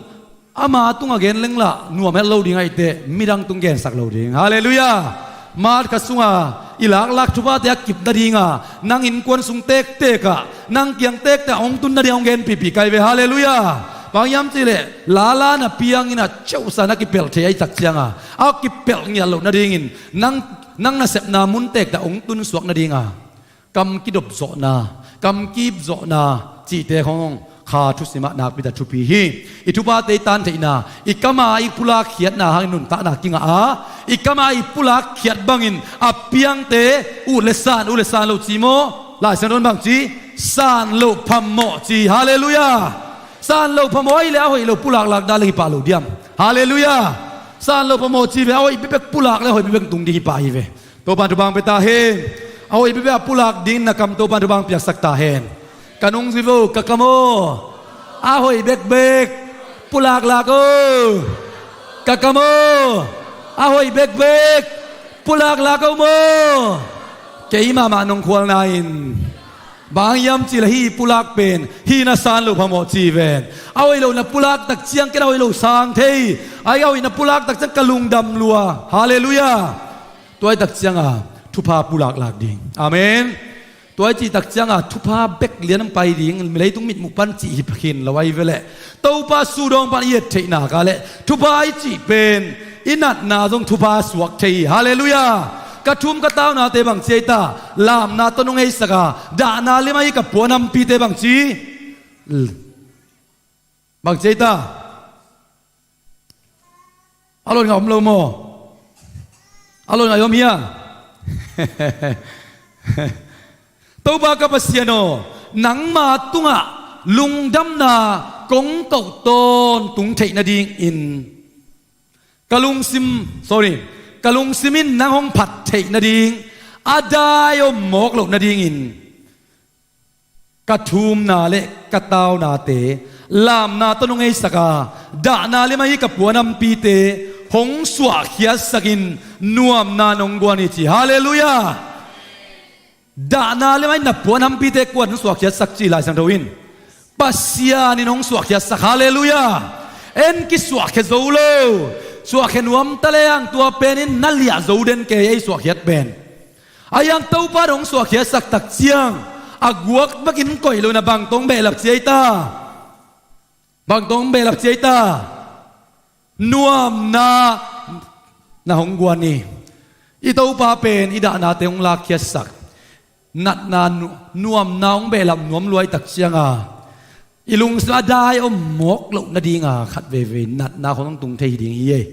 ama tungah gen leng lah nuam het lo ding ahih teh, midang tung gensak lo ding. Halleluiah. March kha sunga i laklak thuphate a kip nadinga, nang innkuan sung tektekah, nang kiang tektekah hong tun nading hong genpihpih ka hi ve. Halleluiah. Bang hiam cih leh lala na piang inah ceuhsa na kipelh thei ahih tak cianga, a kipelh ngiat loh nadingin nang, nang nasepna mun tektekah hong tunsuak nadinga, kam kidopzawhna, Kamkip zawhna cihte khong kha thusim ah nakpi tak thupi hi. I thuphate i tan theihna, i kam a i pulak khiatna hangin nuntakna kingah a, i kam a i pulak khiat bangin a piangte ut le san, ut le san lo ci maw? Lai Siangtho in bang ci? San loh phamawh ci. Halleluiah. San loh phamawh ahih leh a hoih lo pulak lak dah leng hi pah lo diam? Halleluiah. San loh phamawh ci ve, a hoih bekbek pulak leh a hoih bekbek tung ding hi pah hi ve. Topa'n thupha hong pia ta hen. A hoih bekbek a pulak dingin na kam Topa'n thupha hong piaksak ta hen. Ka nungzui vo, ka kam aw, a hoih bekbek pulak lak o. Ka kam aw, a hoih bekbek pulak lak o maw. Kei mahmah nong khualna in bang hiam cih leh hih pulak pen hih na san loh phamawh ci ven. A hoih lo na pulak tak ciang ken a hoih lo sang thei. Ahih kei leh a hoih na pulak tak ciang ka lungdam lua. Halleluiah. Tua ahih tak ciangin thupha pulak lak ding. Amen. Tua ahih cih tak ciangin thupha bek lian hong pai ding, leitung mitmuh pan cih hi khin lo ahi ve leh. Topa sudawng pan i et theihna kah leh thupha i cih pen i natna zong thupha suak thei hi. Halleluiah. Ka thum ka taunate bang ci ei ta? Lamna tawh nong heisak a, dahna lim ahi ka puanhampite bang ci? Bang ci ei ta? A lotngah om lo maw? A lotngah i om hia? Topa ka Pasian aw, nangma tungah lungdamna kong koh tawntung theih nadingin ka lungsim, sorry, ka lungsim in nang hong phat theih nading a dai om mawk loh nadingin ka thumna le ka taunate lamna tawh nong heisak a, dahna lim ahi ka puanhampite hong suahkhiatsak in nuamna nong guan hi ci. Halleluiah. Dahna lim ahi na puanhampite kua'n hong suahkhiatsak ci Lai Siangtho in? Pasian in hong suahkhiatsak. Halleluiah. En kisuahkhia zo lo. Suahkhia nuam ta leng tua pen in na liah zo den kei, ei suahkhiat pen. Ahih hang Topa in hong suahkhiatsak tak ciang a guak bekin koih lo in a bang tawh hong behlap ci ei ta? Bang tawh hong behlap ci ei ta? Nuamna na hong guan hi. I Topa pen i dahnate hong lakkhiatsak. Natna nu-, nuamna hong behlap nuam lua ahih tak ciangin i lungsim a dai om mawk loh nadingin khat veivei natna khong hong tung thei hi ding hi ei.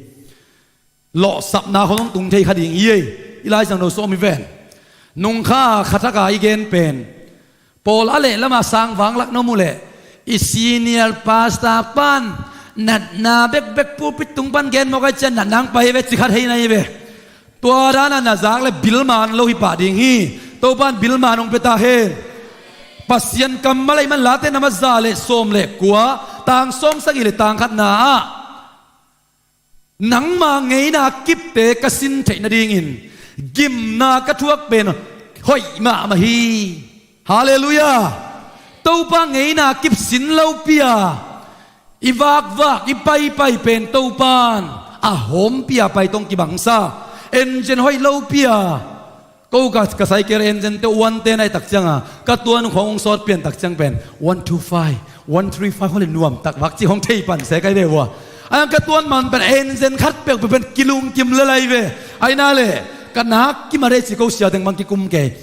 Lawhsapna khong hong tung thei kha ding hi ei. I Lai Siangtho sawm i ven. Nungkha kha thak a i gen pen, pawl a lehlam a sangvanglak na om uh leh, i senior pastor pan natna bekbek pulpit tung pan gen mawk ahih ciang natna hong pai hi ve ci kha thei na hi ve. Tua dan a na zak leh bilman lo hi pah ding hi. Topa'n bilman hong pia ta hen. Pasian kammal ahih man Late number za le sawm le kua, tang sawmsagih le tang khatna ah, nangma ngeina kipte ka sin theih nadingin gimna ka thuak pen hoih mahmah hi. Halleluiah. Topa ngeina kip sin lopi a, i vakvak, i paipai pen Topa'n a hawmpi a pai tawh hong kibangsa. Engine hoih lopi a, ko ka, ka cycle engine te one ten ahih tak ciangin ka tuan khong hong sawt pian tak ciang pen one two five, one three five hong leh nuam tak vak ci hong thei pan se kai ve ua. Ahih hang ka tuan man pen engine khat peuhpeuh pen kilungkim lel ahi ve. Ahih nak leh ka nak kim a rei ci ko sia teng bang kikum kei.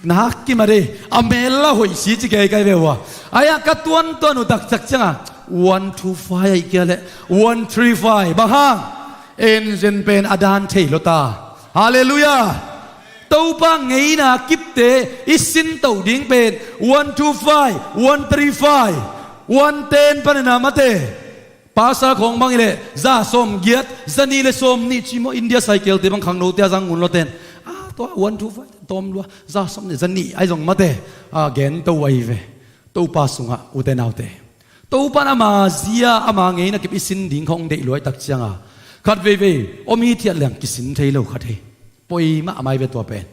Nak kim a rei a mel la hoih si ci kei kai ve ua. Ahih hang ka tuantuan uh tak ciangin one two five ahih kei leh one three five. Bang hang? Engine pen a dan thei lo ta. Halleluiah. Topa ngeina kipte i sin to ding pen one two five, one three five, one ten panin a mate. Pastor khong bang hi leh za sawmgiat, za nih le sawmnih ci maw, India cycle te bang khangnote a zang ngun lo ten. Ah, tua one two five tawm lua, za sawmnih, za nih ahi zong mate. Ah, gen to ahi ve. Topa sungah ute naute, Topa'n ama zia, ama ngeina kip i sin ding khong deih lua ahih tak ciangin khat veivei om hithiat leng kisin thei lo kha thei. Poi mahmah hi ve tua pen.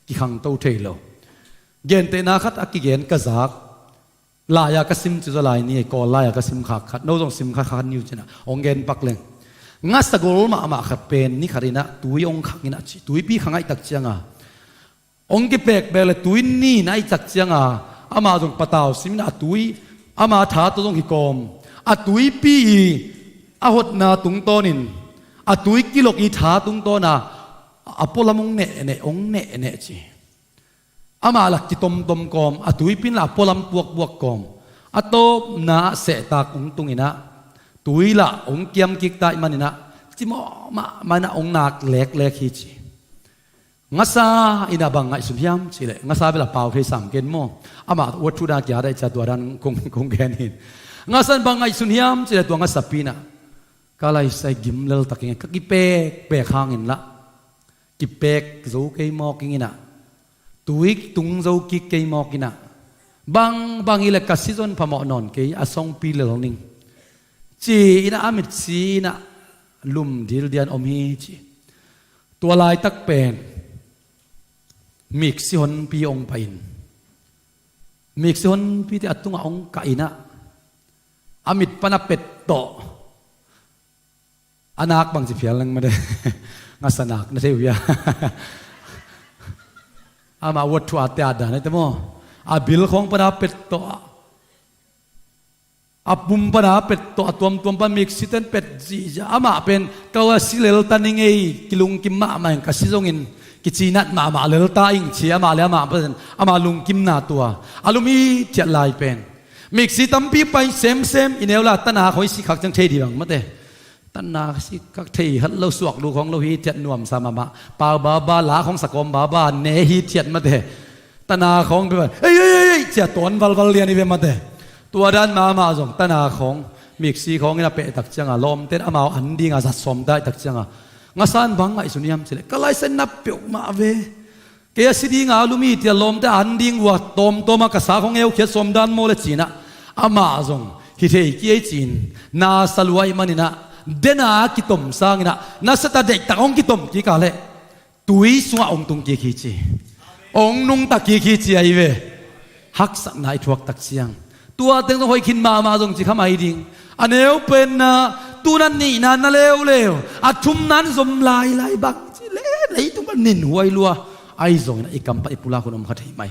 Kikhangto thei lo. Gentehna khat a kigen ka zak. Lai-a ka sim ci zaw lai ni, Kawl lai-a ka sim khak khat, no zong sim khak khat ni uh ci-in ah hong gen pak leng. Ngasa gol mahmah khat pen ni khat in ah tui hong khang in ah ci, tuipi khang ahih tak ciangin hong kipekpek leh tui nin ahih tak ciangin amah zong patau sim in ah a tui, ama tha tawh zong kikawm. A tuipi i a hotna tungtawnin a tui kilok i tha tungtawn a, a pualam hong nehneh, hong nehneh ci. Amah lah kitomtom kawm, a tuipi in lah a pualam puakpuak kawm, a tawpna ah sehtak hong tung in ah, tui lah hong kiam kik ta ahih manin ah, cimawh mahmah in ah hong nak leklek hi ci. Ngasa in ah bang ngaihsun hiam cih leh, ngasa bel a pau thei sam ken maw. Amah uat thu dan kia daih cia tua dan kong, kong gen hi. Ngasa in bang ngaihsun hiam cih leh tua ngasapi in ah, ka laisai gim lel tak ing, ka kipekpek hangin lah kipek zo kei mawk ing in ah, tui tung zo kik kei mawk in ah, bangbang hi leh ka si zong phamawh nawn kei, a songpi lel ning ci in ah, a mitsi in ah lum dildian om hi ci. Tua laitak pen miksi honpi hong pai in, miksi honpite a tungah hong kah in ah, a mit pan a pet tawh, a nak bangci phial leng mate. Ngasa nak na thei uh hia? Amah uat thu a te a dan a te maw. A bil khawng pan a pet tawh, a pum pan a pet tawh, a tuamtuam pan miksi ten pet zihziah. Amah pen, ka a si lel ta ning ei, kilungkim mahmah ing, ka si zongin kicinat mahmah lel ta ing ci, amah le amah pen, amah lungkimna tua a lum i thiat lai pen. Miksi tampi pai semsem, i neu la tana khawng i si khak ciang thei dih bang mate. Tana si khak thei hat lo, suak lu khawng lo hi thiat, nuamsa mahmah. Pau baba, la khawng sakawm baba ne hi thiat mate. Tana khawng bia, ei, ei, ei, ei, cia tawn valval lian hi ve mate. Tua dan mahmah zong tana khawng, miksi khawng in a peh tak cianga lawmten amau an dinga zat sawm daih tak cianga, ngasa in bang ngaihsun hiam cih leh, ka laisai na peuhmah ve. Kei a si dinga a lum hi tia lawmte an ding uh a, tawmtawma ka sa khawng eukhiat sawm dan maw le ci in ah, amah zong hi thei kei ci in, na sa lua ahih manin ah, dena kitom sangin ah, na sa ta deihtak hong kitom kik a leh, tui sungah hong tung kik hi ci. Hong nungta kik hi ci ahi ve. Haksatna i thuak tak ciang, tua teng zong hoih khin mahmah zong ci kha mai ding. A neu penna, tuna nihna na leuleu, a thumna in zom lailai bang ci le, leitung pan nin huai lua. Ahi zongin ah i kam pan i pulak hun om kha thei mai.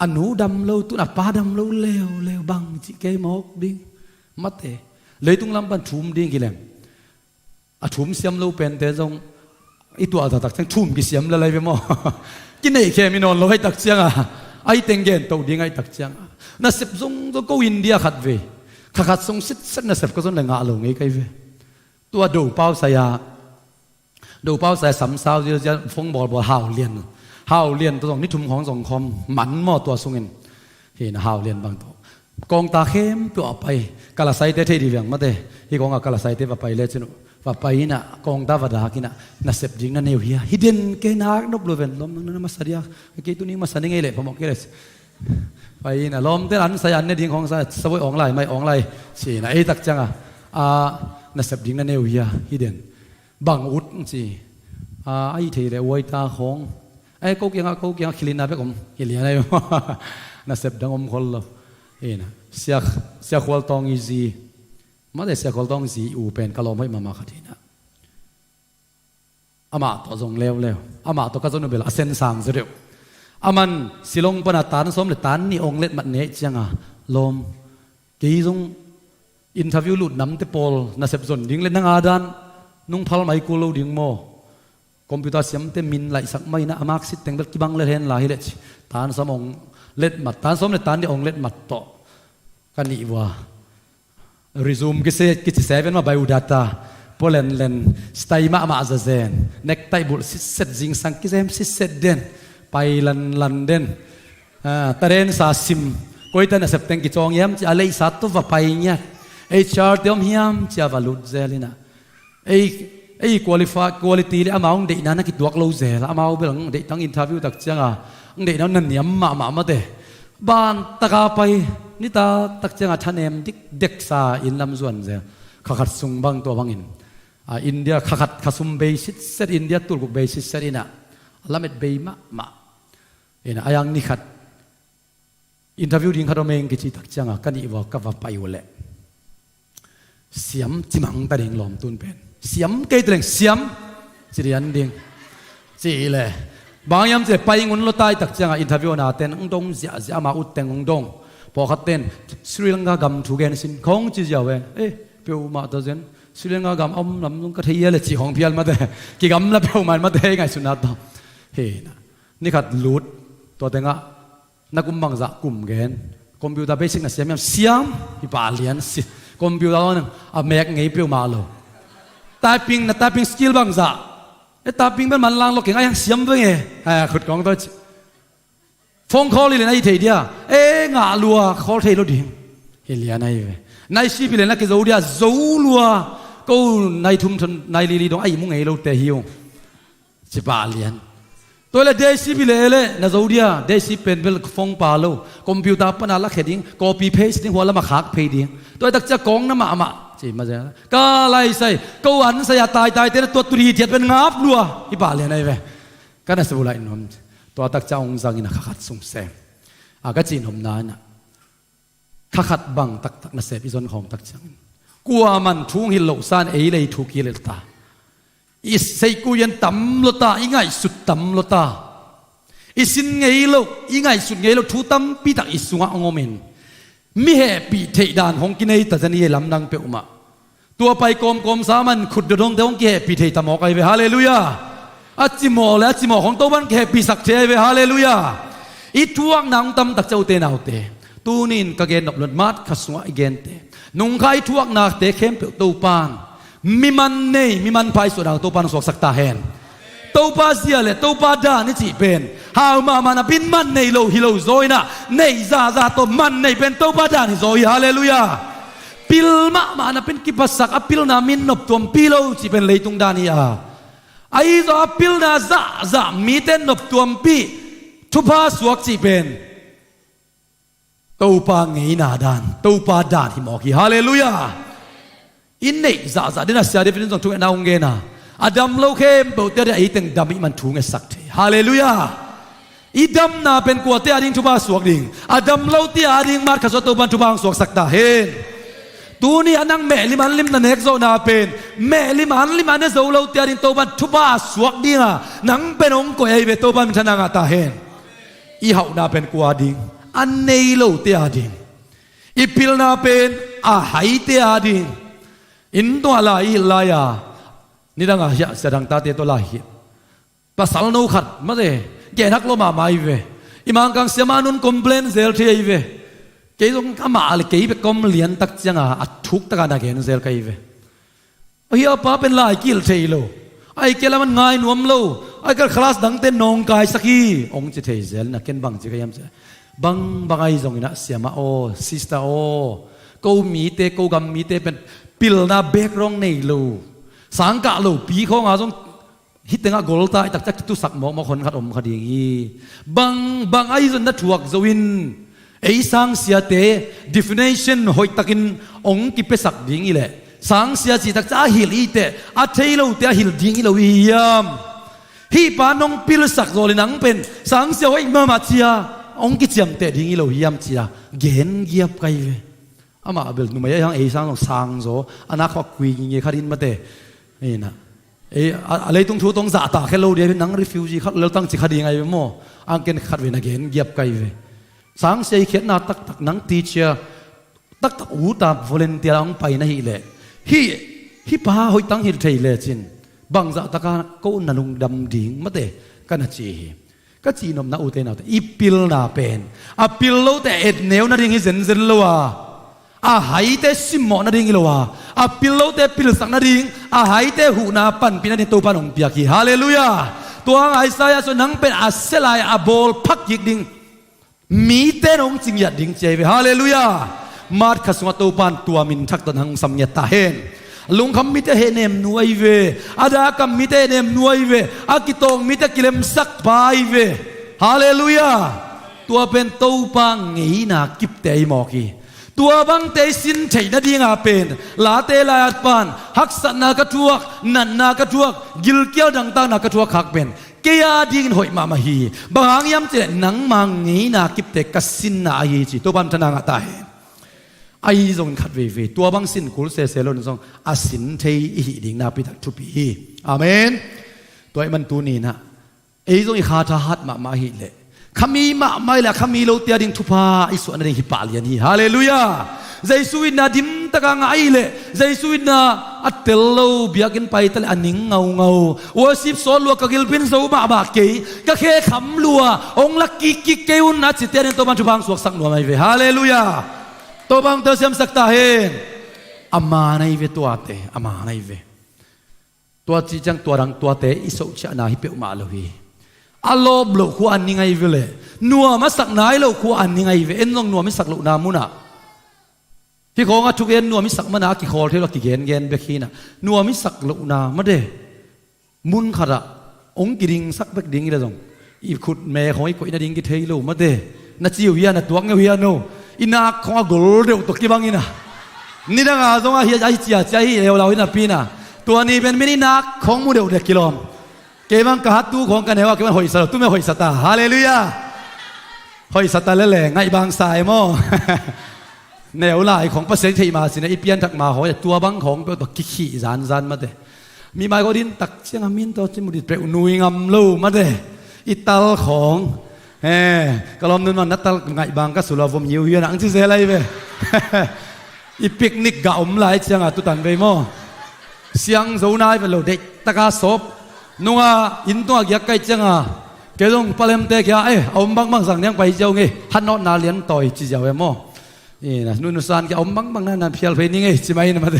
A nu dam lo, tuna pa dam lo leuleu bang ci kei mawk ding. Mate, leitung lam pan thum ding hi leng. A thum siam lo pente zong i tuah taktak ciang thum kisiam lalai ve maw? Kineih khem i nawn lo ahi tak cianga, ahi teng gen toh ding ahi tak cianga, nasep zong zong ko India khat ve, kha khat sung sitset nasep ka zon le ngah lo ngei kai ve. Tua Dopau sai-a, Dopau sai-a samsau ziazia, fong bawlbawl Hau Lian, Hau Lian tawh zong ni thum khawng zong khawm man maw tua sungin. Hi na Hau Lian bang tawh kawngta khempeuh a pai. Kalasaite thei dih viang mate. Hi kawnga Kalasaite va pai le cin uh, va pai in ah kawngta va dak in ah, nasep ding na nei uh hia? Hi den kei nak nop lo ven, lawm nang na masa dia, kei tuni masa ni ngei leh phamawh kei le. Pai in ah lawmte an sai, an ne ding khawng sa, sa voi awng lai mai, awng lai ci in ah, ei tak cianga, a, nasep ding na nei uh hia? Hi den. Bang ut ci. A, ahi thei leh uaita khawng. Ai, ko kiangah, ko kiangah khilina bek om. Hi lian ai. Nasep dang om khol lo. Hi na, Sia, Sia Khual Tawng i zi. Mate, Sia Khual Tawng zi u pen ka lawm hoih mahmah khat hi na. Amah tawh zong leuleu. Amah tawh ka zon uh bel a sen sang zaw deuh. Aman Silong pana tan sawm le tan nih ong letmat ne cianga, lawm, kei zong interview lut namte pawl nasep zon ding le nang a dan nung phal mai kul lo ding maw? Computer siamte min laihsak mai na, a marksheet teng bel kibang le hen la hi leh ci. Tan sawm ong letmat, tan sawm le tan nih ong letmat tawh ka nih vua. Resume kise, kici seven ma biodata. Pualen len, style mahmah zazen. Necktie bulh sitset, zingsang kizem sitset den. Pai lanlan den. Ah, tarensa sim. Koita nasep teng kicawng hiam ci a leisa tawh va pai ngiat. H R te om hiam ci a va lut zel in ah. Ei, ei qualify, quality le amau hong deihna na kituak lo zel. Amau bel hong deih tang interview tak cianga, hong deihna na niam mahmah mate. Ban taka pai, nitak tak cianga thanem dikdek sa in lam zuan zel. Kha khat sung bang tua bangin. A, India kha khat kha sum bei sitset, India tulkuk bei sitset in ah. A lamet bei mahmah. In ah, a yang ni khat interview ding khat om eng kici tak cianga, ka nih vua ka va pai uh leh. Siam cimang ta ding lawm tun pen. Siam kei ta leng siam. Ci dian ding. Ci le. Bang hiam ci le pai ngun lo tai tak cianga interview na ten hong dong ziahziah, ama ut teng hong dong. Pawlkhat ten Sri Lanka gam thu gen sin khawng ci ziau e. Eh, peuhmah ta zen. Sri Lanka gam a om lam zong ka thei ia le ci khawng phial mate. Kigamla peuhmah mate ngaihsutna tawh. Hi na. Nikhat lut, Tua tengah na kum bangzah kum gen? Computer basic na siam hiam? Siam. Hi pah lian si. Computer on a mek ngei peuhmah lo. Typing, na typing skill bangzah? E, typing bel manlang lo keng a, hiang siam veng e. Ha, khut kong to ci. Phone call hi le na hi thei dia? E, ngah lua, call thei lo ding. Hi lian ahi ve. Night shift hi le na kizo dia? Zo lua. Ko night thum thon night li li dong a ihmu ngei lote hi ung. Ci pah lian. Tua le day shift hi le le na zo dia? Day shift pen bel phone pa lo, computer pana lakhia ding, copy paste ding, hua lama khak phei ding. Tua tak cia kong na mahmah ci ma zel. Ka lai sai, ko an sai a taitai te na tua turi thiat pen ngap lua. Hi pah lian ahi ve. Ka na sa bu lai nuam. Tua tak cia ong zangin a kha khat sung sem. A ka ci nuam na na. Kha khat bang taktak nasep i zon khawm tak ciangin, kuaman thu hong hilh loh san ei lei thu kilel ta. I seikuyan tam lo ta, i ngaihsut tam lo ta. I sin ngei lo, i ngaihsut ngei lo thu tampi tak i sungah hong omin, mi hehpih theih dan hong kinei ta zen i lamdang peuhmah. Tua pai kawmkawm sa man khut dodongte hong kihehpih thei tamawk ahi ve. Halleluiah. A cimawh le a cimawh khong Topan kihehpihsak thei ahi ve. Halleluiah. I thuakna hong tamtak cia ute naute, tunin ka gen nop luat Mark kha sungah i gente, nungkha i thuaknate khempeuh Topan, mi man nei, mi manpha i suahna Topan hong suaksak ta hen. Topa zia le Topa dan i cih pen hau mahmah napi-in man nei lo hi lo zaw inah, neih zahzah tawh man nei pen Topa dan hi zaw hi. Halleluiah. Pil mahmah napi-in kiphasak, a pilna min noptuampi lo cih pen leitung dan hi a, ahi zaw a pilna zahzah mite noptuampih thupha suak cih pen Topa ngeina dan, Topa dan hi mawk hi. Halleluiah. I neih zahzah dina sia David in zong thungetna hong gen a, a dam lo khempeuhte a ding a eiteng dam i man thungetsak thei. Halleluiah. I damna pen kuate a ding thupha suak ding? A dam lote a ding Mark kha sungah Topan thupha hong suaksak ta hen. Tuni a nang mehlim anlim na nek zawhna pen mehlim anlim a ne zo lote a ding Topan thupha a suak dinga nang pen hong koih ahi ve. Topan minthanna ngah ta hen. I hauhna pen kua ding? A nei lote a ding. I pilna pen a haite a ding. Inn tungah lai i hilh lai-a, nidanga hiah sia dangtate tawh lai hilh. Pasal no khat mate, gen hak lo mahmah ahi ve. I Mangkang siama nun complain zel thei ahi ve. Kei zong amah le kei bek kom liantak cianga a thuktaka na gen zel ka hi ve. Ahi a pa pen lai kihilh thei lo. Ai kei laman ngai nuam lo. Ai kal class dangte nawngkaisak hi hong ci thei zel na, ken bang ci ka hiam ci. Bang bang ahi zongin ah siama aw, sister aw, ko mite, ko gam mite pen pilna background nei lo. Sangkah lo pi khawnga zong hih tengah golta i taktak kitusak mawkmawk hon khat om kha ding hi. Bang bang ahi zong na thuak zo in, ei sangsiate definition hoihtakin hong kipiasak ding hi leh, sangsia cih taktak a hilh i teh a thei lote a hilh ding hi lo hi hiam? Hih pa nong pilsak zaw le nang pen sangsia hoih mahmah cia hong kiciamteh ding hi lo hiam cia gen giap ka hi ve. Amah bel numei a hiang ei sang zong sang zaw a nak khawk kui nginge kha din mate. Ei na, ei a, a leitung thu tong zahta khe lo dia nang refugee khat leltang ci kha ding ai ve maw? Ang ken khat ve na gen giap ka hi ve. Sangsia i khiatna taktak nang teacher taktak uta volunteer a hong pai na hih leh, hih hih pa hoihtang hilh thei lecin bangzah taka ko na lungdam ding mate ka na ci hi. Ka cihnopna ute naute, i pilna pen a pil lote etneu nading hi zenzen lo a, a haite simmawh nading hi lo a, a pil lote pilsak nading, a haite huhna panpih nading Topa in hong piak hi. Halleluiah. Tua hang Isaiah sung nang pen a sia lai a bawl phak kik ding, mite in hong cingiat ding ci ahi ve. Halleluiah. Mark kha sungah Topa in tua min thak tawh nang hong samngiat ta hen. Lungkham mite hehnem nu ahi ve. A dakam mite hehnem nu ahi ve. A kitawng mite kilemsak pa ahi ve. Halleluiah. Tua pen Topa ngeina kipte ahi mawk hi. Tua bangte i sin theih nadinga pen late lai-at pan haksatna ka thuak, natna ka thuak, gilkial dangtakna ka thuak khak pen kei a dingin hoih mahmah hi. Bang hang hiam cih leh nangma ngeina kipte ka sinna ahi ci. Topa minthanna ngah ta hen. Ahi zongin khat veivei tua bang sin kul sese lo in zong a sin thei i hih ding nakpi tak thupi hi. Amen. Tua ahih man tuni-in ah ei zong i kha thahat mahmah ahih leh, khami mahmah ahih leh a khami lote a ding thupha i suah nading hi pah lian hi. Halleluiah. Jesu itna dim taka ngah ahih leh Jesu in a tel lo, biakinn pai ta leh a ning ngaungau. Worship sawt lua ka gilpi in zo mahmah kei, ka khe kham lua, hong la kikkik kei un a cite ading Topa'n thupha hong suaksak nuam ahi ve. Halleluiah. Topa hong telsiamsak ta hen. A man ahi ve tuate, a man ahi ve. Tua cih ciang tua dang tuate i sohciahna hi peuhmah lo hi. A lawp loh khua a ning ahi ve leh, nuam a sak nai loh khua a ning ahi ve. En zong nuam i sak lohna munah, hih khawng a thugen nuam i sak mana a kikhawl thei lo, a kigengen bek hi na. Nuam i sak lohna mate, mun khatah hong kidingsak bek ding hi leh zong, i khut me khawng i koih nading kithei lo mate. Na ci uh hia, na tuak ngei uh hia no? I nak khawng a gol deuh tawh kibang hi na. Nidang a zong a hi, a hi ciacia hi, eulau hi napi na. Tua ni pen min i nak khawng mu deuh deuh kilawm. Kei bang ka hat tu khawng ka neu a, kei bang hoihsa lo, tu meh hoihsa ta. Halleluiah. Hoihsa ta lele, ngaih bangsa e maw. Neu lai khawng Pasian theih ma cin a, i pianthak ma hawi a, tua bang khawng peuh tawh kikhih zanzan mate. Mi mai khawng din tak ciang a min tawh ci mu dit peuh nui ngam lo mate. I tal khawng, eh, ka lawm nun man na tal ngaih bang ka sulua vom hiuhiu nang ci zel ahi ve. I picnic gah om lai ciang a tutan vei maw. Siang zo nai ve lo, deih taka sawp nunga inn tunga giak kaih ciang a, kei zong palemte kia, eh, a om bangbang zang niang pai ziau ngei, hanawtna lian tawi ci ziau e maw. Ina, nunusan kia om bangbang na, na phial phei ni ngei ci mai na mate.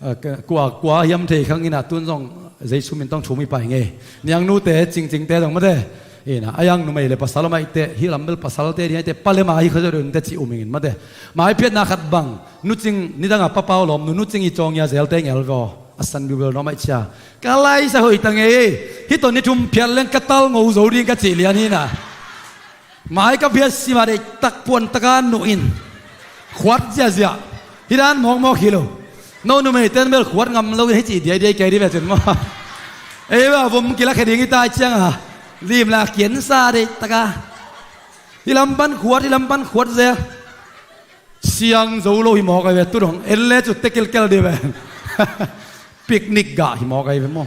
A, ka, kua, kua hiam thei khang ina tun zong Jesu min tawh thum i pai ngei. Niangnute, cingcingte zong mate. Ina, a yang numei le pasal om aihte, hi lam bel pasalte ding aihte, palem a hi kha zo deuh inte ci um ingin mate. Maiphiatna khat bang, nucing, nidang a papau lawm nu, nucing i cawng ia zelte ngel vaw. A san biubel nuam aih cia. Ka laisa hoih ta ngei, hih tawh ni thum phiat leng ka tal ngo zo ding ka cih lian hi na. Mai ka phiat sima deih tak puan taka nuh in. Khuat ziazia. Hi dan mawkmawk hi lo. No numei ten bel khuat ngam lo in hei cih diaidiai kei di ve cin maw. Ei va vom kila khe ding hi ta ciang a. Lim la kian sa deih taka. Hi lam pan khuat, hi lam pan khuat zel. Siang zo lo hi mawk ahi ve tu dong. En le cu tekilkel di ve. Picnic gah hi mawk ahi ve maw.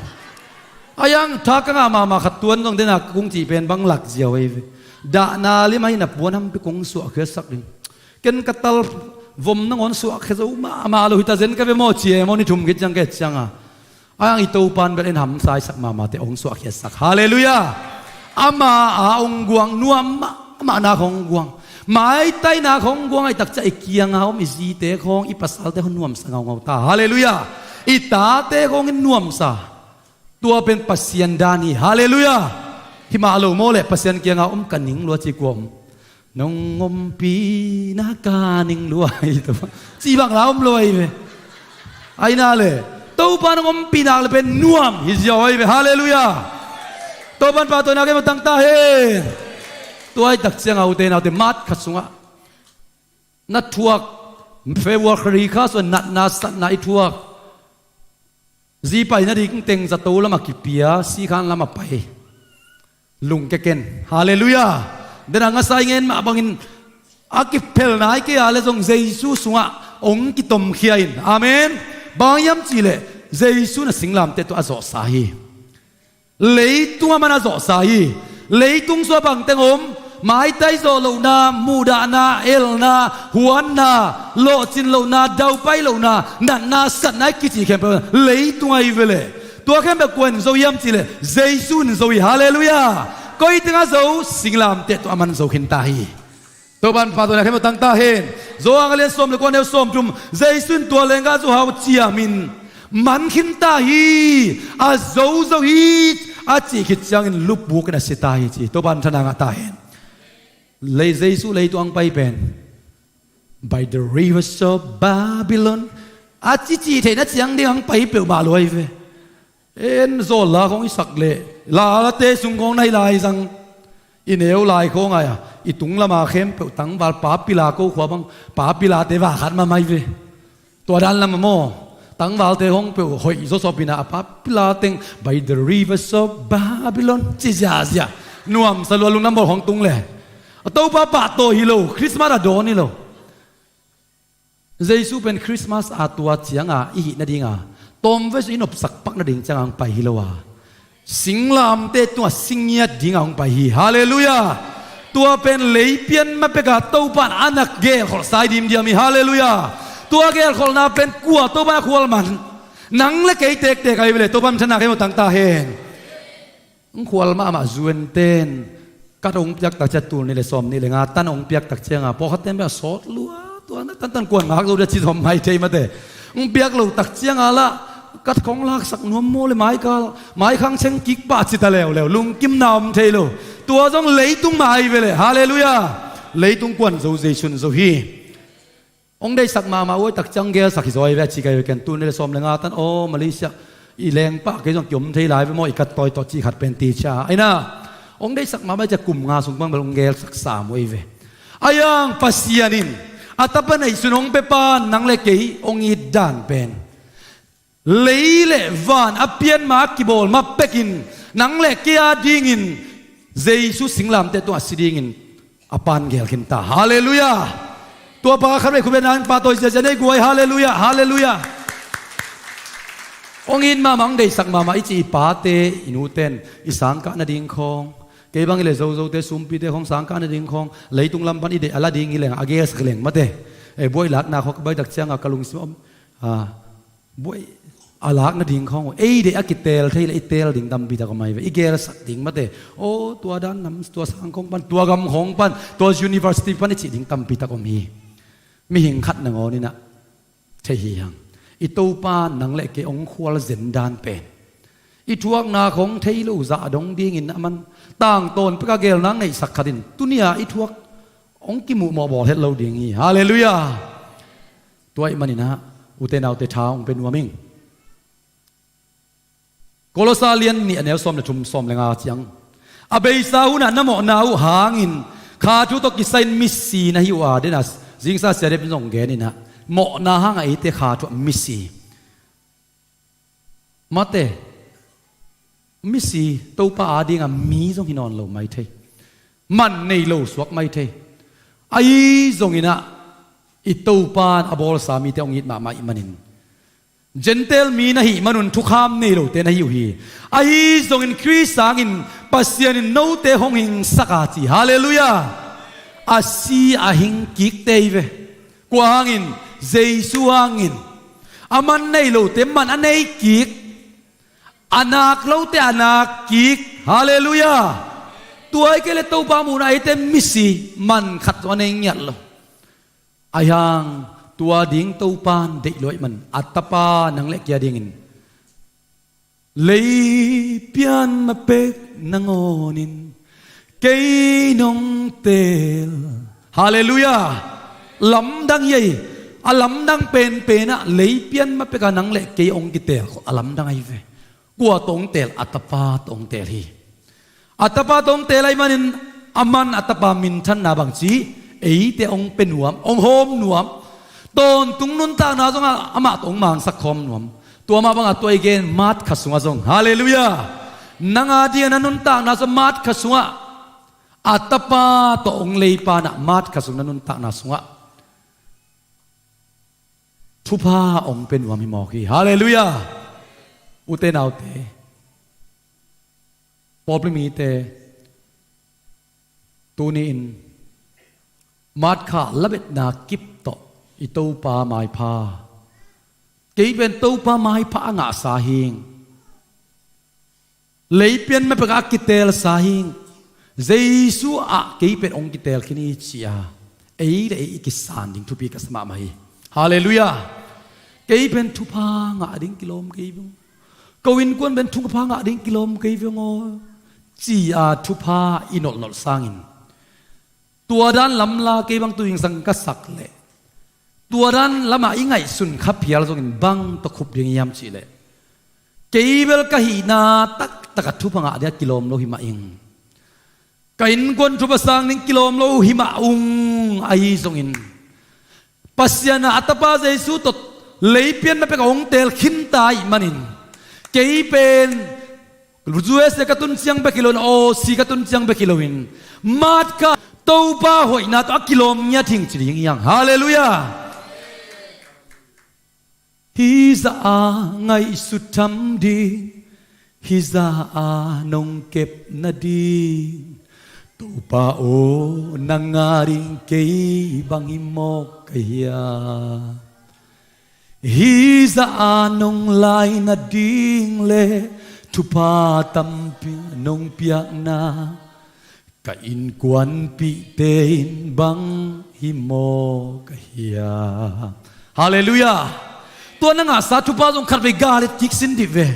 A yang tha ka ngah mahmah khat tuan zong dena kung cih pen bang lak ziau ahi ve. Dahna lim ahi na puan hampi kong suahkhiatsak ding. Ken ka tal vom nangawn suahkhia zo mahmah lo hi ta zen ka ve maw ci e maw ni thum khit ciang ka et ciang a. A yang i Topan bel en hamsaisak mahmahte hong suahkhiatsak. Halleluiah. Ama a hong guang nuam mahmahna hong guang. Maitaina hong guang aih takcia i kianga om i zite khawng i pasalte hong nuamsa ngaungau ta. Halleluiah. I tate khawng in nuamsa. Tua pen Pasian dan hi. Halleluiah. Himah lo maw le Pasian kianga om ka ning lua ci kua om. Nong ompihna ka ning lua hi tua. Ci bang la om lua hi ve. Aina le Topa nong ompihna le pen nuam hi ziau hi ve. Halleluiah. Topan pahtawinak ei mawtang ta hen. Tua hi takciang a ute naute mat khat sungah na thuak February kha sua natna satna i thuak. Zi pai nading teng zato lam a kipia, sikhan lam a pai. Lungke ken. Halleluiah. Dena ngasa i ngen mah bangin a kiphel nai kei a le zong Jesu sungah hong kitomkhia in. Amen. Bang hiam cihleh Jesu na singlamteh tawh a zawhsa hi. Leitung a man a zawhsa hi. Leitung sua bangteng om, maitai zawh lohna, muhdahna, elna, huanna, lawhcin lohna, daupai lohna, natna satna i kici khempeuh leitung ahi veleh. Tua khempeuh kua in zo hiam cihleh Jesu in zo hi. Halleluiah. Koi tengah zo? Singlamteh tawh a man zo khinta hi. Topan pahtawinak khempeuh tang ta hen. Johan a lian sawm le kua neu sawm thum. Jesu in tua lenggah zuhau ciamin man khinta hi. A zo zo hi. A cih khit ciangin lupbuk in a si ta hi ci. Topan thana ngah ta hen. Lei Jesu leitung ang pai pen by the rivers of Babylon a cici theihna ciang ding ang pai peuhmah luai ve. En zawlla khawng i sak leh lalate sung khawng na hi lai zang. I neu lai khawng ai-a i tung lama khempeuh tangval papila ko khua bang papilate va khat mamai ve. Tua dan lama maw tangvalte khawng peuh hoih zawsawpina a papila teng by the rivers of Babylon ci ziazia. Nuamsa lua lungdam bawl khawng tung le a Topa pahtawi hi lo, Christmas a dawn hi lo. Jesu pen Christmas a tua cianga i hih nadinga tawmvei sung i nopsak pak nading cianga hong pai hi lo a, singlamteh tungah singiat dinga hong pai hi. Halleluiah. Tua pen leipian mapeka Topan a nak gelkholh sai dimdiam hi. Halleluiah. Tua gelkholhna pen kua Topa in a khual man? Nang le kei tektek ahi ve le, Topa in minthanna kei mawh tangta hen. Hong khual mahmah zuenten kat hong piak tak ciang tul nih le sawm nih le nga tan hong piak tak cianga pawlkhat ten bia sawt lua, tua na tantan kuan ngak zo dia ci zom mai thei mate. Hong piak lo tak cianga lah kat khong laksak nuam maw le maikal maikhang ceng kik pah ci ta leuleu, lungkimna om thei lo. Tua zong leitung mah ahi ve le. Halleluiah. Leitung kuan zo Zeisu in zo hi. Hong deihsak mahmah uai tak ciang gelsak hi zaw hi ve a ci kai ve ken. Tul nih le sawm le nga tan aw Malaysia i lengpah kei zong kiom thei lai ve maw, i kat tawi tawh cih khat pen ti cia aina. Hong deihsak mahmah i cia kum nga sung bang bel hong gelsak sam uai ve. Ahi hang Pasian in a tapa neihsun hong pia pan nang le kei hong it dan pen lei le van a pianma a kibawl ma pekin nang le kei a dingin Zeisu singlamte tungah si dingin a pan gel khin ta. Halleluiah. Tua pa khat vei khut bia nang pa tawi ziazia nei guai. Halleluiah, halleluiah. Hong it mahmah hong deihsak mahmah i ci i pate i nuten i sangkah nading khawng, kei bang i le zozote sumpite khawng sangkah nading khawng leitung lam pan i deih a la ding hi leng a gelsak leng mate. Ei buai lakna khawng ka bai tak cianga ka lungsim om. Buai a lak nading khawng uh ei deih a kiteel thei le i teel ding tampi tak om ahi ve. I gelsak ding mate. Aw tua dan nam tua sang khawng pan, tua gam khawng pan, tua university pan i cih ding tampi tak om hi. Mihing khat nangawn inah thei hi hang. I Topa nang le kei hong khual zen dan pen i thuakna khawng thei lo zah dong dingin a man tangtawn peka gel nang neihsak khatin tunia i thuak hong kimuh mawh bawl het lo ding hi. Halleluiah. Tua ih maninah ute naute tha hong pe nuam ing. Kolosa lian nih a neu sawm le thum sawm le nga ciang a beisa hunah na mawhna uh hangin kha thu tawh kisai in misi na hi uh a dena zingsa siadep in zong geninah mawhna hangah eite kha thu ah misi mate misi Topa adinga mi zong hi nawn lo mai thei. Man nei lo suak mai thei. Ahi zonginah i Topa in a bawlsa mite hong it mahmah ih manin Gentile mi na hih manun thukham nei lote na hi uh hi. Ahi zongin Khrist sangin Pasian in note hong hingsak a ci. Halleluiah. A si a hing kikte hi ve. Kua hangin? Jesu hangin. A man nei lote man a nei kik, a nak lote a nak kik. Halleluiah. Tua hi kei le Topa muhna eite misi man khat zong a nei ngiat lo. Ahi hang tua ding Topa in deih luaih man a tapa nang le kia dingin lei pian ma pek nangawnin kei nong teel. Halleluiah. Lamdang hi ei. A lamdang penpenah lei pian ma peka nang le kei hong kiteel khawh a lamdang ahi ve. Kua tawh hong teel? A tapa tawh hong teel hi. A tapa tawh hong teel ahi manin a man a tapa minthanna bangci eite hong pe nuam, hong hawm nuam. Tawntung nuntakna zongah amah tawh hong mangsak khawm nuam. Tua mah bangah tua i gen mat kha sungah zong. Halleluiah. Nang a dingah na nuntakna zong mat kha sungah a tapa tawh hong leipanah mat kha sung na nuntakna sungah thupha hong pe nuam hi mawk hi. Halleluiah. Ute naute, pawlpi mite, tuni-in matkha labetna kip tawh i Topa maipha, kei pen Topa maipha a ngahsa hing. Leipian mapeka a kiteelsa hing. Jesu ah kei pen hong kiteel khin hi ci-a ei le ei i kisan ding thupi ka sa mahmah hi. Halleluiah. Kei pen thupha ngah ding kilawm kei veng. Ko innkuan pen thupha ngah ding kilawm kei veng aw, ci-a thupha i nolhnolh sangin tua dan lamla kei bang tu zingsang ka sak leh tua dan lamah i ngaihsun kha phial zongin bang tawh khup ding hiam cihleh, kei bel ka hihna taktakah thupha ngah ding a kilawm lo hi mah ing. Ka innkuan thupha sang ding kilawm lo hi mah ung. Ahi zongin Pasian a a tapa Jesu tawh leipian mapeka hong teel khinta ih manin kei pen U S A ka tun ciang bek hi loin, Aussie ka tun ciang bek hi loin, matkha Topa hoihna tawh a kilawm ngiat hing ci ding hiang. Halleluiah. Hizah a ngaihsut tham ding, hizah a nong kep nading, Topa aw nang a ding kei bang hi mawk ka hia. Hih zah a nong lai nading le thupha tampi nong piakna, ka innkuanpihte in bang hi maw ka hiam. Halleluiah. Tua na ngahsa thupha zong khatvei galet kik sin dih ve.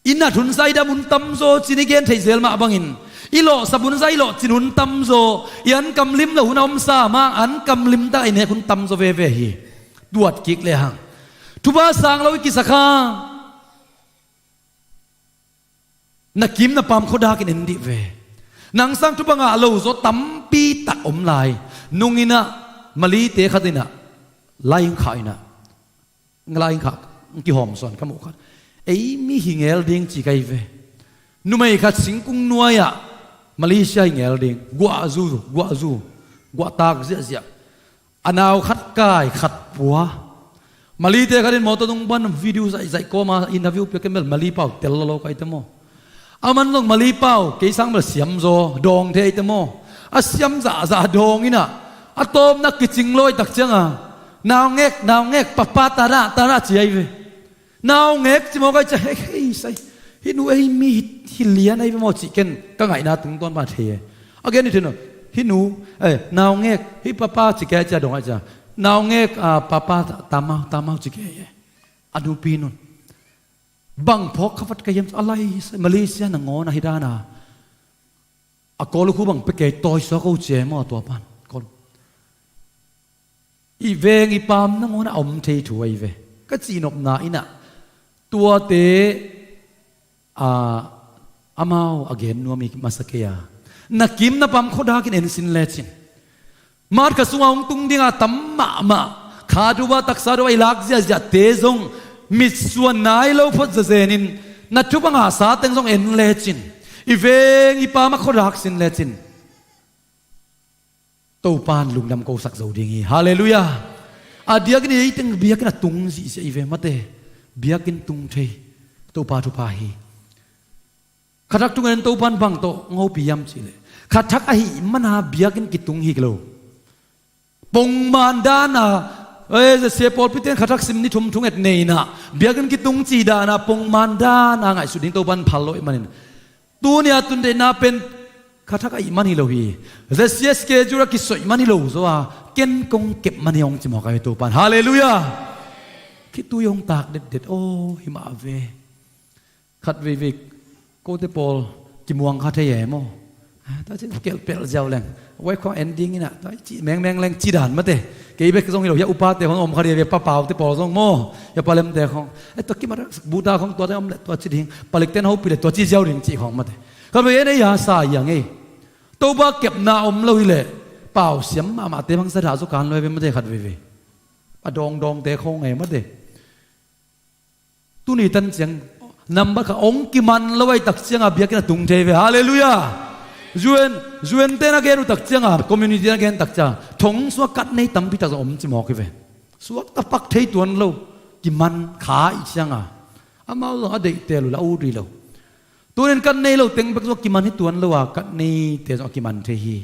I nat hunsa i dam hun tamzaw cin i gen theih zel mah bangin, i lawhsap hunsa i lawhcin hun tamzaw, i ankamlim loh hun a omsa mah, ankamlim tak a i nek hun tamzaw veve hi. Duat kik lehang thupha sang lo i kisa kha. Na kim na pam khuadakin en dih ve. Nang sang thupha ngah lo zaw tampi tak om lai. Nung in ah, Malite khat in ah, lai in khah in ah, lai in khah, kihawm sawn ka muh khat. Ei mi hi ngel ding ci ka hi ve. Numei khat singkung nuai-ah Malaysia hi ngel ding, guahzu, guahzu, guahtak ziahziah. A nau khat kai, khat pua. Malite khat in mawtaw tung pan video zaihzaih kawma interview pia kei bel Mali pau tel lo lo ka hi te maw. A man zong Mali pau kei sang bel siamzaw dawng thei hi te maw. A siam zahzah dawng in ah, a tawpna kicing lo hi tak cianga, naungek, naungek, papa, tada, tada ci ahi ve. Naungek ci mawk ahi cia, hei, hei, sai. Hih nu ei mi hi, hi lian ahi ve maw cih ken ka ngaihna tungtawn pan thei e. A gen hi thei no. Hih nu, eh, naungek, hih papa ci kei ahi cia dong ahi cia. Naungek, ah, papa, ta-, tamau, tamau ci kei ahi e. A nupi nun. Bang phawk kha vat ka hiam, a lai, sai, Malaysia nangawn ahi dana. A kawl lukhu bang pia kei tawi suak o cia maw tua pan. Kawl. I veng i pam nangawn a om thei thu ahi ve. Ka cihnopna in ah tuate, a, amau a gen nuam i masa kei a. Na kim na pam khuadakin en sin lecin. Mat kha sungah hong tung dinga tam mahmah. Kha duba taksa duba i lak ziahziahte zong mitsuan nai lo phot zazenin na thupha ngahsa teng zong en lecin. I veng i pam a khuadak sin lecin. Topan lungdam kosak zo ding hi. Halleluiah. A diakin ei teng biakinn a tung zihziah i ve mate. Biakinn tung thei. Topa thupha hi. Khathak tung en Topan bang tawh ngopi hiam cihleh, khathak ahih mana biakinn kitung hi lo. Pongman dana, eh, zesia pawlpi ten khathak sim ni thum thunget neina, biakinn kitung ci dana pongman dana ngaihsut ding Topan phal lo i manin. Tunia tundeihna pen khathak ahih man hi lo hi. Zesia schedule a kisoih man hi lo zaw a, ken kong kep man hi hong ci mawk a hi Topan. Halleluiah. Khitui hong tak detdet aw hi mah ve. Khat veivei kote pawl kimuang kha thei e maw. Ah, tua ci kelpel ziau leng. Wai khuang en ding ina, tua ci mengmeng leng ci dan mate. Kei bek zong hi lo, hia upate hong om kha ding ve, papaute pawl zong maw. Hia palemte khong. Eh, tua kimat buta khong tuate om le tua ci ding. Palikten hopi le tua ci ziau ding ci khong mate. Khat vei en ei a sa iang ei. Topa kepna om lo hi le. Pau siam mahmahte bang sa dah zo kan lo e ve mate khat veivei. A dawngdawngte khong e mate. Tuni tan ciang nambat kha hong kiman lo ahi tak cianga biakinn a tung thei ve. Halleluiah. Zuen, zuen ten a gen uh tak cianga, community ten a gen tak cianga thong suak kat nei tampi tak zong om ci mawk hi ve. Suak tapak thei tuan lo, kiman kha i cianga amau zong a deihtel uh la ut rih lo. Tunin kat nei lo teng bek zong a kiman hi tuan lo a, kat neite zong a kiman thei hi.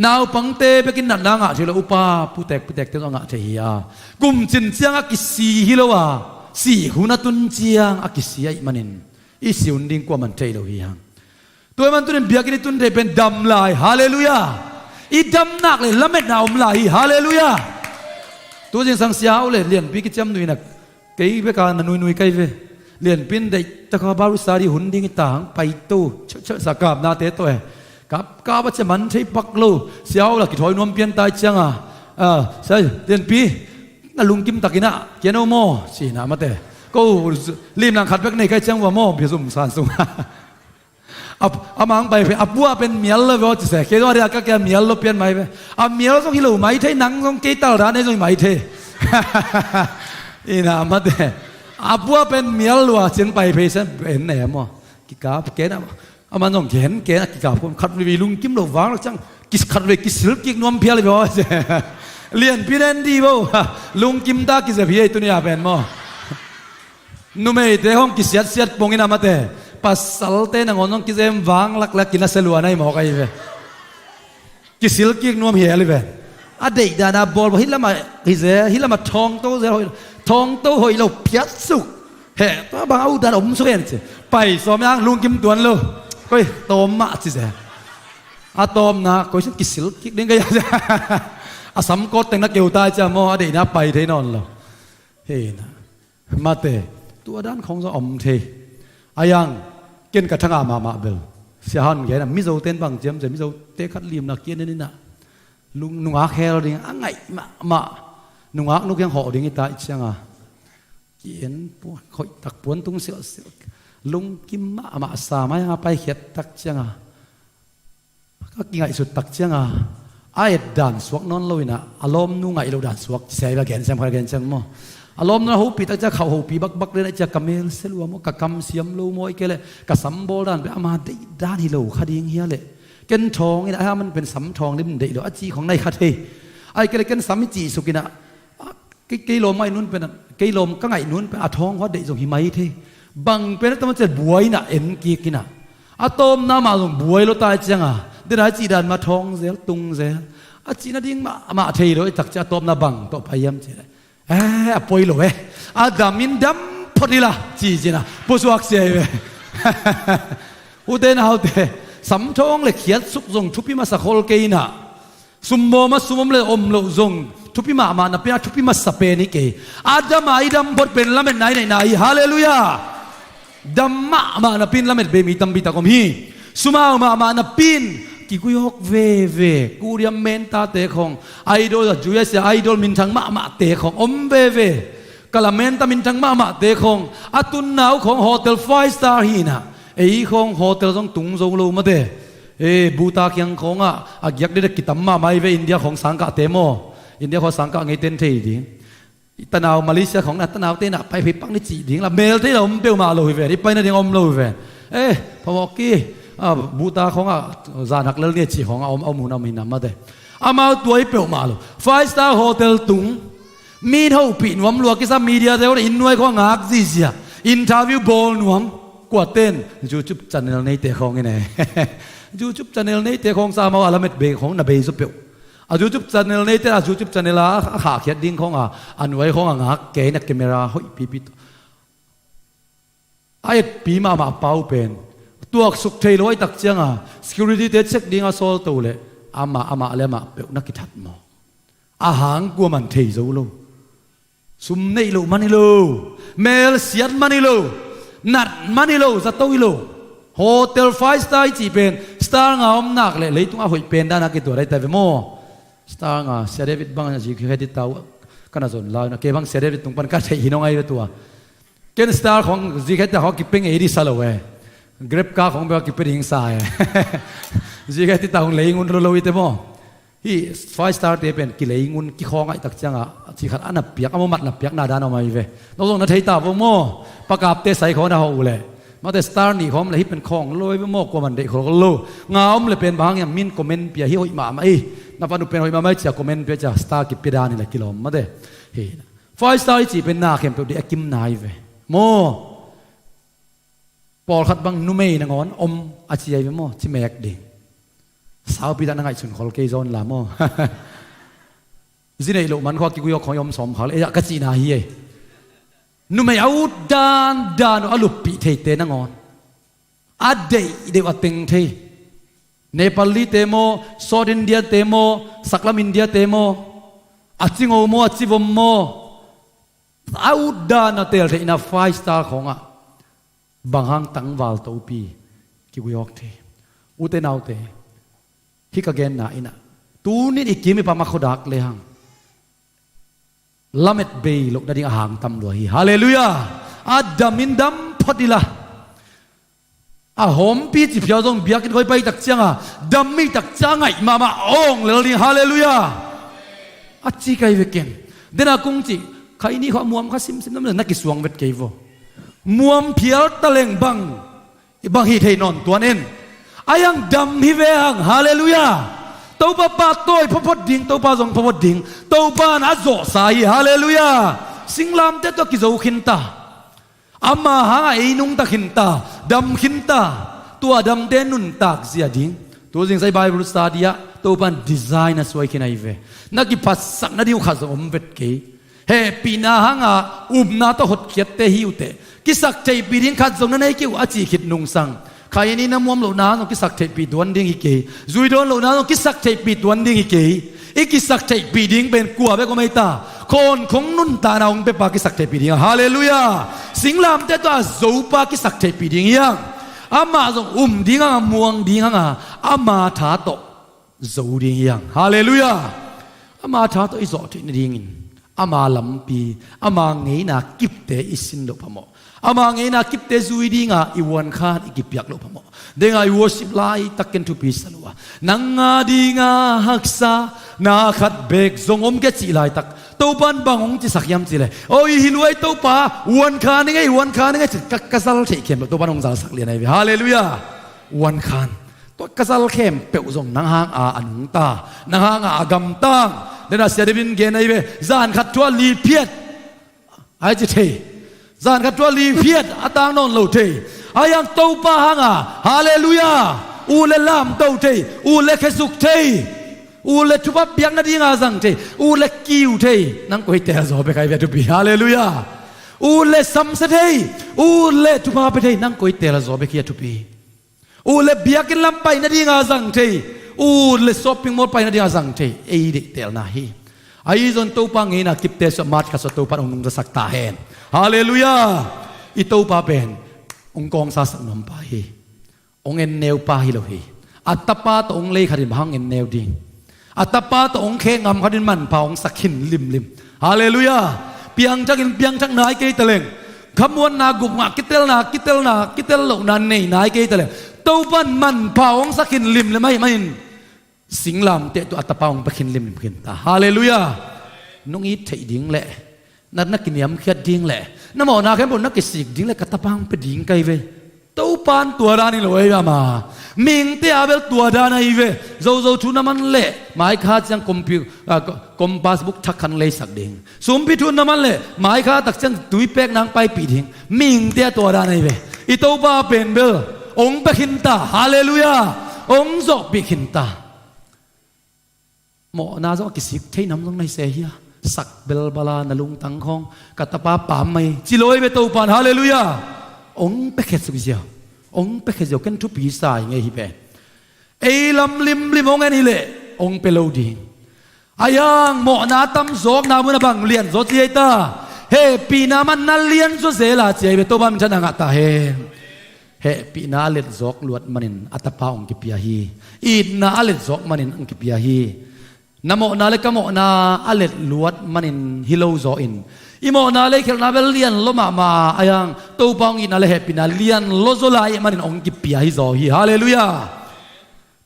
Naupangte bekin natna ngah thei lo, upa putek putekte zong a ngah thei hi a. Kum cin ciang a kisi hi lo a, si hun a tun ciang a kisi ahih manin i si hun ding kuaman thei lo hi hang. Tua ahih man tunin biakinn i tun thei pen dam lai. Halleluiah. I dam nak le lametna om lai hi. Halleluiah. Tu zingsang sia uh le lianpi kiciam nuihnak kei beka na nuinui kai ve. Lianpi in deih taka Bible study hun ding i ta hang pai to, church, church a kapnate tawh e. Kap, kap a cia man thei pak lo. Sia uh la kithawi nuam pian tai cianga. Ah, sai, lianpi, na lungkim takin ah, kian o maw, ci na mate. Ko, limlang khat bek nei kai ciang ua maw, bia zum san sung. A, a mang pai pen, a pua pen mial lo ve aw ci se. Kei zong a ria ka kia mial lo pian mai ve. A mial zong hi lo mai thei, nang zong kei tal dan ei zong hi mai thei. Ina mate. A pua pen mial lua cin pai phei sen en ne maw. Kikap ken a, a man zong gen ken a kikap kum khat veivei lungkim lo vang lak ciang. Kis khat vei kisil kik nuam phial ve aw ci. Lianpi nen di bo. Lungkim ta kizep hi ei tunia pen maw. Numeite hong kisiatsiat pongin a mate. Pasalte nangawn hong kizem vang laklak kina selua na hi mawk ahi ve. Kisil kik nuam hi el hi ve. A deih dan a bawl bawl, hih lamah hi zel, hih lamah thawngto zel hoih lo, thawngto hoih lo phiat suk. Heh, tua bang a ut dan om suk hen ci. Pai sawm hang lungkim tuan lo. Koi tawm mah ci zel. A tawmna koi sung kisil kik ding ka hi a. A sam kawt teng na keu ta cia maw, a deihna pai thei nawn lo. Hei na. Mate, tua dan khong zong om thei. A yang, ken ka thanga mahmah bel. Sia han gen a, Mizo ten bang ciam cia, Mizo te khat limna kian en ina. Lung, nungak hel ding, a ngaih mahmah. Nungak nu kiang hawh ding i ta i cianga. Kian pu, hoih tak puan tung silh silh. Lungkim mahmah sa mai a paikhiat tak cianga. Ka kingaihsut tak cianga, a et dan suak nawn lo ina, a lawmnu ngaih lo dan suak, sia i va gen siam kha gen ciang maw. A lawmnu a hopih tak ciang khauh hopih bakbak le na cia ka mel sia lua maw, ka kam siam lo maw, i ke le, ka sam bawl dan, be ama deih dan hi lo kha ding hia le. Ken thawng ina, a man pen sam thawng lim deih lo, a ci khong nai kha thei. Ai ke le ken sam i ci suk ina, a, kei, kei lawm ngaih nun pen, kei lawm ka ngaih nun pen, a thawng hua deih zong hi mai thei. Bang pen a tama ciat buai ina, en kik ina. A tawpna mah zong buai lo tai cianga. Dena a cih dan mah thawng zel, tung zel. A cihna ding mah, mah thei lo, i tak ciah a tawpna bang, tawh pai hiam cih le. Eh, a poi lo eh. A dam in dam phot ila, ci cina. Pusuak sia hi ve. Ute naute, sam thawng le khiat suk zong thupi masa khol kei ina. Sum bawm a sum om le om loh zong thupi mahmah napi a thupi masa pen hi kei. A dam a i dam phot pen lametna i neihna hi. Halleluiah. Dam mahmah napi in lamet bei mi tampi tak om hi. Sumau mahmah napi in kiguihawk veve. Korean mentate khong, idol a, U S A idol minthang mahmahte khong om veve. Kala menta minthang mahmahte khong, a tunnau khong hotel five star hi ina. Ei khong hotel zong tung zo lo mate. Eh, buta kiang khawngah a giak dede kitam mahmah hi ve, India khawng sangkahte maw. India khawng sangkah ngei ten thei ding. I tanau Malaysia khawng na tanau te na pai phei pak ni cih ding la mel thei la om peuhmah lo hi ve. I pai nading om lo hi ve. Eh, phamawh ki, ah, buta khawngah zan hak lel ni a cih khawngah om, om hun om hi na mate. Amau tuai peuhmah lo. Five star hotel tung. Min hopih nuam lua kisa media te khawng in nuai khawng ngak zizia. Interview bawl nuam. Kua ten YouTube channel neite khawng ina. YouTube channel neite khawng sa mau a lamet bei khawng na bei zaw peuh. A YouTube channel neite a YouTube channel a, a khahkhiat ding khawng a, a nuai khawng a ngak kei na camera hoih pipi. A etpi mahmah pau pen. Tuaksuk thei lo a i tak cianga security te check ding a sawl to le. Amah, amah le amah peuh na kithat maw. A hang kua man thei zo lo. Sum neih loh man hi lo. Mel siat man hi lo. Nat man hi lo, zato hi lo. Hotel five star i cih pen star nga om nak le leitung a hoih pen dan a kituat ahi ta ve maw. Star nga, Sia David bang a zik hi khe ti tau. Kana zon lau na, kei bang Sia David tung pan ka theih hi nong ahi ve tua. Ken star khong zik khe ti a khong kipeng ei di sa lo e. Grab ka khong bek a kipe ding sa e. Zik khe ti tau lei ngun lo lo i te maw. Hih five star te pen kilei ngun kikhawng ahi tak cianga, ci khat a na piak, a maw mat na piak na dan om ahi ve. Nong zong na thei ta vo maw. Pakapte sai khawng na hawh uh le. Mate star nih khawm le hih pen khawng lo ahi ve maw, kua man deih khol lo. Nga om le pen bang hang hiam min comment pia hi hoih mahmah hi. Na pan uh pen hoih mahmah hi cia comment pia cia star kipia dan hi le kilawm mate. Hih. Five star i cih pen na khempeuh deih a kimna ahi ve. Maw. Pawlkhat bang numei nangawn om a ci ahi ve maw, ci mek ding. Saupi dah na ngaihsun khol kei zawn la maw. Zi neih loh man khua kiguihawk khong i om sawm khak le, ei ah ka cihna hi ei. Numei a ut dan dan uh a luppih theite nangawn. A deih deuh a teng thei. Nepali te maw, South India te maw, Saklam India te maw. A cingo maw, a civom maw. A ut dan a tel theihna five star khawngah. Bang hang tangval topi kiguihawk thei. Ute naute, hih ka genna inah tunin i kim i pam a khuadak lehang lamet bei loh nading a hang tam lua hi. Halleluiah. A dam in dam phot ila. A hawmpi ci phiau zong biakinn khawi pai tak cianga dam mi tak ciang ngaih mahmah awng lel ding. Halleluiah. A ci kai veken dena kung ci. Khaini khaw muam kha simsim nam na kisuang vet kei vo. Muam phial taleng bang, i bang hi thei nawn tuan en. A yang dam hi ve hang. Halleluiah. Topa pa tawi phaphot ding, Topa zong phaphot ding. Topa na a zawhsa hi. Halleluiah. Singlamte tawh kizo khinta. Ama hanga ei nungta khinta, dam khinta. Tua damte nuntak zia ding. Tuzing sai Bible study ah Topan design a suai khin ahi ve. Na kiphatsak nading uh khat zong om vet kei. Hehpihna hanga upna tawh hotkhiatte hi uh teh. Kisaktheihpih ding khat zong na nei kei uh a cih khit nungsang, khaini na muam lohna zong kisaktheihpih tuan ding hi kei. Zui dawn lohna zong kisaktheihpih tuan ding hi kei. I kisaktheihpih ding pen kua bek om ei ta? Khawn khong nuntakna hong pepa kisaktheihpih ding a, halleluiah. Singlamteh tawh a zopa kisaktheihpih ding hi hang. Amah zong um ding hanga muang ding hanga ama tha tawh zo ding hi hang, halleluiah. Ama tha tawh i zawh theih nadingin ama lampi, ama ngeina kipte i sin loh phamawh. Ama ngeina kipte zui dinga i uankhan i kipiak loh phamawh. Denga i worship laitak ken thupi sa lo a, nang a dinga haksa na khat bek zong om kei cih laitak Topan bang hong cisak hiam cihleh, o i hi luai Topa, uankhan i ngei, uankhan i ngei ci ka, ka zal theih khem lo, Topan hong zalsak lian ahi ve, halleluiah. Uankhan. Tua ka zal khempeuh zong nang hanga a nungta, nang hanga a gamtang. Dena sia debin gen ahi ve, zan khat thu a liphiat ai ci thei. Zan khat thu a liphiat a tang nawn lo thei. Ahi hang Topa hanga, halleluiah, ut le lamto thei, ut le khesuk thei, ut le thupha piak nadinga zang thei, ut le kiu thei. Nang koi telzaw bek ahi ve a thupi, halleluiah. Ut le samsia thei, ut le thupha pia thei, nang koi telzaw bek hi a thupi. Ut le biakinn lam pai nadinga zang thei, ut le shopping mall pai nadinga zang thei, ei deihtelna hi. Ahi zong Topa ngeina kipte suah, mat khat suah Topa hong nungzasak ta hen. Halleluiah. I Topa pen hong kawngsasak nuampa hi. Hong enneupa hi lo hi. A tapa tawh hong lei khatin bang hang enneu ding? A tapa tawh hong khe ngam khatin manpha hong sak khin limlim. Halleluiah. Piangthakin piangthak nai kei taleng, khamuanna, gupngah, kitelna, kitelna, kitel lohna nei nai kei taleng, Topan manpha hong sak khin limlim ahih manin singlamteh tawh a tapa hong pia khin limlim khin ta, halleluiah. Nong it theih ding leh, na, na kiniamkhiat ding leh, na mawhna khempeuh na kisik ding leh ka tapa hong pia ding ka hi ve. Topan tua dan hi lo ei ve ama. Mihingte a bel tua dan ahi ve. Zozo thu na man leh maikha ciang kompi, ah, ko-, compass book thak khat leisak ding. Sumpi thu na man leh maikha tak ciang tuipek nang paipih ding. Mihingte a tua dan ahi ve. I Topa pen bel hong pia khin ta, halleluiah. Hong zawhpih khin ta. Mawhna zong a kisik thei nam zong na hi se hia? Sak belbala na lungtang khawng, ka tapa pam mai ci lo ei ve Topan, halleluiah. Hong pia khe suk ziau. Hong pia khe ziau, ken thupi sa hi ngei hi pen. Ei lam limlim hong en hileh hong pia lo ding. Ahi hang mawhna tam zawkna mun a bang lianzaw ci ei ta? Hehpihna man na lianzaw zela ci ei ve, Topa minthanna ngah ta hen. Hehpihna a letzawk luat manin a tapa hong kipia hi. Itna a letzawk manin hong kipia hi. Na mawhna le ka mawhna a let luat manin hi lo zaw in, i mawhna le i khelhna bel lian law mahmah a, ahi hang Topa hong itna le hehpihna lian law zaw lai manin hong kipia hi zaw hi. Halleluiah.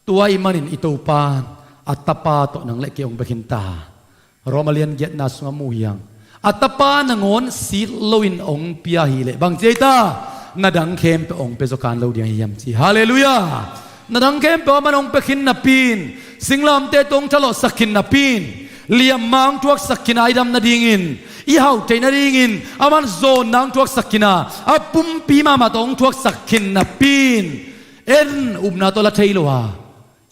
Tua ahih manin i Topan a tapa tawh nang le kei hong pia khin ta. Roma lian giatna sungah mu hi hang. A tapa nangawn sit loin hong pia hileh bang ci ei ta? Na dang khempeuh hong pia zaw kan lo ding ahi hiam ci. Halleluiah. Na dang khempeuh aman hong pia khin napi in, singlamteh tawh hong thalawhsak khin napi in, liamma hong thuaksak khin a, i dam nadingin, i hauh theih nadingin aman zawnna hong thuaksak khin a, a pumpi mahmah tawh hong thuaksak khin napi in, en upna tawh la thei lo a,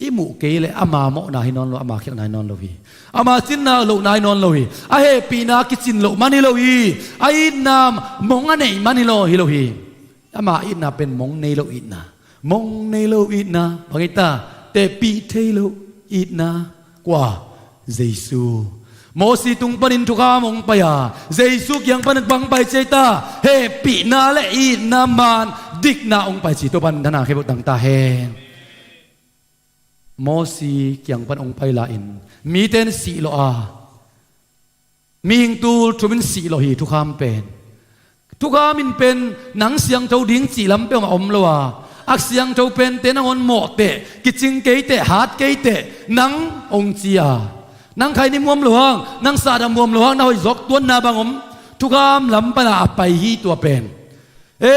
i muh kei leh ama mawhna hi nawn lo, ama khialhna hi nawn lo hi. Ama cinna lohna hi nawn lo hi. A hehpihna kicin loh man hi lo hi. A itna mong a neih man hi lo, hi lo hi. Ama itna pen mong nei lo itna. Mong nei lo itna. Bang hi ta? Tehpih thei lo itna. Kua? Jesu. Mosi tung panin thukham hong pai a, Jesu kiang panin bang pai ci ei ta? Hehpihna le itna man dikna hong pai ci. Topan thana khepbawh tang ta hen. Mosi kiang pan hong pai lai-in mite in sih lawh a, mihing tul thumin sih lawh hi thukham pen. Thukham in pen nang siangtho ding cih lam peuhmah om lo a, a siangtho pente nangawn mawh teh, kicing kei teh, hat kei teh, nang hong ci a. Nang khaini muam lo hang, nang sahdah muam lo hang, na hoih zawk tuanna bang om? Thukham lam pana a pai hi tua pen. E,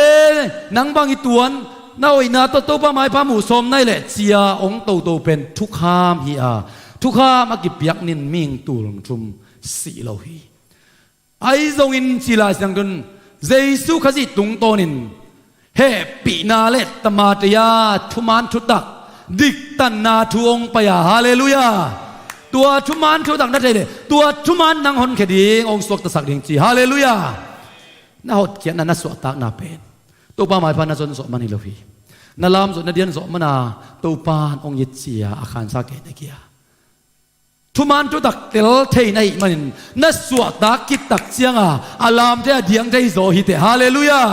nang bang i tuan, na hoihna tawh Topa maipha muh sawm nai leh cia hong toto pen thukham hi a, thukham a kipiak nin mihing tul thum sih lo hi. Ahi zongin ci Lai Siangtho in Jesu Khazih tungtawnin hehpihna le tamateia thuman thutak diktanna thu hong pai a, halleluiah. Tua thuman thutak na thei leh tua thuman nang honkhia ding, hong suaktasak ding ci, halleluiah. Na hotkhiatna, na suahtakna pen Topa maipha na zon zawh man hi lo hi. Na lam zawh, na dian zawh mana Topa in hong it ci a, a khansa kei na kia. Thuman thutak tel thei na hih manin na suahtak khit tak cianga a lamte a diang thei zaw hi teh, halleluiah.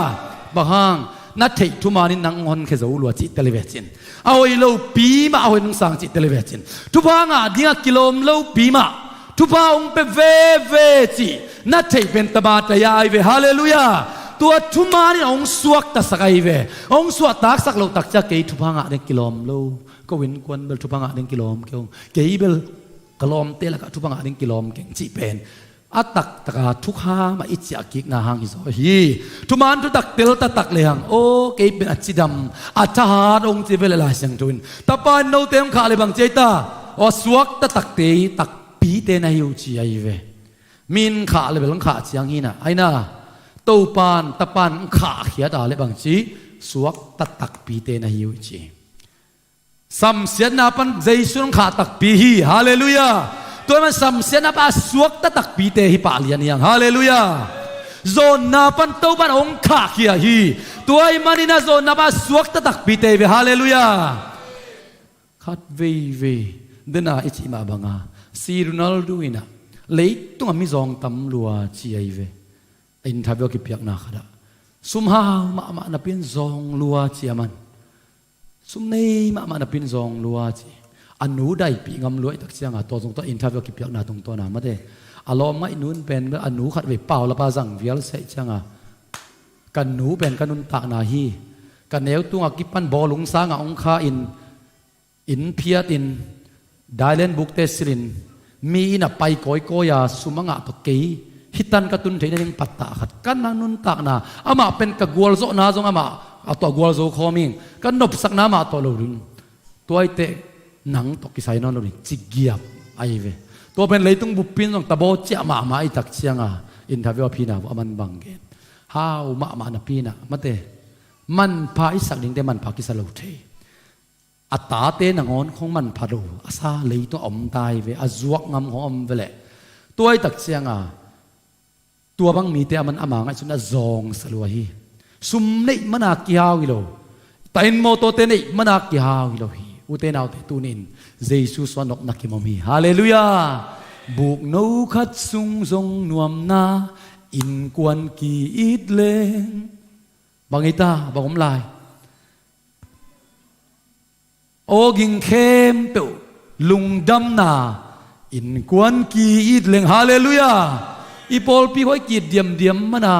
Bang hang? Na theih thuman in nang hong honkhia zo lua cih tel hi ve cin. A hoi lopi mah a hoi nungsang cih tel hi ve cin. Thupha ngah dinga kilawm lopi mah thupha hong pia veve cih na theih pen tama taya ahi ve, halleluiah. Tua thuman in hong suaktasak ahi ve. Hong suahtaksak loh tak cia kei thupha ngah ding kilawm lo. Ko innkuan bel thupha ngah ding kilawm keng. Kei bel ka lawmte lakah thupha ngah ding kilawm keng cih pen a taktaka thukham a i ciahkikna hang hi zaw hi. Thuman thutak tel taktak lehang, aw, kei pen a cidam, a thahat hong ci ve leh Lai Siangtho in, tapa in note hong khah leh bang ci ahi ta? Aw, suakta takte, takpite na hi uh ci ahi ve. Mi in khah leh bel hong khah ciang hi na, ahi na, Topa in tapa in hong khahkhiat a leh bang ci? Suakta takpite na hi uh ci. Samsiatna pan Jesu in hong khah takpi hi, halleluiah. Tua ahih man samsiatna pan a suakta takpite hi pah lian hi hang, halleluiah. Zawnna pan Topa in hong khahkhia hi. Tua ahih manin a zawnna pan a suakta takpite hi ve, halleluiah. Khat veivei dena i cih mah banga, si Ronaldo in ah, leitungah mi zawng tam lua ci ahi ve. A interview a kipiakna khatah, sum hau mahmah napi in zawng lua ci a man. Sum nei mahmah napi in zawng lua ci. A nu daipih ngam lua i tak cianga, tua zong tua interview a kipiakna tungtawna mate, a lawm ngaih nu in pen a nu khat vei pau lapa zang vial seh cianga, ka nu pen ka nuntakna hi. Ka neu tungah kipan bawlung sangah hong kha in, inn phiatin, dailen bukte silhin, mi inn ah pai kawikawi a sum a ngah tawh kei hih tan ka tun theih nading pattah khat, ka nuntakna, amah pen ka gualzawhna zong amah a tawh gualzo khawm ing, ka nopsakna amah tawh lo ding. Tua hi teh nang tawh kisai nawn lo ding ci giap ahi ve. Tua pen leitung buppi in zong tabaw ciah mahmah i tak cianga interview a phina uh a man bang gen. Hau mahmah napi in ah mate, manpha i sak dingte manpha kisa lo thei. A tate nangawn khong manpha lo a sa leitung a om ta hi ve, a zuak ngam khong a om ve leh. Tua hi tak cianga tua bang mite a man ama ngaihsun a zawngsa lua hi. Sum neih mana kihau hi lo. Tain mawtawte neih mana kihau hi lo hi. Ute naute, tuni in Jesu suah nopna kimawm hi. Halleluiah. Bukno khat sung zong nuamna, innkuan ki-it leng. Bang hi ta, bang om lai? Aw ging khempeuh lungdamna, innkuan ki-it leng, halleluiah. I pawlpi khawng i ki-it diamdiam mana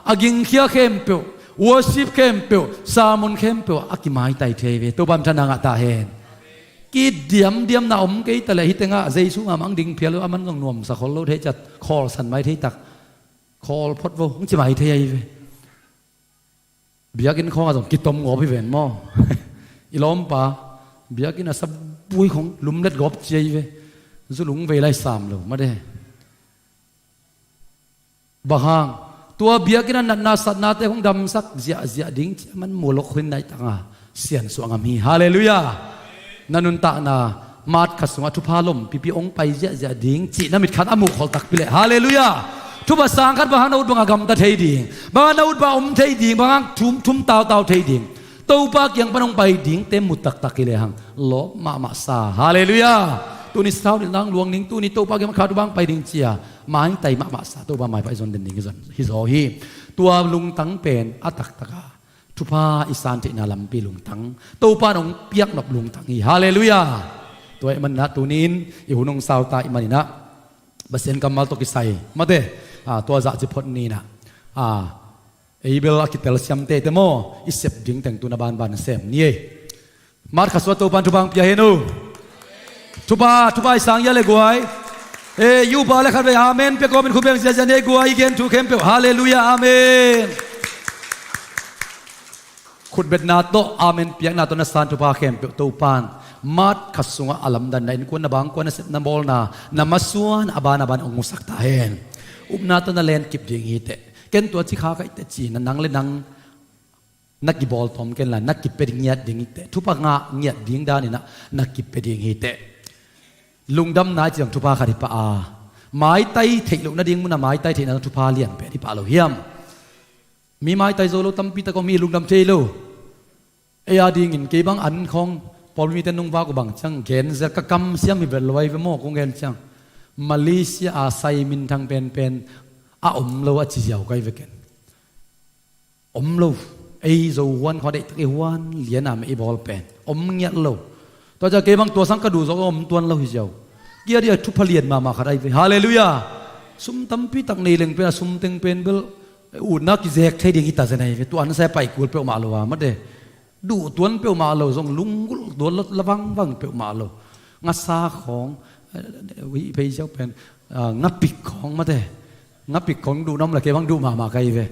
a gingkhia khempeuh, worship khempeuh, sermon khempeuh a kimaitai thei ve. Topa min thang ngah ta hen. Ki-it diamdiamna om kei ta leh hih tengah Jesu mahmah ding phial lo, a man zong nuamsa khol lo thei ciat, khawlsan mai thei tak, khawl phot vo hong ci mai thei ahi ve. Biakinn khawngah zong kitom gawp hi ven maw? I lawmpa biakinn a sabui khong lumlet gawp cia hi ve. Zu lungvei lai sam lo mate. Bang hang? Tua biakinn a natna satnate khong damsak ziahziah ding cia man mualok khuin naih tanga siansuah ngam hi. Halleluiah. Na nuntakna March khat sungah thupha lompipi hong pai ziahziah ding cih na mitkhat a muh khol takpi leh, halleluiah. Thupha sang khat bang hang na ut bangah gamta thei ding, bang hang na ut bangah om thei ding, bang hang thum thum tautau thei ding, Topa kiang pan hong pai dingte mu taktak hi lehang lawp mahmah sa, halleluiah. Tuni sau nilh nang luang ning, tuni Topa kiang pan kha tu bang pai ding cia maitai mahmah sa, Topa maipha i zon den ding hi zaw hi. Tua lungtang pen a taktaka thupha i san theihna lampi lungtang, Topa in hong piaknop lungtang hi. Halleluiah. Tua ahih manin ah tuni-in i hun hong sau ta ahih manin ah Pasian kammal tawh kisai mate, ah, tua zah ci phot ni-in ah, ah, ei bel a kitelsiamte te maw, i sep ding teng tu-in a banban sem ni ei. March kha sungah Topa in thupha hong pia hen uh. Thupha, thupha i sang ia le guai. Eh, i upa le khat vei amen pia kawmin khut beng ziazia ni ei guai, i gen thu khempeuh. Halleluiah, amen. Khutbetna tawh, amen piakna tawh na san thupha khempeuh Topa in March kha sungah a lamdanna, innkuan na bangkuan, na sepna bawlna, na masuan a ban a ban hong musak ta hen. Upna tawh na len kip ding hi teh. Ken tua ci kha ka hi teh ci-in ah nang le nang Na kibawl tawm ken la, na kipia ngiat ding hi teh. Thupha ngah ngiat ding dan in ah na kipia ding hi teh. Lungdamna i cih zong thupha khat hi pah a, maitai theih loh nading mun ah maitai theihna zong thupha lian pen hi pah lo hiam? Mi maitai zo lo tampi tak om hi, lungdam thei lo. Ei a dingin kei bang an khawng, pawlpi mite nung vak uh bang ciang gen zel, ka kamsiam hi vet lo ai ve maw, kong gen ciang. Malaysia a sai minthang penpen a om lo a ci ziau ka hi ve ken. Om lo. Ei Zo huan khawng a deihtak i huan lian a mah i bawl pen om ngiat lo. Tua ciang kei bang tua sang ka duh zawk a om tuan lo hi ziau. Kia dia thupha lian mahmah khat ai ve. Halleluiah. Sum tampi tak nei leng pen a sum teng pen bel utna kizek thei ding hi ta zen ai ve. Tua an sai pai kul peuhmah lo a mate. Duh tuan peuhmah lo, zong lunggulh tuan lo, la vangvang peuhmah lo. Ngasa khawng, eh, hih phei ziau pen, ah, ngapik khawng mate. Ngapik khawng duh nam la kei bang duh mahmah ka hi ve.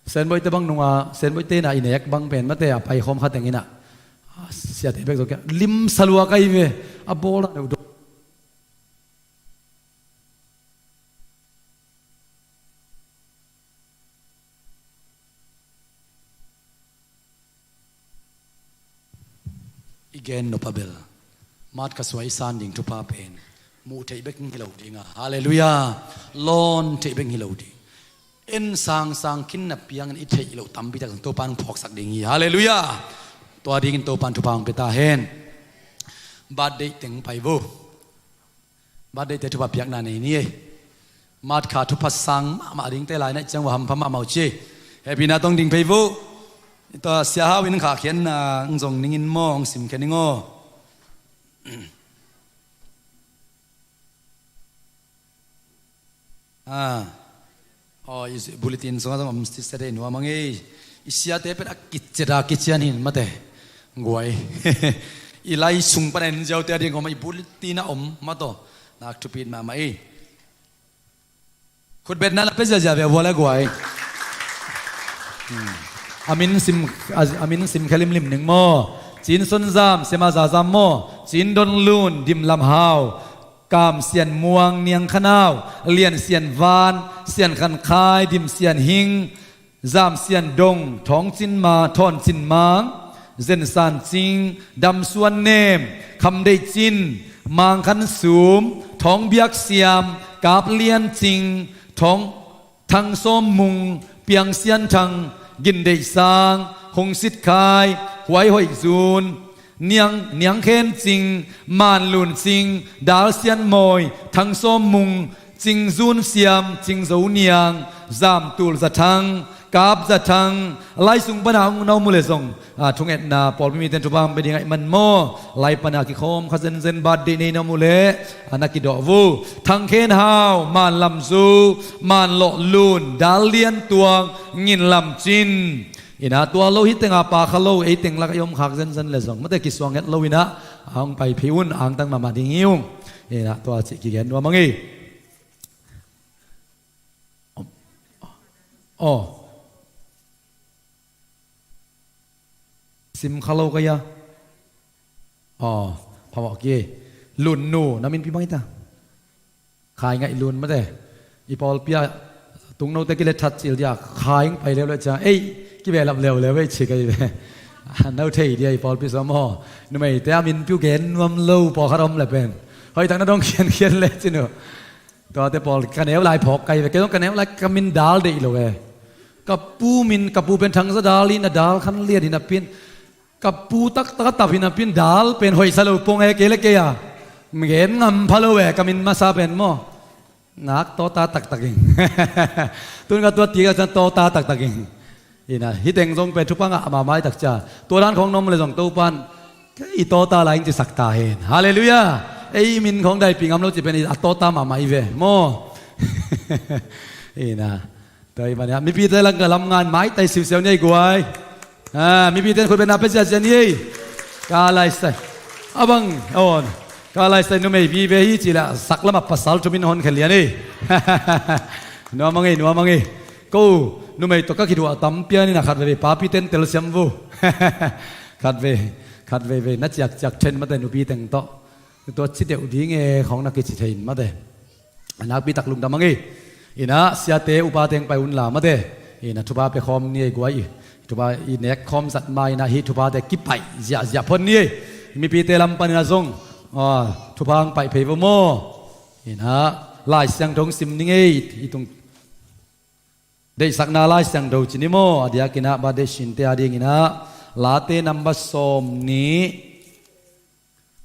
Senboite bang nunga, senboite na i nek bang pen mate a pai khawm kha teng in ah, ah, siate bek zong kia limsa lua ka hi ve. A bawl a neuh dawh. I gen nop a bel Mat kha suai i san ding thupha pen muh theih bek hi lo ding a, halleluiah, lawn theih bek hi lo ding. En sangsang khin na piangin i theih loh tampi tak zong Topan hong phuaksak ding hi, halleluiah. Tua dingin Topan thupha hong pia ta hen. Birthday teng pai vo. Birthday te thupha piakna nei ni ei. Mat kha thupha sang mahmah dingte lai na i ciang uh a hampha mahmah uh ci. Happy na tong ding phei vo. Tua Sia Hau in kha khiatna hong zong ning in maw, hong simkhia ning aw. Ah. Aw, i bulletin sungah zong om sitset ei, nuam a ngei. I siate pen a kiciat a kician hi in mate. Guai. I lai sung pan a en ziaute a ding om a, i bulletin ah om mate aw. Nak thupit mahmah ei. Khutbetna la pia ziazia ve a vua le guai. Hmm. A min sim, a, a min sim khe limlim ning maw. Cin Son Zam, Sema Za Zam maw. Cin Don Lun, Dim Lam Hau. Kam Sian Muang, Niang Khanau, Lian Sian Van, Sian Khan Khai, Dim Sian Hing, Zam Sian Dong, Thawng Cin Ma, Thawn Cin Mang, Zen San Cing, Dam Suan Nem, Kham Deih Cin, Mang Khan Sum, Thawng Biak Siam, Kap Lian Cing, Thawng Thang Sawm Mung, Piang Sian Thang, Gin Deih Sang, Hong Sit Khai, Huai Hoih Zun, Niang, Niang Khen Cing, Man Lun Cing, Dal Sian Mawi, Thang Sawm Mung, Cing Zun Siam, Cing Zo Niang, Zam Tul Za Thang, Kap Za Thang, lai sung pan a hong na om uh leh zong, a, thungetna pawlpi mite in thupha hong pia ding ahih man maw, lai pan a kikhawm kha zenzen, birthday nei na om uh leh, a, na kidawh vo. Thang Khen Hau, Man Lam Zu, Man Lawh Lun, Dal Lian Tuang, Ngin Lam Cin. Ina tua lo hi teng a pa kha lo, ei teng lak a i om khak zenzen leh zong mate kisuang het lo ina, a hong pai phei un, angtang mahmah ding hi ung. Ina tua cih kigen nuam a ngei. Aw. Sim kha lo ka hia. Aw, phamawh kei. Lun nu, na minpi bang hi ta? Khai Ngaih Lun mate. I pawlpi ah tungnote kilet that cil dia, Khai hong pai leuleu ciang, ei, kibehlap leuleu ei ci ka hi ve. No thei dia i pawlpi sua maw. Numeite a minpi uh gen nuam lo, pawlkhat om leh pen. Hoih tak na dong khiankhian le cin uh. Tuate pawl ka neu lai phawk ka hi ve. Kei zong ka neu lai ka min Dal deih lo e. Ka pu min, ka pu pen Thang Za Dal hi na, Dal Khan Lian hi na pin. Ka pu taktak a tap hi na pin Dal pen hoihsa lo pong e, kei le kei a. Gen ngam pha lo e, ka min masa pen maw. Nak tawta taktak ing. Tun ka tua ti ka ciang tawta taktak ing. Ina, hih teng zong pen thupha ngah mahmah hi tak cia. Tua dan khawng na om leh zong Topan, kei tawta lai ing ci sak ta hen. Halleluiah. Ei min khawng daipih ngam lo cih pen a tawta mahmah hi ve maw. Ina. Tua ahih manin ah mipite lam ka lam ngan maitai siusiau ni ei guai. Ah, mipite in khutbetna pia ziazia ni ei. Ka laisai. A bang, aw, ka laisai numei vive hi cih leh sak lam ah pasal thum in honkhia lian ei. Nuam a ngei, nuam a ngei. Ko numei tawh ka kiduah tam pian ina, khat veivei papite in telsiam vo. Khat vei, khat veivei na ciakciak then mate nupi teng tawh. Tua ci deuh ding e khawng na kici thei in mate. A nakpi tak lungdam a ngei. Ina siate upate hong pai un la mate. Ina thupha pia khawm ni ei guai. I Thupha i nek khawm zat ma inah hih thuphate kipaih ziahziah phot ni ei. Mipite lam paninah zong, ah, thupha hong paih phei vo maw? Inah Lai Siangtho hong sim ni ngei. I tung deihsakna Lai Siangtho ci ni maw? A diakinah birthday sinte a dinginah Late number sawm nih,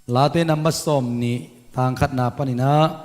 Late number sawm nih, tang khatna paninah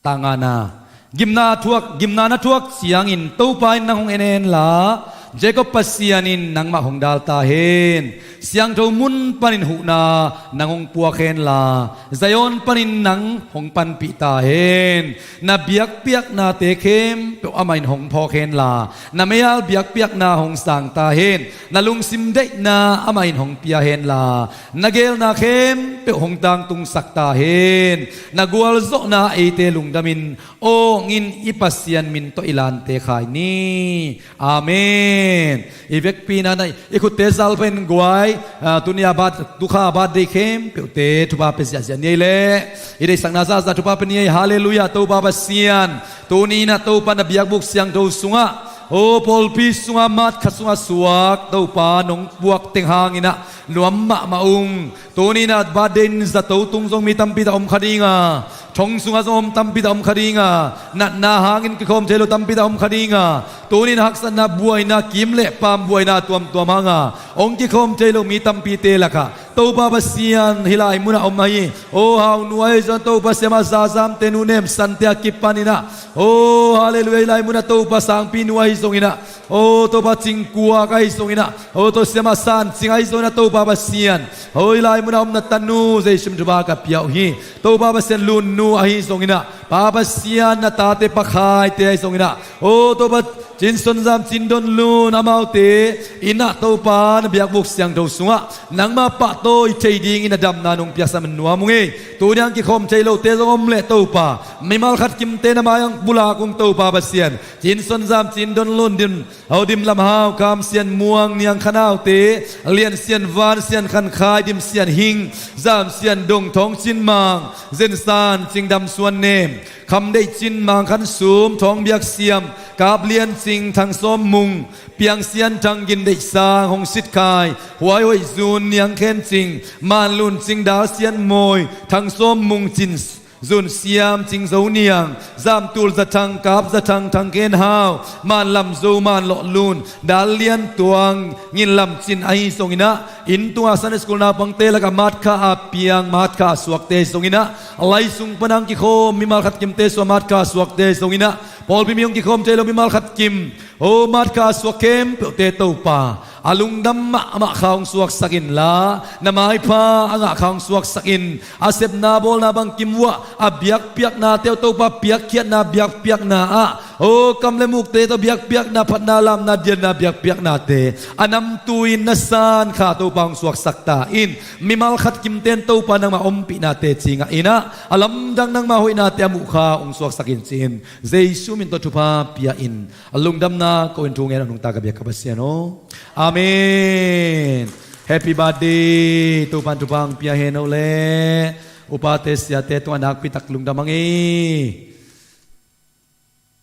tang ngana. Gimna thuak, gimna na thuak ciangin Topa in nang hong en henla, Jacob Pasian in nangmah hong dal ta hen. Siangtho mun panin huhna nang hong puak henla, Zion panin nang hong panpih ta hen. Na biakpiaknate khempeuh amah in hong phawk henla, na meihal biakpiakna hong sang ta hen. Na lungsim deihna amah in hong pia henla, na geelna khempeuh hong tangtungsak ta hen. Na gualzawhna eite lungdamin awngin i Pasian min tawh i lante khai ni. Amen. I vekpi inah i khutte zalpha in guai, ah, tuni a bat, tukha a birthday khempeuhte thupha pia ziahziah ni ei leh. I deihsakna zahzah thupha pia ni ei. Halleluiah. Topa Pasian, tuni inah Topa na biakbuk siangtho sungah, aw, pawlpi sungah, matkha sungah suak Topa nong puak teng hanginah nuam mahmah ung. Tuni inah birthday in zato tung zong mi tampi tak om kha dinga, thong sungah zong om tampi tak om kha dinga, natna hangin kikhawm thei lo tampi tak om kha dinga, tuni inah haksatna buaina, kim le paam buaina tuamtuam hanga hong kikhawm thei lo mi tampite lakah Topa Pasian hih lai munah om ahi. Aw, haunu ahi zong Topa siamah zazamte, nu nemsante a kipaninah, aw, halleluiah, hih lai munah Topa sangpi nu ahi zonginah, aw, Topa cingkuak ahi zonginah, aw, Topa siamah sancing ahi zonginah Topa Pasian, aw, hih lai munah om na tanu Jesu min thupha ka pia uh hi. Topa Pasian, Lun nu ahi zonginah, Pa Pasian, na tate pakhaite ahi zonginah, aw, Topa Cin Son Zam, Cin Don Lun, amaute innah Topa na biakbuk siangtho sungah nangma pahtawi thei dingin a damna nong piaksa man nuam ung ei. Tuni hang kikhawm thei lote zong om leh Topa, mimal khat kimte na mai hong pulak ung Topa Pasian. Cin Son Zam, Cin Don Lun, Dim, Hau Dim Lam Hau, Kam Sian Muang, Niang Khan Haute, Lian Sian Van, Sian Khan Khai, Dim Sian Hing, Zam Sian Dong, Thawng Cin Mang, Zen San Cing, Dam Suan Nem, Kham Deih Cin, Mang Khan Sum, Thawng Biak Siam, Kap Lian Cing, Thang Sawm Mung, Piang Sian Thang, Gin Deih Sang, Hong Sit Khai, Huai Hoih Zun, Niang Khen Cing, Man Lun Cing, Dal Sian Mawi, Thang Sawm Mung, Cin Zun Siam, Cing Zo Niang, Zam Tul Za Thang, Kap Za Thang, Thang Khen Hau, Man Lam Zo, Man Lawh Lun, Dal Lian Tuang, Ngin Lam Cin ahi zonginah, inn tungah Sunday School naupangte lakah matkha a piang, matkha a suakte ahi zonginah, lai sung pan hang kikhawm mimal khat kimte sungah matkha a suakte ahi zonginah, pawlpi mi hong kikhawm thei lo mimal khat kim, aw, matkha a suak khempeuhte Topa, a lungdam mahmah kha hong suaksak inla, na maipha a ngah kha hong suaksak in, a sepna bawlna bangkim uhah a biakpiaknate uh Topa, piakkhiatna biakpiakna ah, aw, kam le mukte tawh biakpiakna, phatna lamna dianna biakpiaknate a namtui in na san kha Topa hong suaksak ta in, mimal khat kimte in Topa nangmah ompihna teci ngah inah, a lamdang nangmah hoihnate a muh kha hong suaksak in ci-in, Jesu min tawh thupha pia in, a lungdamna ko in thu ngen a nungta ka biak ka Pasian aw. Amen. Happy birthday. Topa in thupha hong pia hen aw leh. Upate siate tungah nakpi tak lungdam hang ei.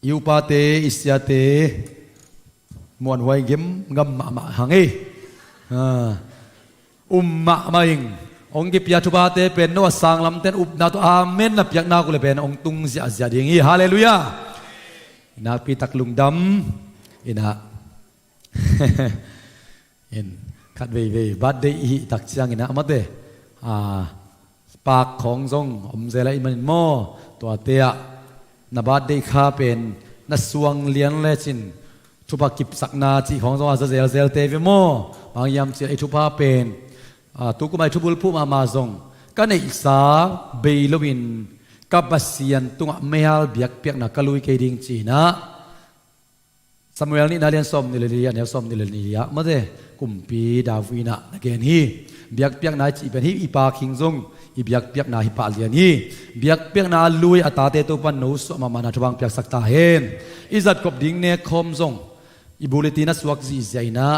I upate, i siate muanhuai gemgam mahmah hang ei. Ah. Um mahmah ing. Hong kipia thuphate pen no a sanglamten upna tawh amen na piakna uh le pen hong tung ziahziah ding hi. Halleluiah. Nakpi tak lungdam. Inah. In, khat veivei birthday i hih tak cianginah mate, a, paak khawng zong om zel ahih manin maw, tuate ah na birthday kha pen na suang lian lecin thupha kipsakna cih khawng zong a za zelzelte ve maw? Bang hiam cih leh i thupha pen, a, tukum a i thubulphuh mahmah zong ka neihsa bei loin ka Pasian tungah meihal biakpiakna ka lui kei ding cinah Samuel nihna lian sawm nih le li, a neu sawm nih le li ah mate, kumpi David inah na gen hi. Biakpiakna i cih pen hih i paak hing zong i biakpiakna hi pah lian hi. Biakpiakna a lui a tate Topa in no suah mahmahna thupha hong piaksak ta hen. I zatkop ding nekkhawm zong i bulletin a suak zihziah inah,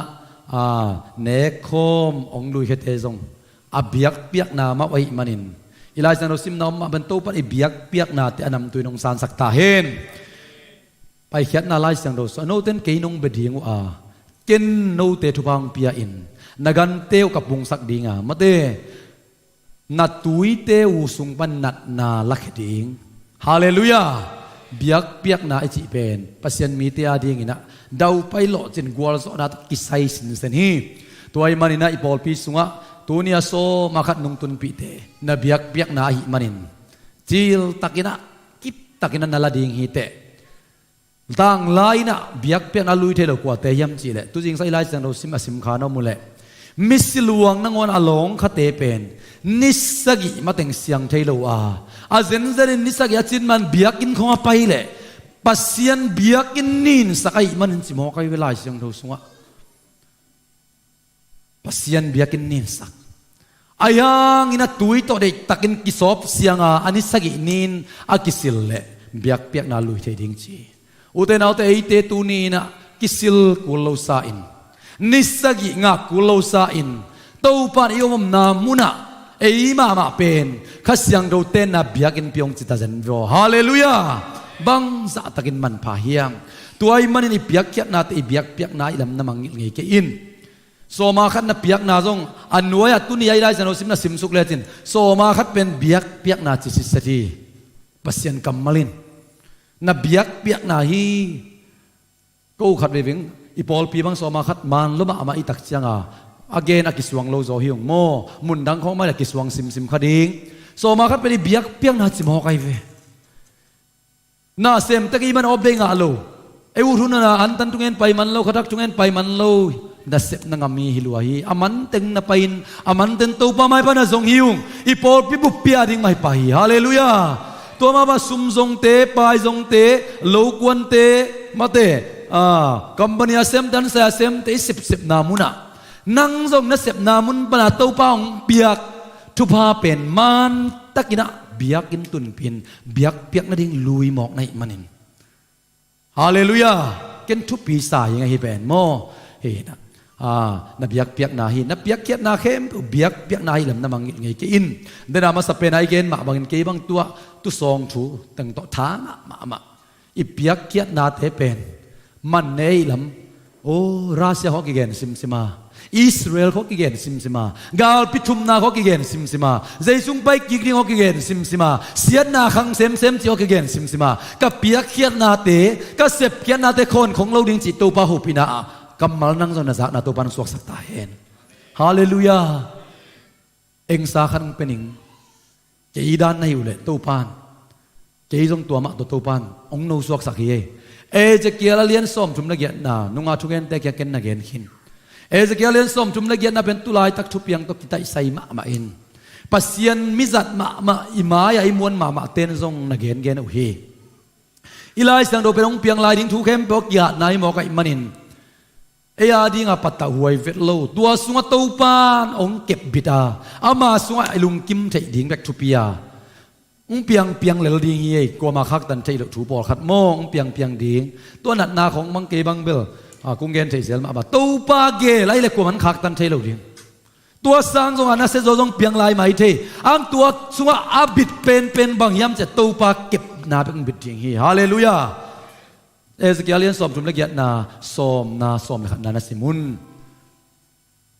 a, nekkhawm hong luikhiate zong a biakpiakna mah uh ahih manin i Lai Siangtho simna om mah bang Topa in i biakpiaknate a namtui in hong sansak ta hen. Paikhiatna Lai Siangtho sungah note in kei nong bia ding uh a, ken note thupha hong pia in, na gante uh ka pungsak ding a, mate, na tuite uh sung pan natna lakhia ding. Halleluiah. Biakpiakna i cih pen Pasian mite adingin ah daupai lawhcin gualzawhna tawh kisai sinsen hi. Tua ahih manin ah i pawlpi sungah tuni a sawma khat nungtunpihte na biakpiakna ahih manin ciltakin ah kiptakin ah na la ding hi teh. Tanglai-in ah biakpiakna lui thei lo kuate hiam cihleh, tuzingsa i Lai Siangtho sim a simkha na om uhleh, misi luang nangawn a lawngkhate pen ni sagih mateng siang thei lo a, a zenzenin ni sagih a cin man biakinn khong a pai leh Pasian biakinn ninsak ahih manin ci mawk ahi ve Lai Siangtho sungah. Pasian biakinn ninsak. Ahi hangin a tui tawh deihtakin kisawp sianga a ni sagih nin a kisil leh biakpiakna lui thei ding ci. Ute naute, eite tuni-in ah kisil kul lo sa-in, ni sagih ngak kul lo sa-in, Topa in i omna munah ei mahmah pen Kha Siangtho tenna biakinn pia hong ci ta zen vua. Halleluiah. Bangzahtakin manpha hiam. Tua ahih manin i piakkhiatnate i biakpiakna i lam na mangngilh ngei kei in. Sawma khat na piakna zong a nuai-ah tuni a i Lai Siangtho sim na simsuk lecin sawma khat pen biakpiakna ci sitset hi. Pasian kammal in na biakpiakna hi. Ko khat veiveng i pawlpi bang sawma khat man lo mahmah i tak cianga a gen a kisuang lo zaw hi ung maw, mundang khawng mah a kisuang simsim kha ding. Sawma khat pen i biakpiakna ci mawk ahi ve. Na sem tek i man awp dei ngah lo. Ei ut hun a na antan thungen pai man lo, khatak thungen pai man lo. Na sep na ngam hi hi lua hi. A manteng na pai-in a manteng Topa mai pan a zong hi ung. I pawlpi buppi a ding mah hi pah hi. Halleluiah. Tua mahmah sum zongte, pai zongte, lokuante, mate, a, company a semte, ansai a semte i sepsepna munah nang zong na sepna mun pana Topa hong piak thupha pen mantakin ah biakinn tunpih in biakpiak nading lui mawk na hih manin. Halleluiah. Ken thupi sa hi ing ahi pen maw. Hi na, a, na biakpiakna hi, na piakkhiatna khempeuh biakpiakna hi lam na mangngilh ngei kei in. Dena masa pena i gen mah bangin kei bang tua tusawng thu teng tawh tha ngah mahmah. I piakkhiatnate pen man ne ei lam. O, Russia khawh kigen simsim a, Israel khawh kigen simsim a, galpi thumna khawh kigen simsim a, zeisung pai kik ding khawh kigen simsim a, siatna khang semsem cih khawh kigen simsim a, ka piakkhiatnate, ka sepkhiatnate khawnkhong lo ding cih Topa hopihna ah kammal nang zong na zakna Topa nang suaksak ta hen. Halleluiah. Engsa khat hong pia ning. Kei dan na hi uhleh Topan, kei zong tua mah tawh Topan hong no suaksak hi ei. Ezekiel a lian sawmthum le giatna nunga thugente kia ken na gen khin. Ezekiel a lian sawmthum le giatna pen tulaitak thupiang tawh kitaihsai mahmah in Pasian mizat mahmah i mai-ah i muan mahmah ten zong na gengen uh hi. I Lai Siangtho pen hong piang lai ding thu khempeuh a kiatna hi mawk ahih manin ei a dinga pattah huai vet lo. Tua sungah Topan hong kepbit a, ama sungah i lungkim theih ding bek thupi a, hong piangpiang lel ding hi ei. Kuama khaktan theih loh thu pawlkhat maw, hong piangpiang ding. Tua natna khawng mang kei bang bel, a, kong gen theih zel mahmah. Topa gel ahih leh kuaman khaktan thei lo ding. Tua sang zongah na sia zaw zong piang lai mai thei. Ang tua sungah a bit penpen bang hiam cih leh Topa kepna bek hong bit ding hi. Halleluiah. Ezekiel lian sawmthum le giatna, sawmna, sawm le khatna na sim un.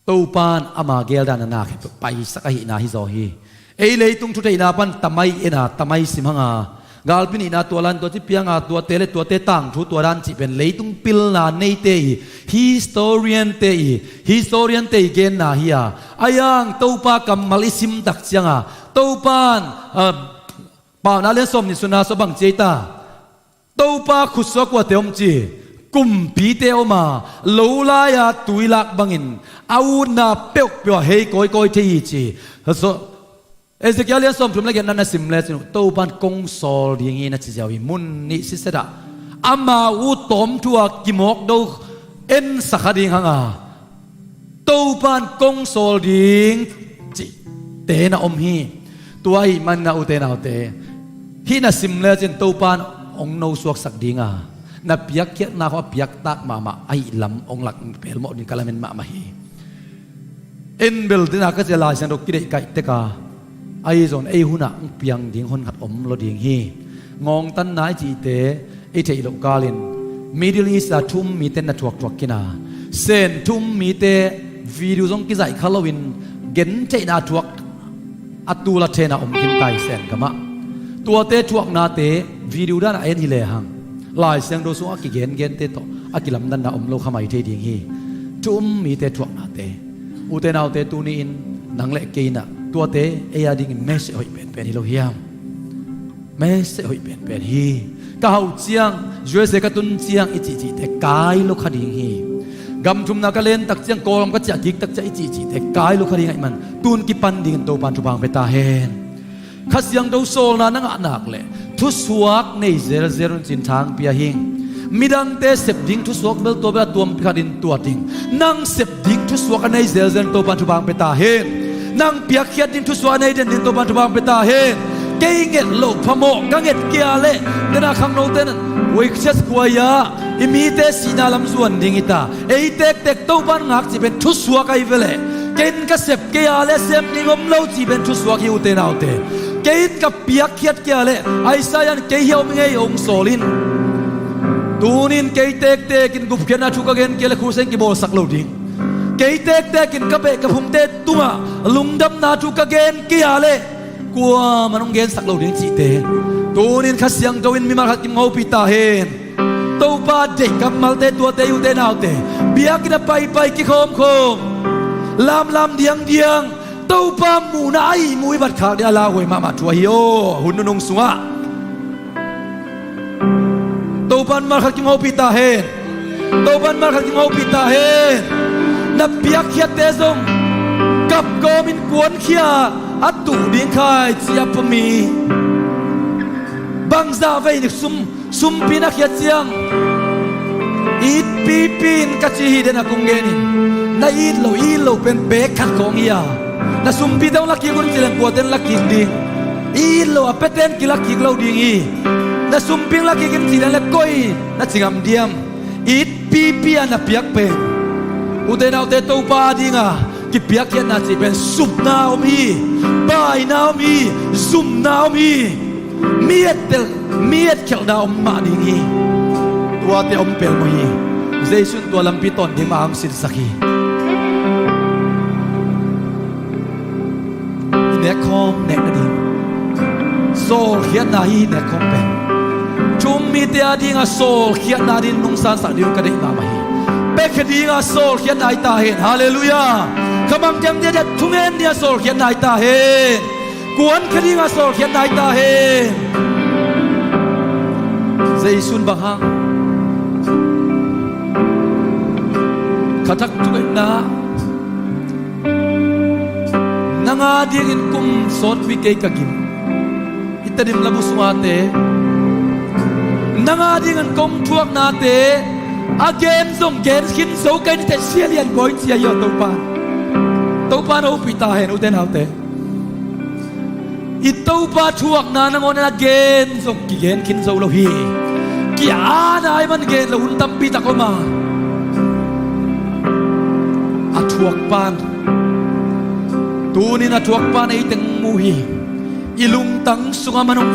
Topan ama geldan a na khempeuh paisak ahihna hi zaw hi. Ei leitung thutheihna pan tamai ena, tamai sim hanga, galpi nihna tua lan tua ci pianga tuate le tuate tangthu tua dan cih pen leitung pilna neite i, historiante i, historiante i genna hi a. Ahi hang Topa kammal i sim tak cianga Topan, ah, Paunak lian sawm nih sunna sua bang ci ei ta. Topa khutsuak kuate om ci, kumpite om a, lo lai-a tuilak bangin a utna peuhpeuh ah hei kawikawi thei hi ci. So, Ezekiel lian sawmthum le giatna na sim lecin Topan kong sawl ding hi na ci ziau hi. Mun nih siset ah ama ut tawmthu a kimawk do ensa kha ding hanga Topan kong sawl ding cihte na om hi. Tua ahih manin a ute naute, hih na sim lecin Topan hong no suaksak dinga, na piakkhiatna khawng a piaktak mahmah ahih lam hong lak pelmawh ding ka lamen mahmah hi. En bel dena ka cia Lai Siangtho kideih kaih teka, ahi zong ei hunah hong piang ding hon khat om lo ding hi. Ngawngtanna i cihte i theih loh kalin Middle East a thu um mite na thuakthuak khin a, Sen thu um mite video zong kizaih kha loin gentheihna a thuak a tul a thena om khin tai Sen gamah. Tuate thuaknate video dan a en hi lehang Lai Siangtho sungah a kigengente tawh a kilamdanna om lo kha mai thei ding hi. Thu um mite thuaknate ute naute tuni-in nang le kei in ah tuate ei a dingin message hoih penpen hi lo hiam? Message hoih penpen hi. Ka hau ciang, U S A ka tun ciang i cihcihte kai lo kha ding hi. Gam thumna ka len tak ciang, Kawlgam ka ciah kik tak ciang i cihcihte kai lo kha ding ahih man tun kipan dingin Topan thupha hong pia ta hen. Kha Siangtho sawlna na ngah nak leh thusuak nei zelzel un cin thang pia hing. Midangte sep ding thusuak bel tua bel a tuampi khatin tuat hing. Nang sep ding thusuak a nei zelzel un Topan thupha hong pia ta hen. Nang piakkhiat ding thusuak a nei den ding Topan thupha hong pia ta hen. Kei nget loh phamawh ka nget kei a leh, tena khangnote nan Wakefield khuai-ah i mite sihna lam zuan ding hi ta. Ei tektek Topan ngak cih pen thusuak ahi ve leh, kei in ka sep kei a leh sem ding om lo cih pen thusuak hi ute naute. Kei in ka piakkhiat kei a leh Isaiah in kei hia om ngei hong sawl in. Tunin kei tektek in gupkhiatna thu ka gen kei a leh khusen kibawlsak lo ding. Kei tektek in ka beh ka phungte tungah lungdamna thu ka gen kei a leh kuaman hong gensak lo ding cihte. Tunin Kha Siangtho in mimal khat kim hopih ta hen. Topa deih kammalte tuate ute naute, biakinn a paipai kikhawmkhawm, lamlam diangdiang, Topa muhna a ihmu i bat khak ding a lauhuai mahmah thu ahi aw. Hun nunung sungah Topan malkhat kim hopih ta hen. Topan malkhat kim hopih ta hen. Na piakkhiatte zong kapkawmin kuankhia a tuh ding khai ci a pumi. Bangzah vei nik sum sumpi na khiat ciang it pipi in ka ci hi den a kong genin. Na it lo, it lo pen bek khat khawng hi a, na sumpite hong lakik un cileng kuate in lakik ding. It lo a peten kilakik lo ding hi. Na sumpi in lakik in cileng le koi na cingam diam. It pipi a na piak pen ute naute Topa dinga kipiakkhiatna cih pen supna om hi. Baina om hi. Zumna om hi. Mi ettel, mi etkhelhna om mah ding hi. Tuate om pelmawh hi. Jesu in tua lampi tawn ding mah hong sinsak hi. I nekkhawm nek nading sawlkhiatna hi. I nekkhawm pen thu um mite a dinga sawlkhiatna ding nungsansak ding ka deih mahmah hi. Piakkhiat dinga sawlkhiatna hi ta hen. Halleluiah. Khamang tiang dia dia thungen dinga sawlkhiatna hi ta hen. Kuan kha dinga sawlkhiatna hi ta hen. Jesu in bang hang khathak thungetna nang a dingin kum sawtpi kei ka gim. I Tedim labu sungate nang a dingin kong thuaknate a gen zong gen khin zo kei ni teh sia lian bawi cia hi aw Topa. Topa na upih ta hen ute naute. I Topa thuakna nangawn a gen zong kigen khin zo lo hi. Ki-ana ai man gen lo hun tampi tak om a, a thuak pan, tunin a thuak pan ei teng mu hi. I lungtang sungah man hong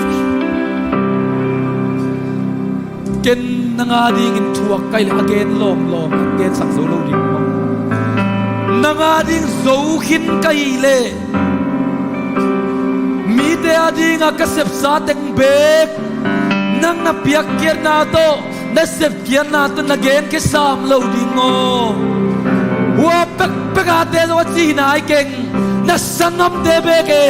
ken nang a dingin thuak kai leh a gen lawmlawm a gensak zo lo ding maw? Nang a ding zo khin ka hih leh mite a dinga ka sepsa teng bek nang na piakkhiatna tawh na sepkhiatna tawh na genkhia sam lo ding maw? Hua pekpek ate zong a ci hi nai keng. Na sanggamte bek e,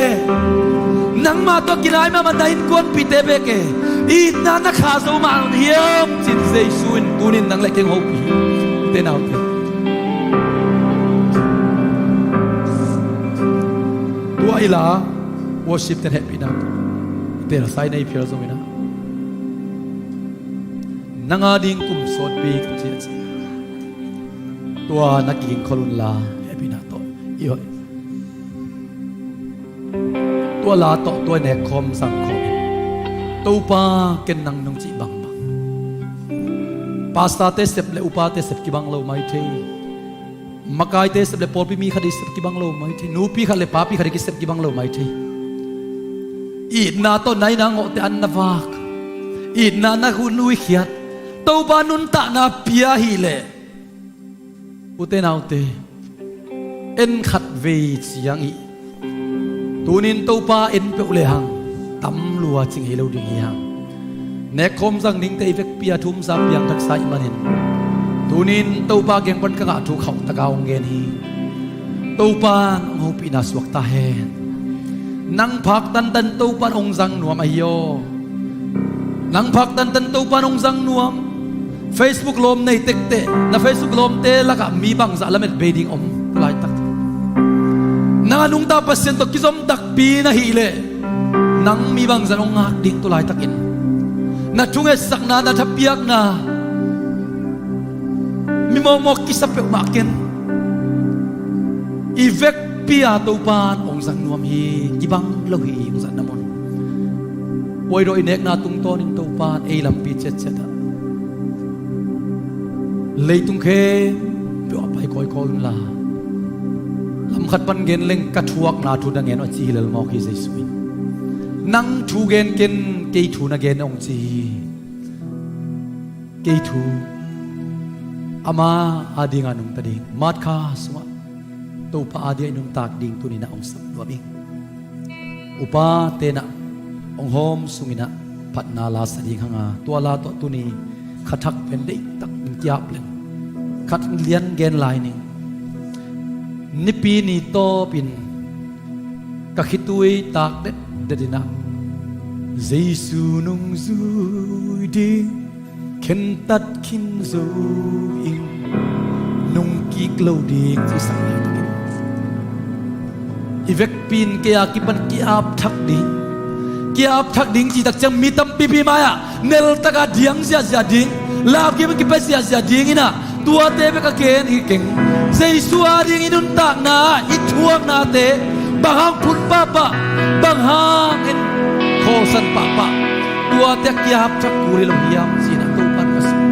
nangmah tawh kinai mahmah na innkuanpihte bek e, itna na khah zo mah hiam cin Jesu in tunin nang le keng hopih hi. Te naute, tua i la worship ten hehpihna telsai nei phial zongin ah nang a ding kum sawtpi ka ciah cih tua na kigingkhol unla hehpihna tawh i hoih. Tua la tawh tua i nekkhawm zangkhawm in Topa ken nang nung cih bangbang. Pastorte sep le upate sep kibang lo mai thei. Makaite sep le pawlpi mi khat i sep kibang lo mai thei. Nupi khat le papi khat i kisep kibang lo mai thei. Itna tawh naina ngawhte an na vak. Itna na hun ui khiat. Topa nuntakna pia hileh, ute naute, en khat vei ciang ih, tunin Topa en peuh lehang tam lua ci ngei lo ding hi hang. Nekkhawm zang dingte i vekpi a thumsa piangthaksa ih manin, tunin Topa geng pan ka ngah thu khauh taka hong gen hi. Topa in hong hopihna suak ta hen. Nang phak tantan Topa in hong zang nuam ahi aw. Nang phak tantan Topa in hong zang nuam. Facebook lawm nei tektek, na Facebook lawmte lakah mi bangzah lamet bei ding om tu laitak? Nang a nungta Pasian tawh kizom takpi na hih leh, nang mi bangzah in hong ngak ding tu laitakin? Na thungetsakna, na thapiakna mi mawkmawk kisa peuhmah ken. I vekpi a Topa in hong zang nuam hi, kibang lo hi, hong zatna mun. Huai dawh i nekna tungtawnin Topa in ei lampi ciatciat ah leitung khempeuh ah pai kawikawi unla, lamkhat pan gen leng ka thuakna thu na ngen uh a ci hi lel mawk hi Jesu in. Nang thu gen ken, kei thu na gen hong ci hi. Kei thu, ama adinga nungta ding, Mark kha sungah Topa adinga i nungtak ding tuni-in ah hong sap nuam ing. Upa tenah hong hawm sungin ah phatna la sa ding hanga, tua la tawh tuni kha thak pen deihtak in ki-ap leng, khat lian gen lai ning. Nipi ni tawpin ka khitui tak detdet in ah, Jesu nungzui ding khentat khin zo ing, nungkik lo ding, ci sak laitakin i vekpi in kei a kipan ki-ap thak ding, ki-ap thak ding cih tak ciang mi tampipi mai-ah neltak a diang ziahziah ding, lamkim kipia ziahziah ding in ah, tuate bek a gen hi keng. Jesu ading i nuntakna, i thuaknate bang hang phun pahpah, bang hangin khawlsan pahpah, tuate a ki-ap thak kul hi lo hiam ci-in ah Topa in ka sung.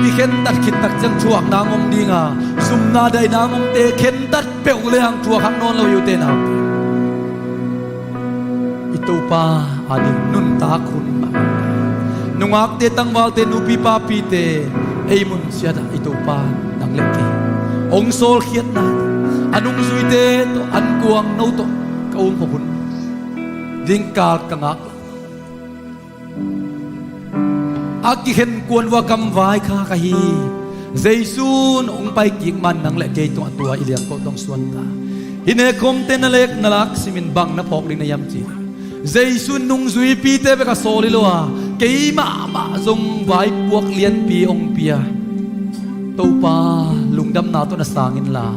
I khentat khit tak ciang thuak nang om ding a, zumna daih nang omte khentat peuh lehang thuak hak nawn lo hi, ute naute. I Topa ading nuntak hun mah. Nungakte, tangvalte, nupi papite, ei mun ciat ah i Topa nang le kei hong sawlkhiatna, a nungzuite tawh, ankuang no tawh ka um khop hun ding kal ka ngak lo. A kikhen kuan vua kamvai kha ka hi. Jesu in hong pai kik man nang le kei tungah tua i liangko tawh hong suan ta. Hih nekkhawmte na lek na lak simin bang na phawk ding na hiam ci-in, Jesu in nungzuipite bek a sawl hi lo a, kei mahmah zong vaipuak lianpi hong pia. Topa, lungdamna tawh na sang inla,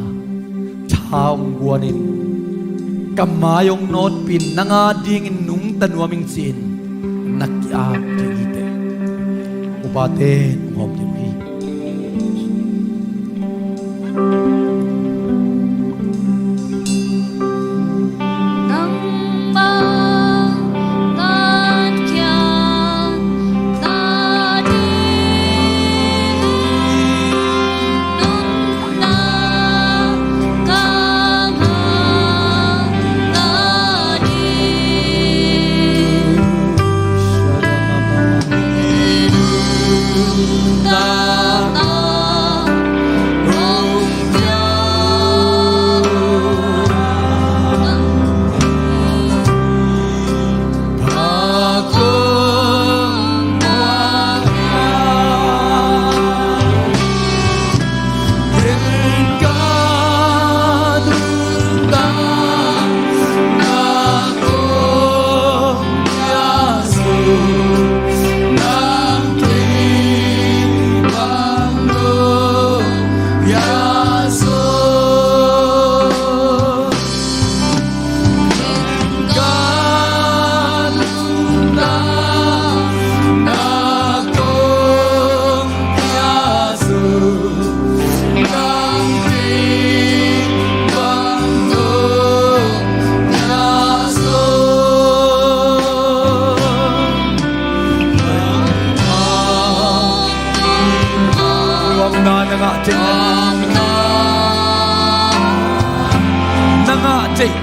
tha hong guan in, ka mai hong nawtpih in, nang adingin nungta nuam ing ci-in na ki-ap ding hi teh. Upate hong hawm ding hi. Nuamna na ngah theih nang, na ngah theih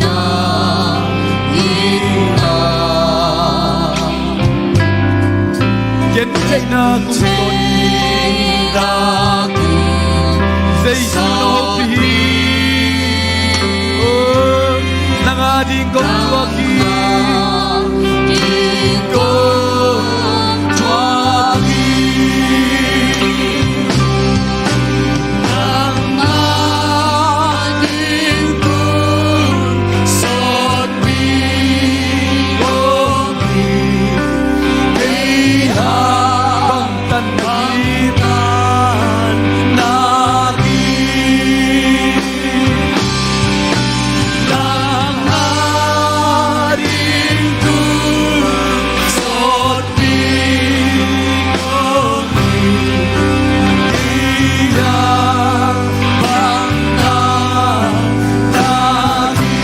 nang in ah. Jesu na hopih hi. Nang a ding kong thuak hi. Nang a ding kong sawtpi kong hi. Kei hang bangtan na hi. Nang a ding kong sawtpi kong hi. Kei hang bangtan na hi.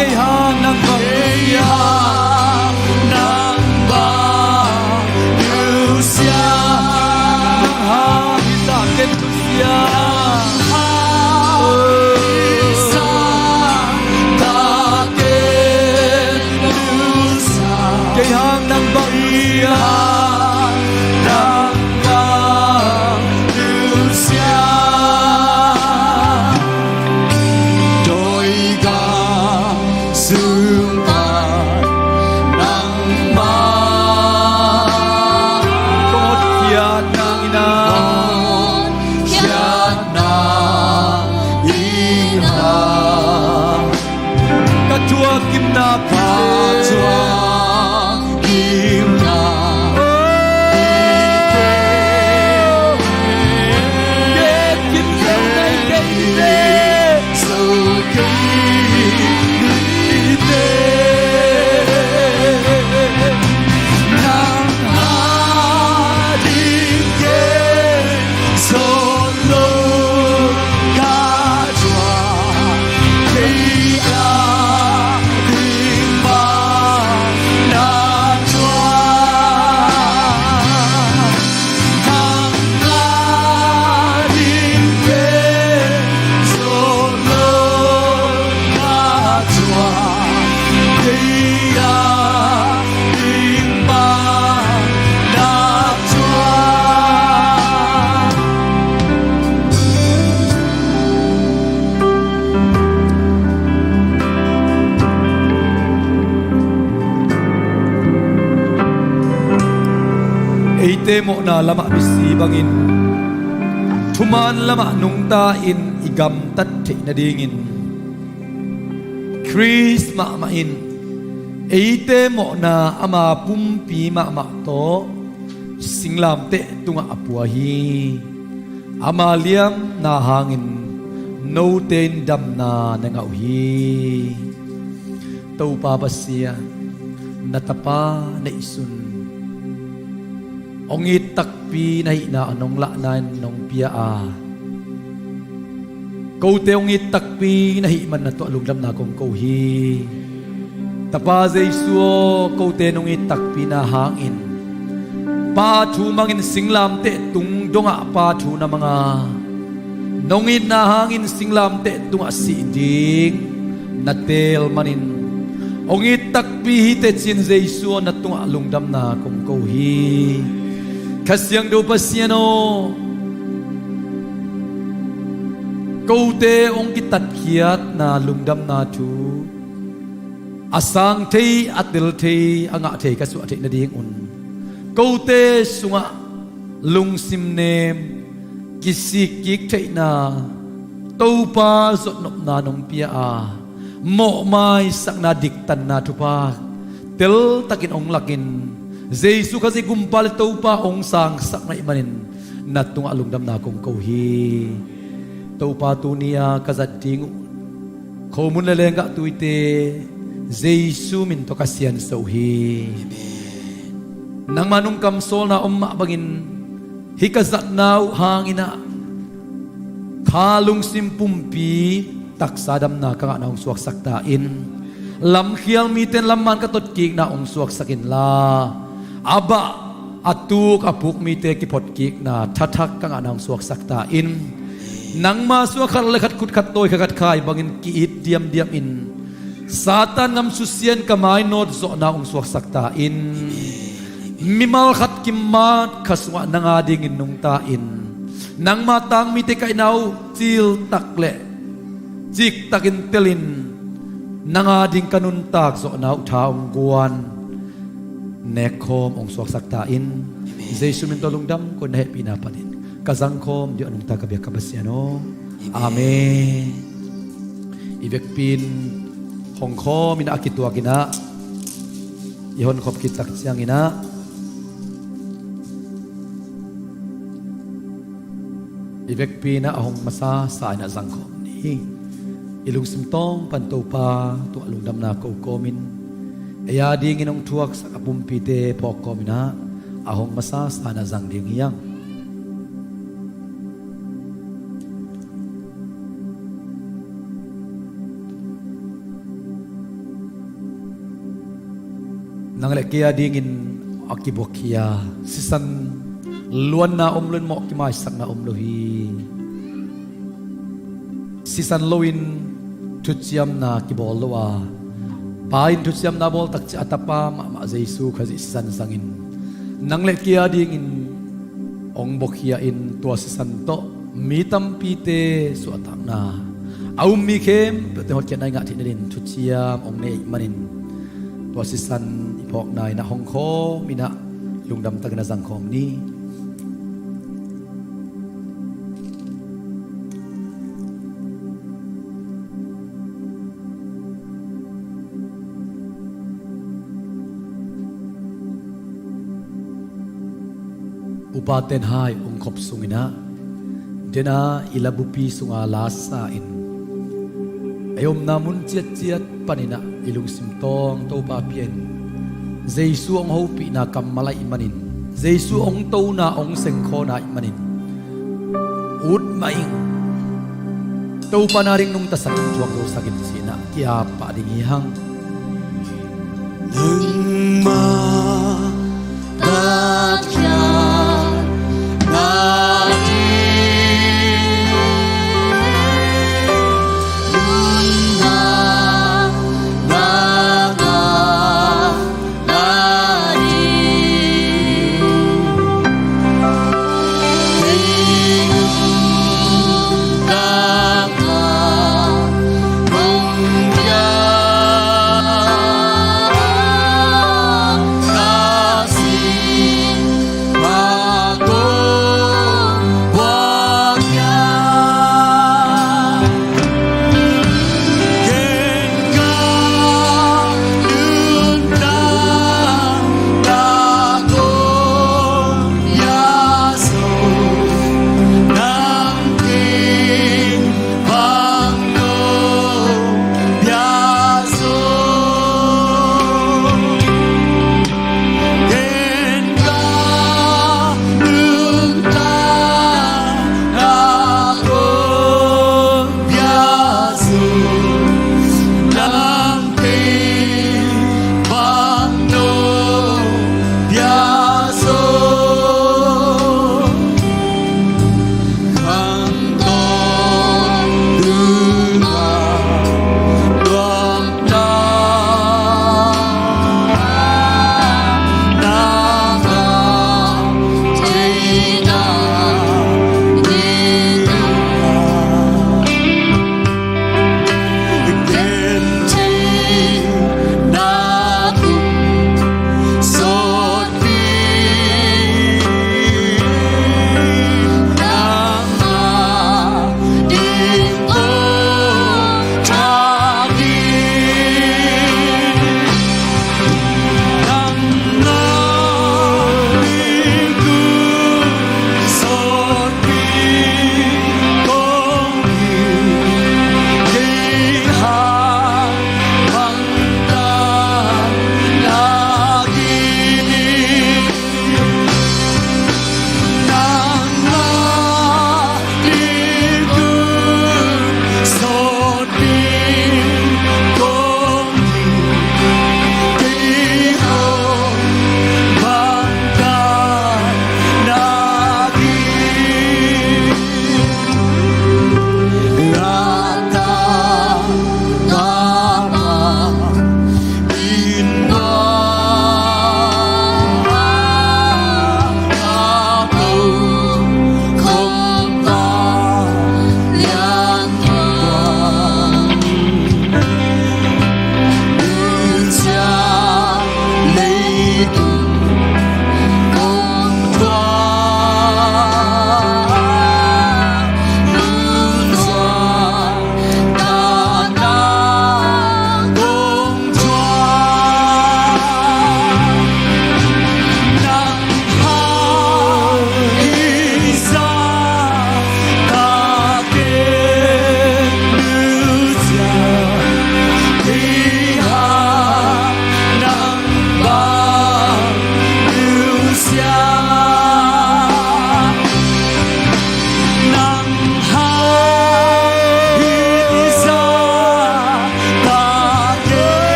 Kei hang nang bang nusia. Nang bang nusia. Nang hang hita ken nusia. Nang hang hita ken nusia. Kei hang nang bang nusia. Nang bang nusia. Dawi gam sung pan nangmah. Kong hotkhiat nang in a. Hotkhiat nang in a. Ka thuak kimna, ka thuak kimna. Oh. Kei kim zo kei te. Zo kei te. Nang a ding kei zo. Eite mawhna lamah misi bangin thuman lamah nungta-in i gamtat theih nadingin Khrist mahmah in eite mawhna ama pumpi mahmah tawh singlamteh tungah a pua hi. Ama liamna hangin note in damna na ngah uh hi. Topa Pasian, na tapa neihsun hong it takpi na hihna nong lahna in nong pia a, kote hong it takpi na hih man na tungah lungdamna kong ko hi. Tapa Jesu aw, kote nong it takpi na hangin pa thu mangin singlamteh tung dongah pa thu na mang a, nong itna hangin singlamteh tungah sih ding na teel manin hong it takpi hi teh ci-in Jesu aw na tungah lungdamna kong ko hi. Kha Siangtho Pasian aw, kote hong kitatkhiatna lungdamna thu a sang thei, a tel thei, a ngah thei ka suah theih nadingun kote sungah lungsim nem, kisik kik theihna, Topa zotnopna nong pia a, mawhmaisakna, diktanna thupha teltakin hong lakin, Jesu Khazih Gumpa le Topa hong sangsak na hih manin na tungah lungdamna kong ko hi. Topa, tuni-a ka zat ding uh khomun le lenggah tuite Jesu min tawh ka siansuah uh hi. Nangma nungkam sawlna om mah bangin hih ka zatna uh hanginah kha lungsim pumpi taksa damna ka ngahna hong suaksak ta in. Lamkhial mite in lamman ka totkikna hong suaksak inla, a bah a tuk a puk mite kiphotkikna thathak ka ngahna hong suaksak ta in. Nangma sungah khat le khat, khut khat tawi kha khat khai bangin ki-it diamdiam in, Satan ngam susia in ka mainawt zawhna hong suaksak ta in. Mimal khat kimat kha sungah nang adingin nungta in. Nangma tang mite kaihna uh ciltak le ciktakin telin, nang ading ka nuntak zawhna uh tha hong guan nekkhawm hong suaksak ta in. Jesu min tawh lungdam ko, na hehpihna panin ka zangkhawm ding a nungta ka biak ka Pasian aw. Amen. I vekpi in hong khawm inah a kituak inah i honkhop khit tak cianginah i vekpi inah a hong masa sa inah zangkhawm ni. I lungsim tawng pan Topa tungah lungdamna ko kawmin ei adingin hong thuaksak a pumpite phawk kawm inah a hong masa sa inah zang ding hi hang. Nang le kei adingin a kibuakhia sisan luanna om lo in mawh kimaisakna om lo hi. Sisan loin thuciamna kibawl lo a, Pa in thuciamna bawl takciang a tapa mahmah Jesu Khazih sisan zangin nang le kei adingin hong buakhia in tua sisan tawh mi tampite suahtakna a um mi khempeuhte hotkhiatna i ngah theih nadingin thuciam hong nei ahih manin tua sisan i phawkna inah hong khawm inah lungdam takin a zangkhawm ni. Upa ten hai hong khop sunginah dena i labupi sunga lasa in ei omna mun ciatciat paninah i lungsim tawng Topa pia in. Jesu hong hopihna kammal ahih manin, Jesu hong tona hong sengkhawna ahih manin ut mah ing. Topa na ding nungtasak in, thuak zosak in cinah ki-ap pah ding hi hang. Nangmah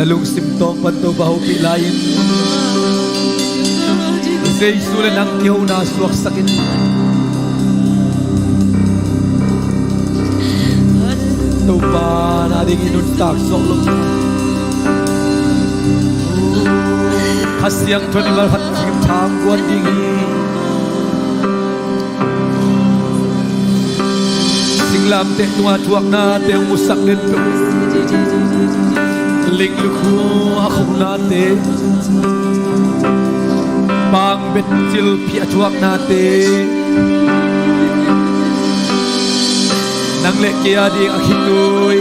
Lungsim tawng pan Topa hopih lai-in Jesu le nang kihona suaksak in. Topa na ding i nuntak suak lo. Kha Siangtho in i malkhat thim thang kuan ding hi. Singlamteh tunga thuaknate hong musak den peuh. Ling lukhu a khongnate, pangbet cilphi a thuaknate, nang le kei a ding a khitui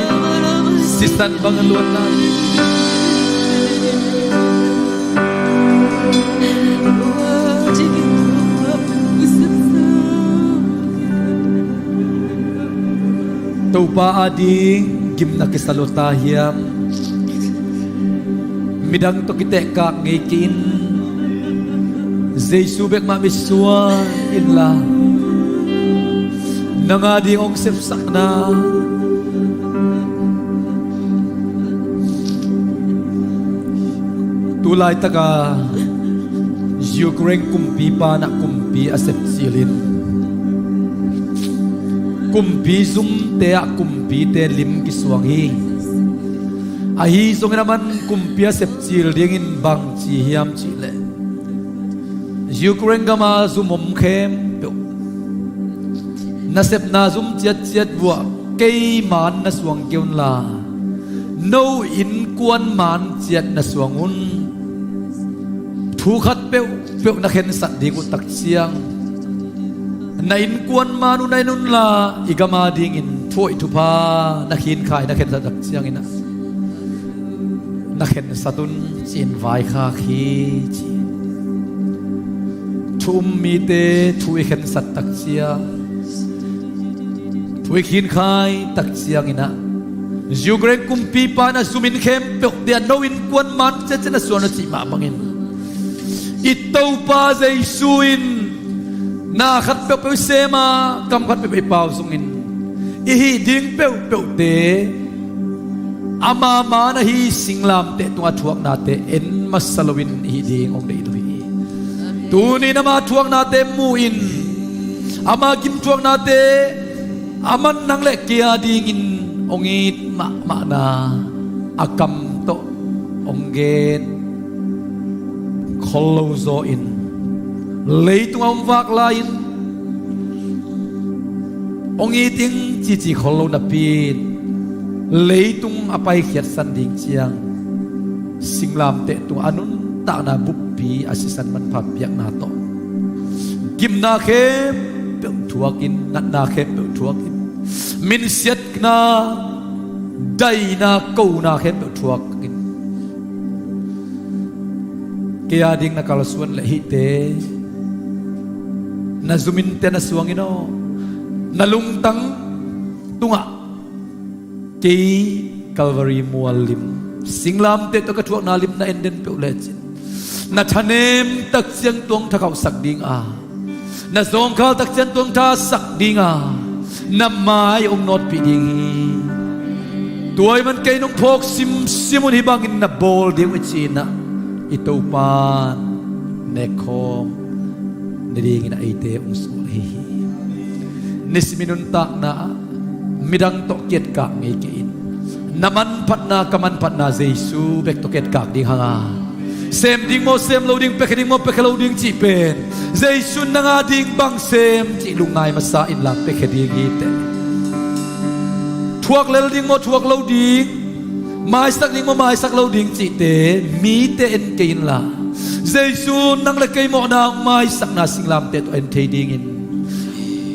sisan bang a luatnate. Topa ading gimna kisa lo ta hiam? Midang tawh kitehkak ngei kei in. Jesu bek mah misuan inla, nang ading hong sepsakna. Tu laitaka Ukraine kumpipa in ah kumpi a sepcil in, kumpi zumte ah kumpite lim kisuang hi. Ahi zongin aman kumpi a sepcil dingin bang ci hiam cihleh, Ukraine gama zum om khempeuh nasepna zum ciatciat vuah kei maan na suang kei unla, no innkuan maan ciat na suang un. Thu khat peuhpeuh na khensat ding uh tak ciang, na innkuan maan uh na en unla, i gama dingin thuhoih thupha na khinkha hi, na khensat tak ciangin ah na khensat un ci-in vaikhak hi ci. Thu um mite thu i khensat tak ciang, thu i khinkha tak ciangin ah, Ukraine kumpipa in ah zum inn khempeuhte ah no innkuan maan ciatciat na suang un a cih mah bangin, i Topa Jesu in na khat peuhpeuh i sem a, kam khat peuhpeuh i pau zongin, i hih ding peuhpeuhte ama maan ahi singlamteh tunga thuaknate en masa loin i hih ding hong deih lo hi. Tuni in ama thuaknate mu-in, ama gimthuaknate aman nang le kei a dingin hong it mahmahna a kam tawh hong gen khol lo zaw in, leitungah hong vak lai-in hong it ing cici khol lo napi in, leitung a paikhiatsan ding ciang singlamteh tungah a nuntakna buppi a sisan manpha piakna tawh gimna khempeuh thuakin, natna khempeuh thuakin, minsiatna, daihna, kona khempeuh thuakin, kei a ding na kalsuan leh hihte na zum innte na suang in aw, na lungtang tungah kei Calvary mual lim, singlamteh tawh ka thuakna lim na en den peuh lecin, na thanem tak ciang tua hong thakhauhsak ding a, na zawngkhal tak ciang tua hong thasak ding a, na mai hong nawtpih ding hi. Tua ahih man kei nong phawk simsim un, hih bangin na bawl ding uh hi ci-in ah i Topa in nekkhawm na dingin ah eite hong suah ahi hi. Nisim i nuntakna ah midang tawh kietkak ngei kei in. Na manphatna, ka manphatna Jesu bek tawh kietkak ding hang a, sem ding maw sem lo ding, piakhia ding maw piakhia lo ding cih pen, Jesu in nang a ding bang sem cih lungngai masa inla piakhia ding hi teh. Thuak lel ding maw thuak lo ding, maisak ding maw maisak lo ding cihte mite en kei inla, Jesu in nang le kei mawhna hong maisakna singlamteh tawh en thei dingin,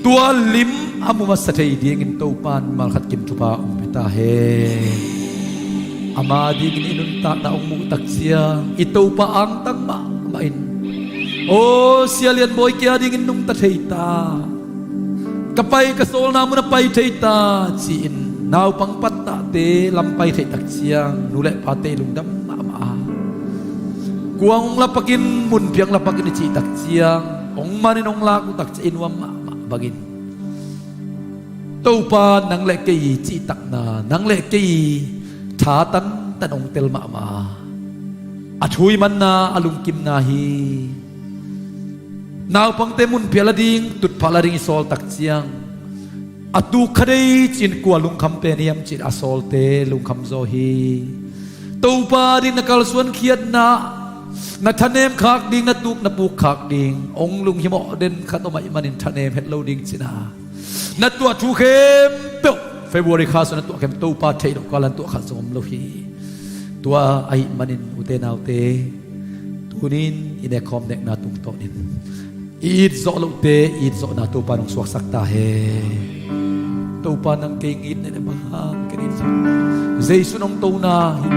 tua lim a mu masa thei dingin Topa in malkhat kim thupha hong pia ta hen. Ama dingin i nuntakna hong muh tak ciang i Topa angtang mahmah in, aw Sia Lian Bawi, kei a dingin nungta thei ta, ka pai ka sawlna mun a pai thei ta ci-in naupang pattahte lam pai theih tak ciang nu le pate i lungdam mahmah a, kuang hong lapakin, mun piang lapakin i cih tak ciang, hong manin hong lak uh tak ciang i nuam mahmah bangin, Topa nang le kei i cihtakna, nang le kei i thatan tan hong tel mahmah a, a thuih manna, a lungkimna hi. Naupangte mun phial a ding, tutphah la ding i sawl tak ciang, a tuk kha dei ci-in kua lungkham pen hiam ci-in a sawlte lungkham zaw hi. Topa ding na kalsuan khiatna, na thanem khak ding, na tuk na puk khak ding hong lunghimawh den khat om ahih manin thanem het lo ding ci-in a, na tuah thu khempeuh, February kha sung na tuah khem, Topa theih loh kal a na tuah khat zong om lo hi. Tua ahih manin ute naute, tunin i nekkhawm nekna tungtawnin i it zawh lohte i it zawhna Topa in hong suaksak ta hen. Topa, nang kei ngit na, bang hang ken it zawh? Jesu in hong tona hi.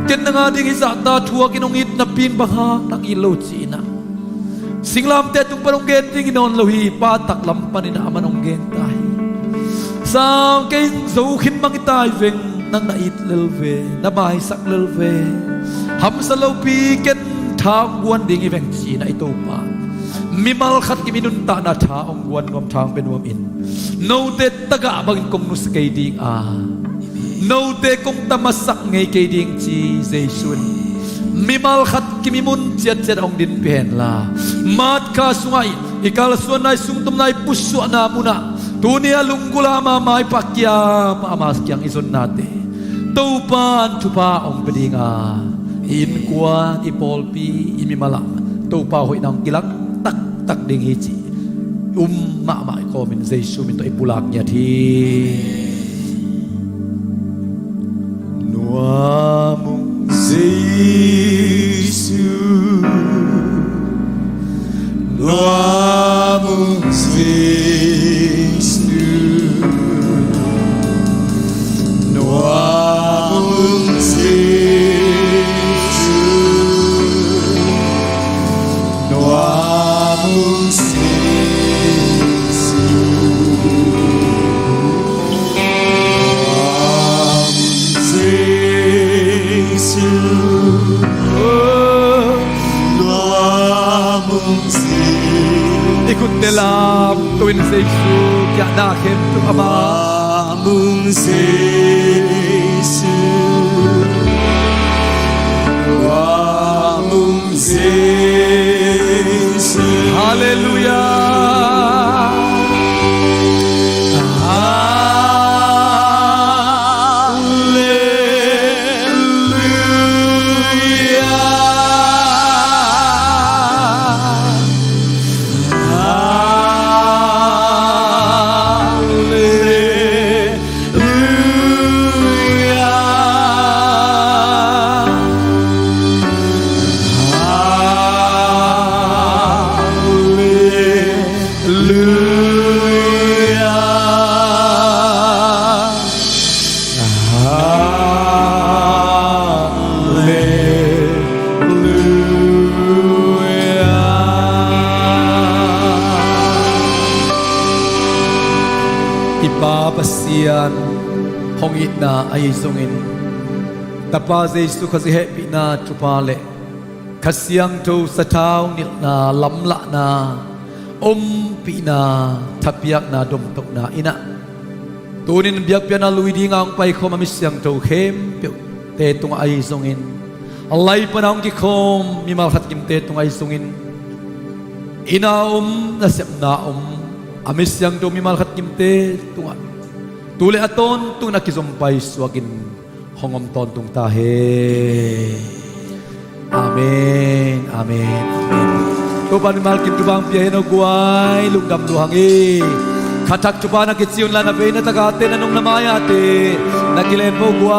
Ken nang ading i zahta thuakin hong it napi-in bang hang nang it lo ci-in a, singlamteh tung pan hong gen ding hi nawn lo hi. Pa taklam panin amah in hong gen ta hi. Sang kei zo khin mang hi ta hi veng, nang na it lel ve, na maisak lel ve. Hamsa lopi ken tha hong guan ding hi veng ci-in a, i Topa, mimal khat kim i nuntakna tha hong guan nuam, tha hong pia nuam in. Note tagah bangin kong nusia kei ding a, note kong tamasak ngei kei ding ci Jesu in mimal khat kim i mun ciatciat hong dinpih hen la, March kha sungah i, i kalsuanna, i sungtomna, i pusuahna munah, tuni a lunggulh a, ama maipha kiam a, ama kiang i zonnate Topa in thupha hong pia ding a, i innkuan, i pawlpi, i mimal ah Topa hoihna hong kilang taktak ding hi ci um mahmah i kawmin Jesu min tawh i pulak ngiat hi. Nuam ung Jesu, nuam ung Jesu, nuam ung Jesu, nuam ung Jesu, nuam ung Jesu, nuam ung Jesu. I khutte lamto in Jesu kiang na khem tuk ama. Nuam ung Jesu, nuam ung Jesu. Halleluia. Halleluia. Halleluia. Halleluia. Halleluia. I Pa Pasian hong itna ahi zongin, Tapa Jesu Khazih hehpihna thupha le Kha Siangtho sathau nilhna, lamlahna, ompihna, thapiakna, domtohna in ah, tunin biakpiakna lui dinga hong paikhawm a mi siangtho khempeuhte tungah ahi zongin, a lai pana hong kikhawm mimal khat kimte tungah ahi zongin, inn a om, nasepna om a mi siangtho mimal khat kimte tungah tu le a tawntungin a kizom paisuakin hong om tawntung ta hen. Amen, amen, amen. Topa in mimal kim thupha hong pia hen aw guai, lungdam lua hang ei. Kha thak thupha na kici un la, na vei na takate, na nung na mai-ate na kilen po guai.